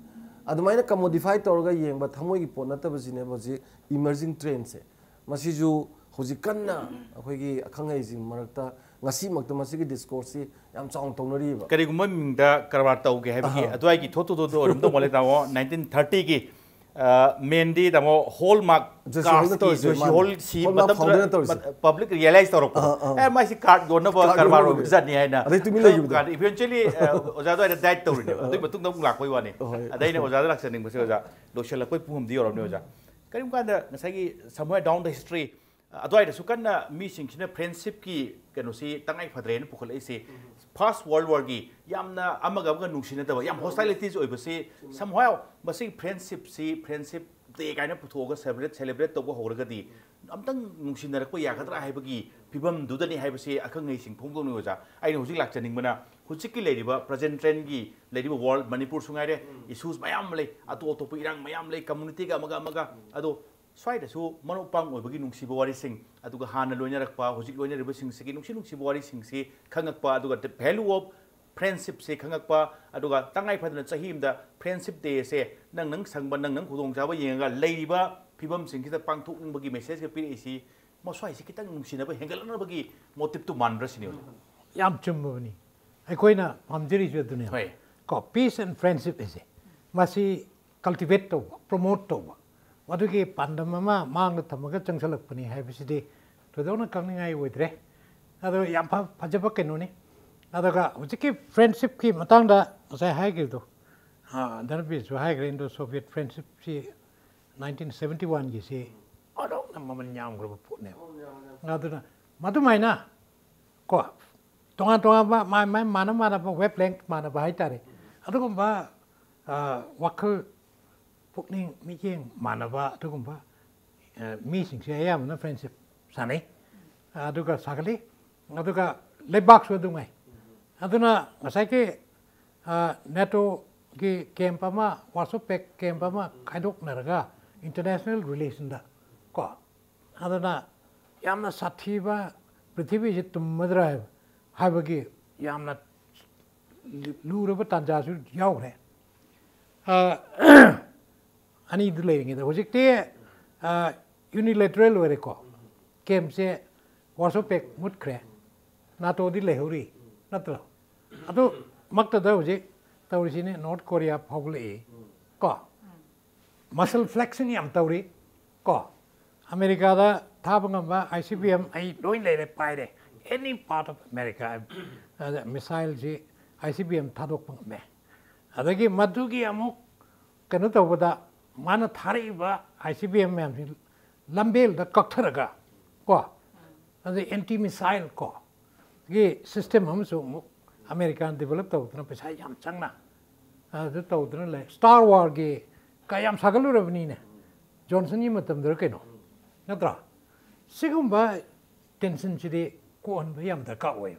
ꯑꯗꯨꯃꯥꯏꯅ commodify ꯇꯧꯔꯒ ꯌꯦꯡꯕ ꯊꯃꯣꯏꯒꯤ ꯄꯣꯠ ꯅꯠꯇꯕꯁꯤꯅꯦꯕ ꯍꯧꯖꯤꯛ emerging trendꯁꯦ꯫ ꯃꯁꯤꯁꯨ ꯍꯧꯖꯤꯛ ꯀꯟꯅ ꯑꯩꯈꯣꯏꯒꯤ ꯑꯈꯪ ꯑꯍꯩꯁꯤꯡ ꯃꯔꯛꯇ ꯉꯁꯤꯃꯛꯇ ꯃꯁꯤꯒꯤ discourseꯁꯤ ꯌꯥꯝ ꯆꯥꯎꯅ ꯇꯧꯅꯔꯤꯕ꯫ ꯀꯔꯤꯒꯨꯝꯕ ꯃꯤꯡꯗ ꯀꯔꯕꯥꯔ ꯇꯧꯒꯦ ꯍꯥꯏꯕꯒꯤ ꯑꯍꯥ꯫ ꯑꯗꯨꯋꯥꯏꯒꯤ ꯊꯣꯠ ꯊꯣꯠ ꯊꯣꯠ ꯑꯣꯏꯔꯝꯗꯧ ꯃꯥꯜꯂꯦ, ꯇꯥꯃꯣ꯫ Nineteen thirtyꯒꯤ ꯃꯦꯟꯗꯤ ꯇꯥꯃꯣ ꯍꯣꯜ ꯃꯥꯔꯛ ꯖꯣꯁꯤ ꯍꯣꯜꯅ ꯇꯧꯔꯤꯁꯦ, ꯖꯣꯁꯤ ꯍꯣꯜ ꯁꯤ ꯍꯣꯜ ꯃꯥꯔꯛ ꯃꯇꯝꯗꯨꯗ ꯐꯥꯎꯟꯗꯔꯅ ꯇꯧꯔꯤꯁꯦ꯫ ꯄꯕ꯭ꯂꯤꯛ ꯔꯤꯌꯦꯂꯥꯏꯁ ꯇꯧꯔꯛꯄꯗꯣ, ꯑꯥ, ꯑꯥ꯫ ꯑꯦ, ꯃꯥꯏꯁꯤ ꯀꯥꯔꯠ ꯌꯣꯟꯅꯕ ꯀꯥꯔꯠ ꯀꯔꯕꯥꯔ ꯌꯣꯟꯅꯕ꯫ ꯑꯣꯏꯕ ꯖꯥꯠꯅꯤ ꯍꯥꯏꯅ ꯑꯗꯩ ꯇꯨꯃꯤꯟ ꯂꯩꯈꯤꯕꯗꯣ꯫ ꯀꯥꯟꯗ ꯏꯚꯦꯟꯆꯨꯋꯦꯂꯤ ꯑꯣꯖꯥ ꯑꯗꯨꯋꯥꯏꯗ ꯗꯥꯏꯠ ꯇꯧꯔꯤꯅꯦꯕ꯫ ꯑꯗꯨꯒꯤ ꯃꯇꯨꯡꯗ ꯑꯃꯨꯛ ꯂꯥꯛꯄꯩ ꯋꯥꯅꯤ꯫ ꯍꯣꯏ꯫ ꯑꯗ ꯑꯩꯅ ꯑꯣꯖꯥꯗ ꯂꯥꯛꯆꯅꯤꯡꯕꯁꯦ, ꯑꯣꯖꯥ, ꯂꯣꯏꯁꯤꯜꯂꯛꯄꯩ ꯄꯨꯡ ꯑꯃꯗꯤ ꯌꯧꯔꯕꯅꯤ ꯑꯣꯖꯥ꯫ ꯀꯔꯤꯒꯨꯝꯕ ꯀꯥꯟꯗ ꯉꯁꯥꯏꯒꯤ somewhere down the history ꯑꯗꯨꯋꯥꯏꯗꯁꯨ ꯀꯟꯅ ꯃꯤꯁꯤꯡꯁꯤꯅ ꯐ꯭ꯔꯦꯟꯁꯤꯞꯀꯤ ꯀꯩꯅꯣꯁꯤ ꯇꯉꯥꯏ ꯐꯗ꯭ꯔꯦꯅ ꯄꯨꯈꯠꯂꯛꯏꯁꯤ꯫ ꯐꯥꯔꯁ ꯋꯥꯔꯜ ꯋꯥꯔꯒꯤ ꯌꯥꯝꯅ ꯑꯃꯒ ꯑꯃꯒ ꯅꯨꯡꯁꯤꯅꯗꯕ, ꯌꯥꯝ ꯍꯣꯁꯇꯥꯏꯂꯤꯇꯤꯁ ꯑꯣꯏꯕꯁꯤ, somehow ꯃꯁꯤꯒꯤ ꯐ꯭ꯔꯦꯟꯁꯤꯞꯁꯤ ꯐ꯭ꯔꯦꯟꯁꯤꯞ ꯗꯦ ꯀꯥꯏꯅ ꯄꯨꯊꯣꯛꯑꯒ ꯁꯦꯂꯦꯕ꯭ꯔꯦꯠ ꯁꯦꯂꯦꯕ꯭ꯔꯦꯠ ꯇꯧꯕ ꯍꯧꯔꯒꯗꯤ ꯑꯝꯇꯪ ꯅꯨꯡꯁꯤꯅꯔꯛꯄ ꯌꯥꯒꯗ꯭ꯔꯥ ꯍꯥꯏꯕꯒꯤ ꯐꯤꯕꯝꯗꯨꯗꯅꯤ ꯍꯥꯏꯕꯁꯤ ꯑꯈꯪ ꯑꯍꯩꯁꯤꯡ ꯐꯣꯡꯗꯣꯛꯅꯤ ꯑꯣꯖꯥ꯫ ꯑꯩꯅ ꯍꯧꯖꯤꯛ ꯂꯥꯛꯆꯅꯤꯡꯕꯅ ꯍꯧꯖꯤꯛꯀꯤ ꯂꯩꯔꯤꯕ ꯄ꯭ꯔꯖꯦꯟ ꯇ꯭ꯔꯦꯟꯒꯤ ꯂꯩꯔꯤꯕ ꯋꯥꯔꯜ, ꯃꯅꯤꯄꯨꯔꯁꯨ ꯉꯥꯏꯔꯦ, ꯏꯁꯨꯁ ꯃꯌꯥꯝ ꯑꯃ ꯂꯩ, ꯑꯇꯣꯞ ꯑꯇꯣꯞꯄ ꯏꯔꯥꯡ ꯃꯌꯥꯝ ꯂꯩ, ꯀꯝꯃꯨꯅꯤꯇꯤꯒ ꯑꯃꯒ ꯑꯃꯒ꯫ ꯑꯗꯣ ꯁ꯭ꯋꯥꯏꯗꯁꯨ ꯃꯔꯨꯞ ꯃꯄꯥꯡ ꯑꯣꯏꯕꯒꯤ ꯅꯨꯡꯁꯤꯕ ꯋꯥꯔꯤꯁꯤꯡ, ꯑꯗꯨꯒ ꯍꯥꯟꯅ ꯂꯣꯏꯅꯔꯛꯄ, ꯍꯧꯖꯤꯛ ꯂꯣꯏꯅꯔꯤꯕꯁꯤꯡꯁꯤꯒꯤ ꯅꯨꯡꯁꯤ ꯅꯨꯡꯁꯤꯕ ꯋꯥꯔꯤꯁꯤꯡꯁꯤ ꯈꯪꯉꯛꯄ, ꯑꯗꯨꯒ the value of friendshipꯁꯦ ꯈꯪꯉꯛꯄ, ꯑꯗꯨꯒ ꯇꯉꯥꯏ ꯐꯗꯅ ꯆꯍꯤ ꯑꯃꯗ friendship dayꯁꯦ ꯅꯪ ꯅꯪ ꯁꯪꯕ, ꯅꯪ ꯅꯪ ꯈꯨꯗꯣꯡꯆꯥꯕ ꯌꯦꯡꯉꯒ ꯂꯩꯔꯤꯕ ꯐꯤꯕꯝꯁꯤꯡꯁꯤꯗ ꯄꯥꯡꯊꯣꯛꯅꯤꯡꯕꯒꯤ ꯃꯦꯁꯦꯖꯀ ꯄꯤꯔꯛꯏꯁꯤ, ꯃꯁ꯭ꯋꯥꯏꯁꯤ ꯈꯤꯇꯪ ꯅꯨꯡꯁꯤꯅꯕ ꯍꯦꯟꯒꯠꯂꯛꯅꯕꯒꯤ ꯃꯣꯇꯤꯞꯇꯨ ꯃꯥꯟꯕ꯭ꯔꯥ ꯁꯤꯅꯤ ꯑꯣꯖꯥ꯫ ꯌꯥꯝ ꯆꯨꯝꯃꯕꯅꯤ꯫ ꯑꯩꯈꯣꯏꯅ ꯄꯥꯝꯖꯔꯤꯁꯨ ꯑꯗꯨꯅꯦ꯫ ꯍꯣꯏ꯫ ꯀꯣ, peace and friendship ꯍꯥꯏꯁꯦ, ꯃꯁꯤ cultivate ꯇꯧꯕ, promote ꯇꯧꯕ, ꯃꯗꯨꯒꯤ ꯄꯥꯟꯗꯝ ꯑꯃ ꯃꯥꯡꯗ ꯊꯝꯃꯒ ꯆꯪꯁꯜꯂꯛꯄꯅꯤ ꯍꯥꯏꯕꯁꯤꯗꯤ ꯊꯣꯏꯗꯣꯛꯅ ꯈꯪꯅꯤꯡꯉꯥꯏ ꯑꯣꯏꯗ꯭ꯔꯦ꯫ ꯑꯗꯣ ꯌꯥꯝ ꯐ-, ꯐꯖꯕ ꯀꯩꯅꯣꯅꯤ꯫ ꯑꯗꯨꯒ ꯍꯧꯖꯤꯛꯀꯤ friendshipꯀꯤ ꯃꯇꯥꯡꯗ ꯉꯁꯥꯏ ꯍꯥꯏꯈꯤꯕꯗꯣ, ꯑ, ꯙꯅꯕꯤꯔꯁꯨ ꯍꯥꯏꯈ꯭ꯔꯦ, Indo Soviet friendshipꯁꯤ nineteen seventy oneꯒꯤꯁꯤ ꯑꯣꯟꯊꯣꯛꯅ ꯃꯃꯜ ꯌꯥꯝꯈ꯭ꯔꯕ ꯄꯣꯠꯅꯦꯕ꯫ ꯑꯗꯨꯅ ꯃꯗꯨꯃꯥꯏꯅ ꯀꯣ, ꯇꯣꯉꯥꯟ ꯇꯣꯉꯥꯟꯕ ꯃꯥꯏ ꯃꯥꯏ ꯃꯥꯟꯅ ꯃꯥꯟꯅꯕ wavelength ꯃꯥꯟꯅꯕ ꯍꯥꯏꯇꯥꯔꯦ꯫ ꯑꯗꯨꯒꯨꯝꯕ, ꯑ, ꯋꯥꯈꯜ, ꯄꯨꯛꯅꯤꯡ ꯃꯤꯠꯌꯦꯡ ꯃꯥꯟꯅꯕ ꯑꯗꯨꯒꯨꯝꯕ, ꯑ, ꯃꯤꯁꯤꯡꯁꯦ ꯑꯌꯥꯝꯕꯅ friendship ꯁꯥꯟꯅꯩ꯫ ꯑꯗꯨꯒ ꯁꯥꯒꯠꯂꯤ꯫ ꯑꯗꯨꯒ ꯂꯩꯕꯥꯛꯁꯨ ꯑꯗꯨꯉꯥꯏ꯫ ꯑꯗꯨꯅ ꯉꯁꯥꯏꯒꯤ, ꯑ, NATOꯒꯤ camp ꯑꯃ, Warsaw Pact camp ꯑꯃ ꯈꯥꯏꯗꯣꯛꯅꯔꯒ international relationꯗ ꯀꯣ, ꯑꯗꯨꯅ ꯌꯥꯝꯅ ꯁꯥꯊꯤꯕ, ꯄ꯭ꯔꯤꯊꯤꯕꯤꯁꯤ ꯇꯨꯝꯃꯗ꯭ꯔꯥ ꯍꯥꯏꯕ, ꯍꯥꯏꯕꯒꯤ ꯌꯥꯝꯅ ꯂꯨꯔꯕ ꯇꯥꯟꯖꯥꯁꯨ ꯌꯥꯎꯈ꯭ꯔꯦ꯫ ꯑ, ꯑꯅꯤꯗꯨ ꯂꯩꯔꯤꯉꯩꯗ ꯍꯧꯖꯤꯛꯇꯤ, ꯑ, unilateral ꯑꯣꯏꯔꯦꯀꯣ꯫ Campꯁꯦ Warsaw Pact ꯃꯨꯠꯈ꯭ꯔꯦ, NATOꯗꯤ ꯂꯩꯍꯧꯔꯤ, ꯅꯠꯇ꯭ꯔꯣ? ꯑꯗꯨ ꯃꯛꯇꯗ ꯍꯧꯖꯤꯛ ꯇꯧꯔꯤꯁꯤꯅꯦ, North Korea ꯐꯥꯎꯒꯠꯂꯛꯏ ꯀꯣ꯫ Muscle flexing ꯌꯥꯝ ꯇꯧꯔꯤ ꯀꯣ꯫ ꯑꯃꯦꯔꯤꯀꯥꯗ ꯊꯥꯕ ꯉꯝꯕ ICBM ꯑꯩ ꯂꯣꯏ ꯂꯩꯔꯦ, ꯄꯥꯏꯔꯦ, any part of America꯫ ꯑꯗ ꯃꯤꯁꯥꯏꯜꯁꯤ ICBM ꯊꯥꯗꯣꯛꯄ ꯉꯝꯃꯦ꯫ ꯑꯗꯒꯤ ꯃꯗꯨꯒꯤ ꯑꯃꯨꯛ ꯀꯩꯅꯣ ꯇꯧꯕꯗ ꯃꯥꯅ ꯊꯥꯔꯛꯏꯕ ICBM ꯃꯌꯥꯝꯁꯤ ꯂꯝꯕꯦꯜꯗ ꯀꯛꯊꯔꯒ ꯀꯣ, ꯑꯗꯩ ꯑꯦꯟꯇꯤ ꯃꯤꯁꯥꯏꯜ ꯀꯣ ꯒꯤ ꯁꯤꯁꯇꯦꯝ ꯑꯃꯁꯨ ꯑꯃꯨꯛ ꯑꯃꯦꯔꯤꯀꯥꯅ ꯗꯤꯕꯦꯂꯞ ꯇꯧꯗꯅ ꯄꯩꯁꯥ ꯌꯥꯝ ꯆꯪꯅ ꯑꯗꯨ ꯇꯧꯗꯅ ꯂꯩ꯫ ꯁ꯭ꯇꯥꯔ ꯋꯥꯔꯒꯤ ꯀꯌꯥꯝ ꯁꯥꯒꯠꯂꯨꯔꯕꯅꯤꯅꯦ, ꯖꯣꯟꯁꯟꯒꯤ ꯃꯇꯝꯗꯔ ꯀꯩꯅꯣ, ꯅꯠꯇ꯭ꯔꯥ? ꯁꯤꯒꯨꯝꯕ ꯇꯦꯟꯁꯟꯁꯤꯗꯤ ꯀꯣꯛꯍꯟꯕ ꯌꯥꯝ ꯗꯔꯀꯥꯔ ꯑꯣꯏ꯫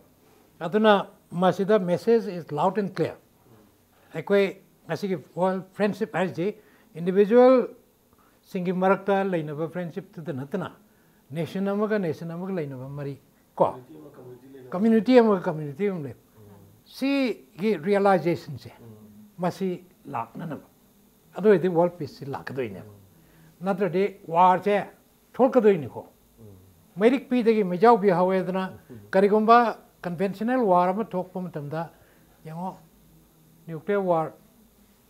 ꯑꯗꯨꯅ ꯃꯁꯤꯗ message is loud and clear꯫ ꯑꯩꯈꯣꯏ ꯉꯁꯤꯒꯤ ꯋꯥꯔꯜ ꯐ꯭ꯔꯦꯟꯁꯤꯞ ꯍꯥꯏꯔꯤꯁꯤ ꯏꯟꯗꯤꯕꯤꯖꯨꯋꯦꯜꯁꯤꯡꯒꯤ ꯃꯔꯛꯇ ꯂꯩꯅꯕ ꯐ꯭ꯔꯦꯟꯁꯤꯞꯇꯨꯗ ꯅꯠꯇꯅ ꯅꯦꯁꯟ ꯑꯃꯒ ꯅꯦꯁꯟ ꯑꯃꯒ ꯂꯩꯅꯕ ꯃꯔꯤ ꯀꯣ, ꯀꯝꯃ꯭ꯌꯨꯅꯤꯇꯤ ꯑꯃꯒ ꯀꯝꯃ꯭ꯌꯨꯅꯤꯇꯤ ꯑꯃ ꯂꯩ꯫ ꯁꯤꯒꯤ ꯔꯤꯌꯦꯂꯥꯏꯖꯦꯁꯟꯁꯦ ꯃꯁꯤ ꯂꯥꯛꯅꯅꯕ, ꯑꯗꯨ ꯑꯣꯏꯔꯗꯤ ꯋꯥꯔꯜ ꯄꯤꯁꯁꯤ ꯂꯥꯛꯀꯗꯣꯏꯅꯦꯕ꯫ ꯅꯠꯇ꯭ꯔꯗꯤ ꯋꯥꯔꯁꯦ ꯊꯣꯛꯂꯛꯀꯗꯣꯏꯅꯤꯀꯣ꯫ ꯃꯩꯔꯤꯛꯄꯤꯗꯒꯤ ꯃꯩꯖꯥꯎꯕꯤ ꯍꯧꯋꯦꯗꯅ, ꯀꯔꯤꯒꯨꯝꯕ ꯀꯟꯚꯦꯟꯁꯅꯦꯜ ꯋꯥꯔ ꯑꯃ ꯊꯣꯛꯄ ꯃꯇꯝꯗ ꯌꯦꯡꯉꯣ, ꯅ꯭ꯌꯨꯀ꯭ꯂꯤꯌꯔ ꯋꯥꯔ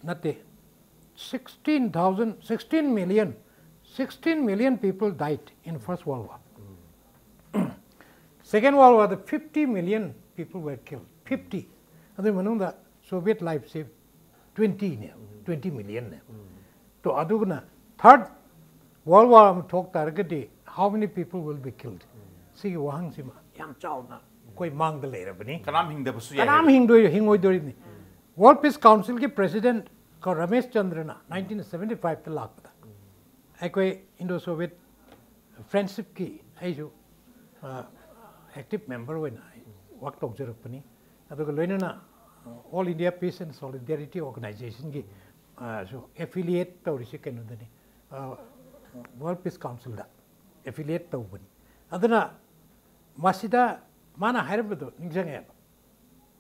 ꯅꯠꯇꯦ, sixteen thousand, sixteen million, sixteen million people died in First World War. Second World War the fifty million people were killed, fifty꯫ ꯑꯗꯨꯒꯤ ꯃꯅꯨꯡꯗ ꯁꯣꯚꯤꯌꯦꯠ ꯂꯥꯏꯐꯁꯦ twenty ꯅꯦ, twenty million ꯅꯦ꯫ ꯇꯣ ꯑꯗꯨꯒꯅ ꯊꯥꯔꯠ ꯋꯥꯔꯜ ꯋꯥꯔ ꯑꯃ ꯊꯣꯛ ꯇꯥꯔꯒꯗꯤ, how many people will be killed? ꯁꯤꯒꯤ ꯋꯥꯍꯪꯁꯤꯃ ꯌꯥꯝ ꯆꯥꯎꯅ ꯑꯩꯈꯣꯏ ꯃꯥꯡꯗ ꯂꯩꯔꯕꯅꯤ꯫ ꯀꯅꯥꯝ ꯍꯤꯡꯗꯕꯁꯨ ꯌꯥꯏ ꯀꯅꯥꯝ ꯍꯥꯏꯕ꯫ ꯍꯤꯡꯗꯣꯏ ꯍꯤꯡꯉꯣꯏꯗꯣꯔꯤꯕꯅꯤ꯫ ꯋꯥꯔꯜ ꯄꯤꯁ ꯀꯥꯎꯟꯁꯤꯜꯒꯤ ꯄ꯭ꯔꯦꯁꯤꯗꯦꯟꯠ ꯀꯣ ꯔꯃꯦꯁ ꯆꯟꯗ꯭ꯔꯅ nineteen seventy five ꯇ ꯂꯥꯛꯄꯗ ꯑꯩꯈꯣꯏ ꯏꯟꯗꯣ ꯁꯣꯚꯤꯌꯦꯠ ꯐ꯭ꯔꯦꯟꯁꯤꯞꯀꯤ ꯑꯩꯁꯨ ꯑꯦꯛꯇꯤꯞ ꯃꯦꯝꯕꯔ ꯑꯣꯏꯅ ꯑꯩ ꯋꯥꯛ ꯇꯧꯖꯔꯛꯄꯅꯤ꯫ ꯑꯗꯨꯒ ꯂꯣꯏꯅꯅ All India Peace and Solidarity Organization ꯒꯤ ꯁꯨ ꯑꯦꯐꯤꯂꯤꯌꯦꯠ ꯇꯧꯔꯤꯁꯦ ꯀꯩꯅꯣꯗꯅꯤ, ꯋꯥꯔꯜ ꯄꯤꯁ ꯀꯥꯎꯟꯁꯤꯜꯗ ꯑꯦꯐꯤꯂꯤꯌꯦꯠ ꯇꯧꯕꯅꯤ꯫ ꯑꯗꯨꯅ ꯃꯁꯤꯗ ꯃꯥꯅ ꯍꯥꯏꯔꯝꯕꯗꯣ ꯅꯤꯡꯁꯤꯡꯉꯦꯕ꯫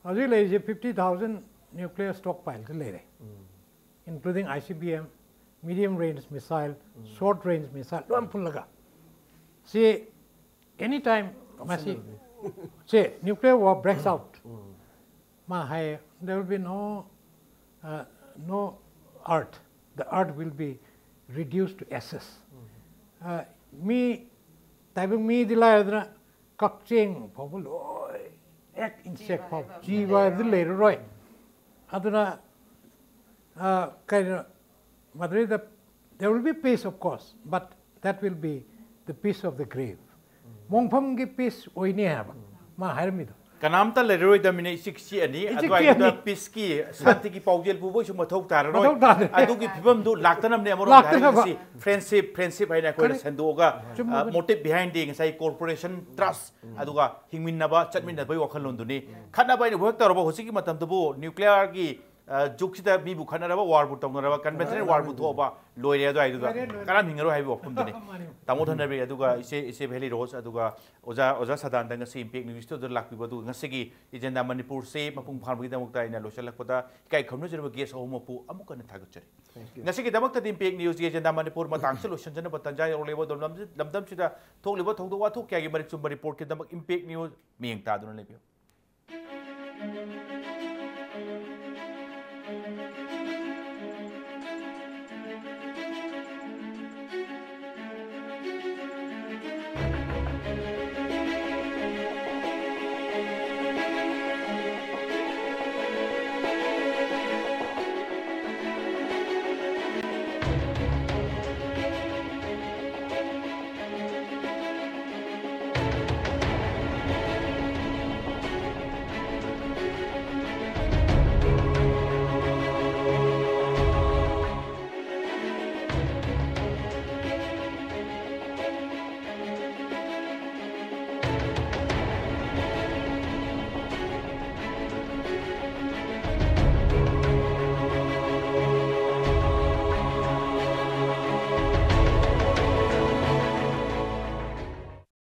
ꯍꯧꯖꯤꯛ ꯂꯩꯔꯤꯁꯦ fifty thousand nuclear stockpile ꯗ ꯂꯩꯔꯦ, including ICBM, medium range missile, short range missile, ꯂꯣꯏ ꯄꯨꯜꯂꯒ꯫ ꯁꯤ anytime ꯃꯁꯤ ꯁꯦ nuclear war breaks out, ꯃꯥ ꯍꯥꯏꯌꯦ, there will be no, uh, no earth, the earth will be reduced to ashes. ꯑ, ꯃꯤ ꯇꯥꯏꯕꯪ ꯃꯤꯗꯤ ꯂꯥꯏꯔꯗꯅ ꯀꯛꯆꯦꯡ ꯐꯥꯎꯕ ꯂꯣꯏ, ꯑꯦꯛ ꯏꯟꯁꯦꯛ ꯐꯥꯎꯕ ꯖꯤꯕ ꯍꯥꯏꯕꯗꯤ ꯂꯩꯔꯔꯣꯏ꯫ ꯑꯗꯨꯅ, ꯑ, ꯀꯩꯅꯣ, ꯃꯗꯨꯗꯩꯗ there will be peace, of course, but that will be the peace of the grave. ꯃꯣꯡꯐꯝꯒꯤ ꯄꯤꯁ ꯑꯣꯏꯅꯤ ꯍꯥꯏꯕ ꯃꯥ ꯍꯥꯏꯔꯝꯃꯤꯗꯣ꯫ ꯀꯅꯥꯝꯇ ꯂꯩꯔꯔꯣꯏꯗꯕꯅꯤꯅ ꯏꯆꯤꯛ ꯆꯤꯛꯑꯅꯤ꯫ ꯏꯆꯤꯛ ꯑꯗꯨꯋꯥꯏꯗꯨꯗ ꯆꯤꯛꯑꯅꯤ꯫ ꯄꯤꯁꯀꯤ, ꯁꯥꯟꯇꯤꯒꯤ ꯄꯥꯎꯖꯦꯜ ꯄꯨꯕꯒꯤꯁꯨ ꯃꯊꯧ ꯇꯥꯔꯔꯣꯏ꯫ ꯃꯊꯧ ꯇꯥꯗ꯭ꯔꯦ꯫ ꯑꯗꯨꯒꯤ ꯐꯤꯕꯝꯗꯨ ꯂꯥꯛꯇꯅꯕꯅꯦ ꯑꯃꯔꯣꯝꯗ ꯂꯥꯛꯇꯅꯕ꯫ ꯍꯥꯏꯔꯒꯗꯤ꯫ ꯐ꯭ꯔꯦꯟꯁꯤꯞ, ꯐ꯭ꯔꯦꯟꯁꯤꯞ ꯍꯥꯏꯅ ꯑꯩꯈꯣꯏꯅ ꯈꯔ ꯁꯟꯗꯣꯛꯑꯒ, ꯆꯨꯝꯃꯦ꯫ ꯑ, ꯃꯣꯇꯤꯚ ꯕꯤꯍꯥꯏꯟꯗꯤ ꯉꯁꯥꯏ ꯀꯣꯔꯄꯣꯔꯦꯁꯟ ꯇ꯭ꯔꯁ, ꯑꯗꯨꯒ ꯍꯤꯡꯃꯤꯟꯅꯕ ꯆꯠꯃꯤꯟꯅꯕꯒꯤ ꯋꯥꯈꯜꯂꯣꯟꯗꯨꯅꯤ꯫ ꯈꯠꯅꯕ ꯍꯥꯏꯅ ꯍꯦꯛ ꯇꯧꯔꯕ ꯍꯧꯖꯤꯛꯀꯤ ꯃꯇꯝꯗꯕꯨ ꯅ꯭ꯌꯨꯀ꯭ꯂꯤꯌꯥꯔꯒꯤ, ꯑ, ꯖꯨꯛꯁꯤꯗ ꯃꯤꯕꯨ ꯈꯠꯅꯔꯕ, ꯋꯥꯔꯕꯨ ꯇꯧꯅꯔꯕ, ꯀꯟꯚꯦꯟꯁꯅꯦꯜ ꯋꯥꯔꯕꯨ ꯊꯣꯛꯑꯕ ꯂꯣꯏꯔꯦ ꯑꯗꯨꯋꯥꯏꯗꯨꯗ꯫ ꯂꯣꯏꯔꯦ, ꯂꯣꯏꯔꯦ꯫ ꯀꯅꯥꯝ ꯍꯤꯡꯉꯔꯣꯏ ꯍꯥꯏꯕꯒꯤ ꯋꯥꯐꯝꯗꯨꯅꯤ꯫ ꯃꯥꯅꯤ꯫ ꯇꯥꯃꯣ ꯊꯟꯅꯕꯤ, ꯑꯗꯨꯒ ꯏꯆꯦ, ꯏꯆꯦ ꯚꯦꯂꯤ ꯔꯣꯁ, ꯑꯗꯨꯒ ꯑꯣꯖꯥ, ꯑꯣꯖꯥ ꯁꯗꯥꯟꯗ ꯉꯁꯤ ꯏꯝꯄꯦꯛ ꯅ꯭ꯌꯨꯁ ꯁ꯭ꯇꯨꯗꯤꯑꯣꯗ ꯂꯥꯛꯄꯤꯕ, ꯑꯗꯨꯒ ꯉꯁꯤꯒꯤ ꯑꯦꯖꯦꯟꯗꯥ ꯃꯅꯤꯄꯨꯔꯁꯦ ꯃꯄꯨꯡ ꯐꯥꯍꯟꯕꯒꯤꯗꯃꯛꯇ ꯑꯩꯅ ꯂꯣꯏꯁꯤꯜꯂꯛꯄꯗ ꯏꯀꯥꯏ ꯈꯨꯝꯅꯖꯔꯕ ꯒꯦꯁ ꯑꯍꯨꯝꯃꯛꯄꯨ ꯑꯃꯨꯛ ꯍꯟꯅ ꯊꯥꯒꯠꯆꯔꯤ꯫ ꯉꯁꯤꯒꯤꯗꯃꯛꯇꯗꯤ ꯏꯝꯄꯦꯛ ꯅ꯭ꯌꯨꯁꯀꯤ ꯑꯦꯖꯦꯟꯗꯥ ꯃꯅꯤꯄꯨꯔ ꯃꯇꯥꯡꯁꯤ ꯂꯣꯏꯁꯤꯟꯖꯅꯕ ꯇꯥꯟꯖꯥ ꯌꯧꯔꯛꯂꯤꯕ ꯑꯗꯨꯝ ꯂꯝꯗꯝ-, ꯂꯝꯗꯝꯁꯤꯗ ꯊꯣꯛꯂꯤꯕ ꯊꯧꯗꯣꯛ ꯋꯥꯊꯣꯛ ꯀꯌꯥꯒꯤ ꯃꯔꯤꯛ ꯆꯨꯝꯕ ꯔꯤꯄꯣꯔꯠꯀꯤꯗꯃꯛ ꯏꯝꯄꯦꯛ ꯅ꯭ꯌꯨꯁ ꯃꯤꯠꯌꯦꯡ ꯇꯥꯗꯨꯅ ꯂꯩꯕꯤꯌꯨ꯫